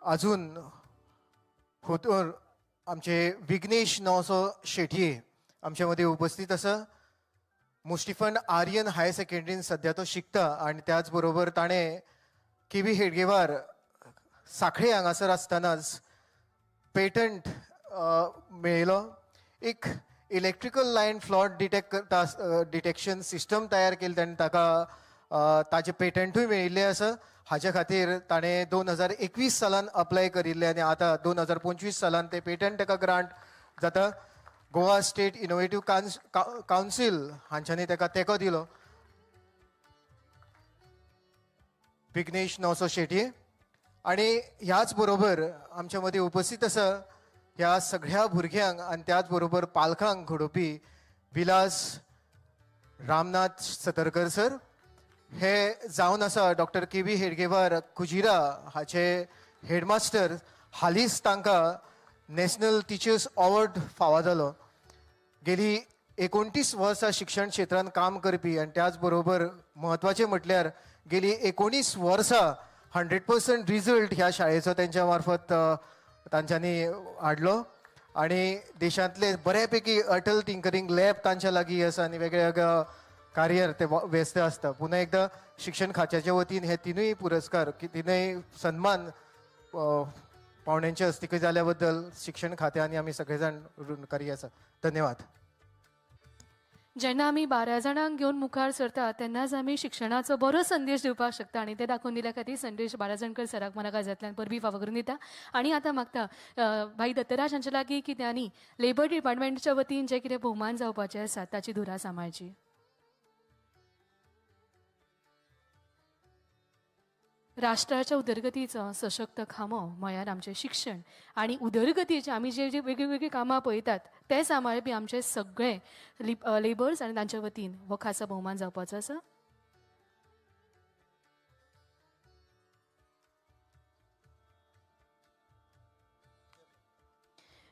अजून होतोर आमचे विघ्नेश नांवचो शेटये आमच्या मदीं उपस्थित आसा. मुस्टिफन आर्यन हायर सेकंडरीन सद्या तो शिकता आनी त्याच बरोबर ताणें के बी हेडगेवार साखळे हांगासर आसतनाच पेटंट मेळयलो. एक इलेक्ट्रिकल लायन फ्लॉट डिटेक्ट करता, डिटेक्शन सिस्टम तयार केली ताणें, ताका ताजें पेटंटूय मेळिल्लें आसा. हाजे खातीर ताणें 2021 सालान अप्लाय करिल्लें आनी आतां 2025 सालान तें पेटंट ताका ग्रांट जाता. गोवा स्टेट इनोवेटीव कावन्सील हांच्यांनी ताका तेंको दिलो. विघ्नेश नवसो शेटये. आनी ह्याच बरोबर आमच्या मदीं उपस्थित आसा ह्या सगळ्या भुरग्यांक आनी त्याच बरोबर पालकांक घडोवपी विलास रामनाथ सतरकर सर. हे जावन आसा डॉक्टर के बी हेडगेवार कुजिरा हाचे हेडमास्टर. हालींच तांकां नॅशनल टिचर्स अवॉर्ड फावो जालो. गेली 29 वर्सां शिक्षण क्षेत्रांत काम करपी आनी त्याच बरोबर म्हत्वाचें म्हटल्यार गेली 19 वर्सां 100% रिजल्ट ह्या शाळेचो तेंच्या मार्फत तांच्यांनी हाडलो आनी देशांतले बऱ्यापैकी अटल टिंकरिंग लॅब तांच्या लागीं आसा आनी वेगळ्या वेगळ्या कार्यार ते व्यस्त आसता. पुन्हा एकदा शिक्षण खात्याच्या वतीन हे तिनूय पुरस्कार, तिनूय सन्मान पावण्यांच्या हस्तिकी जाल्या बद्दल शिक्षण खातें आनी आमी सगळे जाण ऋणकारी आसा. धन्यवाद. जेन्ना आमी 12 जाणांक घेवन मुखार सरता तेन्नाच आमी शिक्षणाचो बरो संदेश दिवपाक शकता आनी ते दाखोवन दिल्या खातीर संदेश बाराजणकर सराक मना काळजांतल्यान परबी फावो करून दिता. आनी आतां मागता भाई दत्तराज हांच्या लागीं की त्यांनी लेबर डिपार्टमेंटच्या वतीन जे कितें भोवमान जावपाचे आसा ताची धुरा सांबाळची. राष्ट्राच्या उदरगतीचो सशक्त खांबो म्हळ्यार आमचें शिक्षण आनी उदरगतीचे आमी जे जे वेगळी वेगळी कामां पळयतात ते सांबाळपी आमचे सगळे लेबर्स आनी तांच्या वतीन हो खासा भोवमान जावपाचो आसा.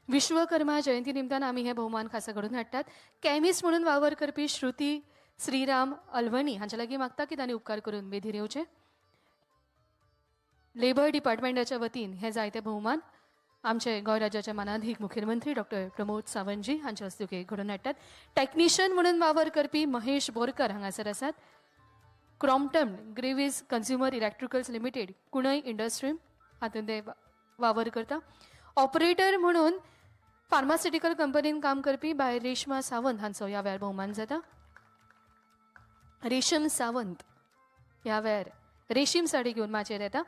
विश्वकर्मा जयंती निमतान आमी हे भोवमान खासा घडोवन हाडटात. केमिस्ट म्हणून वावर करपी श्रुती श्रीराम अलवणी हांच्या लागीं मागता की तांणी उपकार करून वेधीर येवचे. लेबर डिपार्टमेंटाच्या वतीन हे जायते भोवमान आमचे गोंय राज्याचे मानाधीक मुखेलमंत्री डॉक्टर प्रमोद सावंतजी हांच्या हस्तुकी घडोवन हाडटात. टॅक्निशियन म्हणून वावर करपी महेश बोरकर हांगासर आसात. Crompton Greaves consumer electricals limited Kunai industry हातूंत ते वावर करता. ऑपरेटर म्हणून फार्मास्युटिकल कंपनीन काम करपी बाय रेशमा सावंत हांचो ह्या वेळार भोवमान जाता. रेशम सावंत ह्या वेळार रेशीम साडी घेवन माचयेर येता.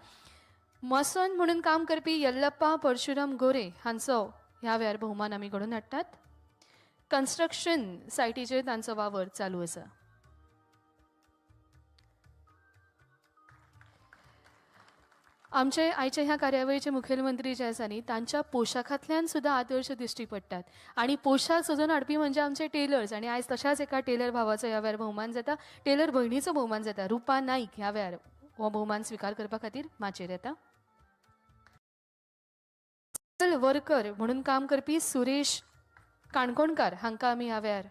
मसन म्हणून काम करपी यल्लप्पा परशुराम गोरे हांचो ह्या वेळार भोवमान आमी घडोवन हाडटात. कन्स्ट्रक्शन सायटीचेर तांचो वावर चालू आसा. आमचे आयच्या ह्या कार्यावळीचे मुखेलमंत्री जे आसा न्ही तांच्या पोशाखांतल्यान सुद्दां आदर्श दिश्टी पडटात आनी पोशाख सजोवन हाडपी म्हणजे आमचे टेलर्स आनी आयज तशाच एका टेलर भावाचो ह्या वेळार भोवमान जाता. टेलर भयणीचो भोवमान जाता. रुपा नाईक ह्या वेळार हो भोवमान स्विकार करपा खातीर माचयेर येता. वर्कर म्हणून काम करपी सुरेश काणकोणकार हांकां आमी ह्या वेळार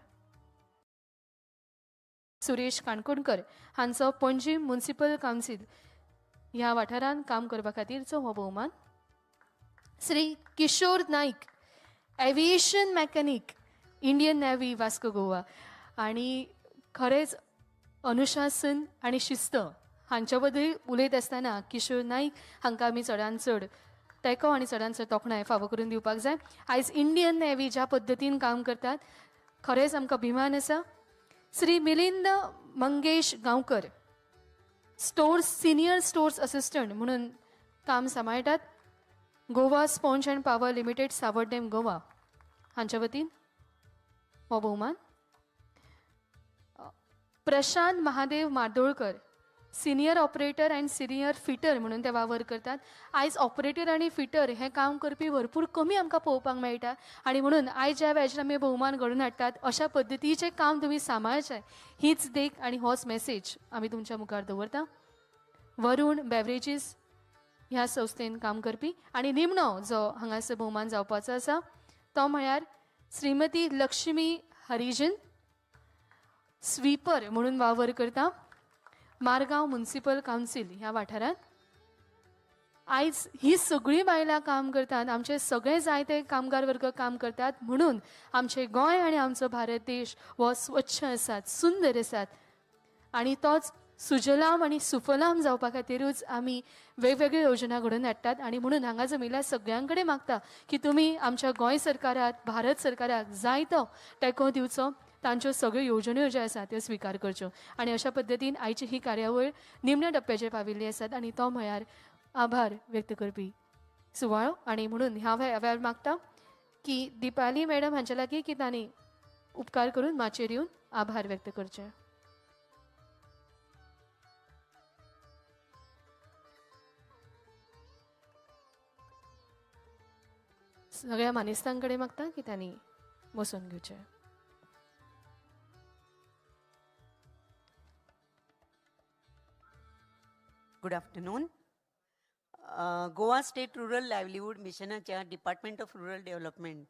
सुरेश काणकोणकर हांचो पणजी म्युनिसिपल कावन्सील ह्या वाठारांत काम करपा खातीरचो हो भोवमान. Shri Kishore Naik aviation mechanic Indian navy Vasco Goa आनी खरेंच अनुशासन आनी शिस्त हांच्या बद्दल उलयत आसतना किशोर नाईक हांकां आमी चडान चड तेंको आनी चडान चड तोखणाय फावो करून दिवपाक जाय. आयज इंडियन नेव्ही ज्या पद्दतीन काम करतात खरेंच आमकां अभिमान आसा. Shri Milind Mangesh Gaonkar stores senior stores assistant म्हणून काम सांबाळटात. Goa sponge and power limited Savordem Goa हांच्या वतीन हो भोवमान. Prashant Mahadev मार्दोळकर Senior operator and senior fitter म्हणून ते वावर करतात. आयज ऑपरेटर आनी फिटर हें काम करपी भरपूर कमी आमकां पळोवपाक मेळटा आनी म्हणून आयज ज्या वेळाचेर आमी भोवमान घडोवन हाडटात अशा पद्दतीचें काम तुमी सांबाळचें हीच देख आनी होच मॅसेज आमी तुमच्या मुखार दवरता. वरुण बेवरेजीस ह्या संस्थेन काम करपी आनी निमणो जो हांगासर भोवमान जावपाचो आसा तो म्हळ्यार श्रीमती लक्ष्मी हरिजन, स्वीपर म्हणून वावर करता मारगांव म्युनिसिपल कावन्सील ह्या वाठारांत. आयज ही सगळीं बायलां काम करतात, आमचे सगळे जायते कामगार वर्ग काम करतात म्हणून आमचें गोंय आनी आमचो भारत देश हो स्वच्छ आसात, सुंदर आसात आनी तोच सुजलाम आनी सुफलाम जावपा खातीरूच आमी वेगवेगळ्यो योजना घडोवन हाडटात. आनी म्हणून हांगा जमिल्ल्या सगळ्यां कडेन मागता की तुमी आमच्या गोंय सरकाराक, भारत सरकाराक जायतो तेंको दिवचो, तांच्यो सगळ्यो येवजण्यो ज्यो आसा त्यो स्विकार करच्यो. आनी अशा पद्दतीन आयची ही कार्यावळ निमण्या टप्प्याचेर पाविल्ली आसात आनी तो म्हळ्यार आभार व्यक्त करपी सुवाळो. आनी म्हणून ह्या वेळार मागता की दीपाली मॅडम हांच्या लागीं की तांणी उपकार करून माचयेर येवन आभार व्यक्त करचे. सगळ्या मानेस्तां कडेन मागता की तांणी बसून घेवचें. Good afternoon. Goa state rural livelihood मिशनाच्या department of rural development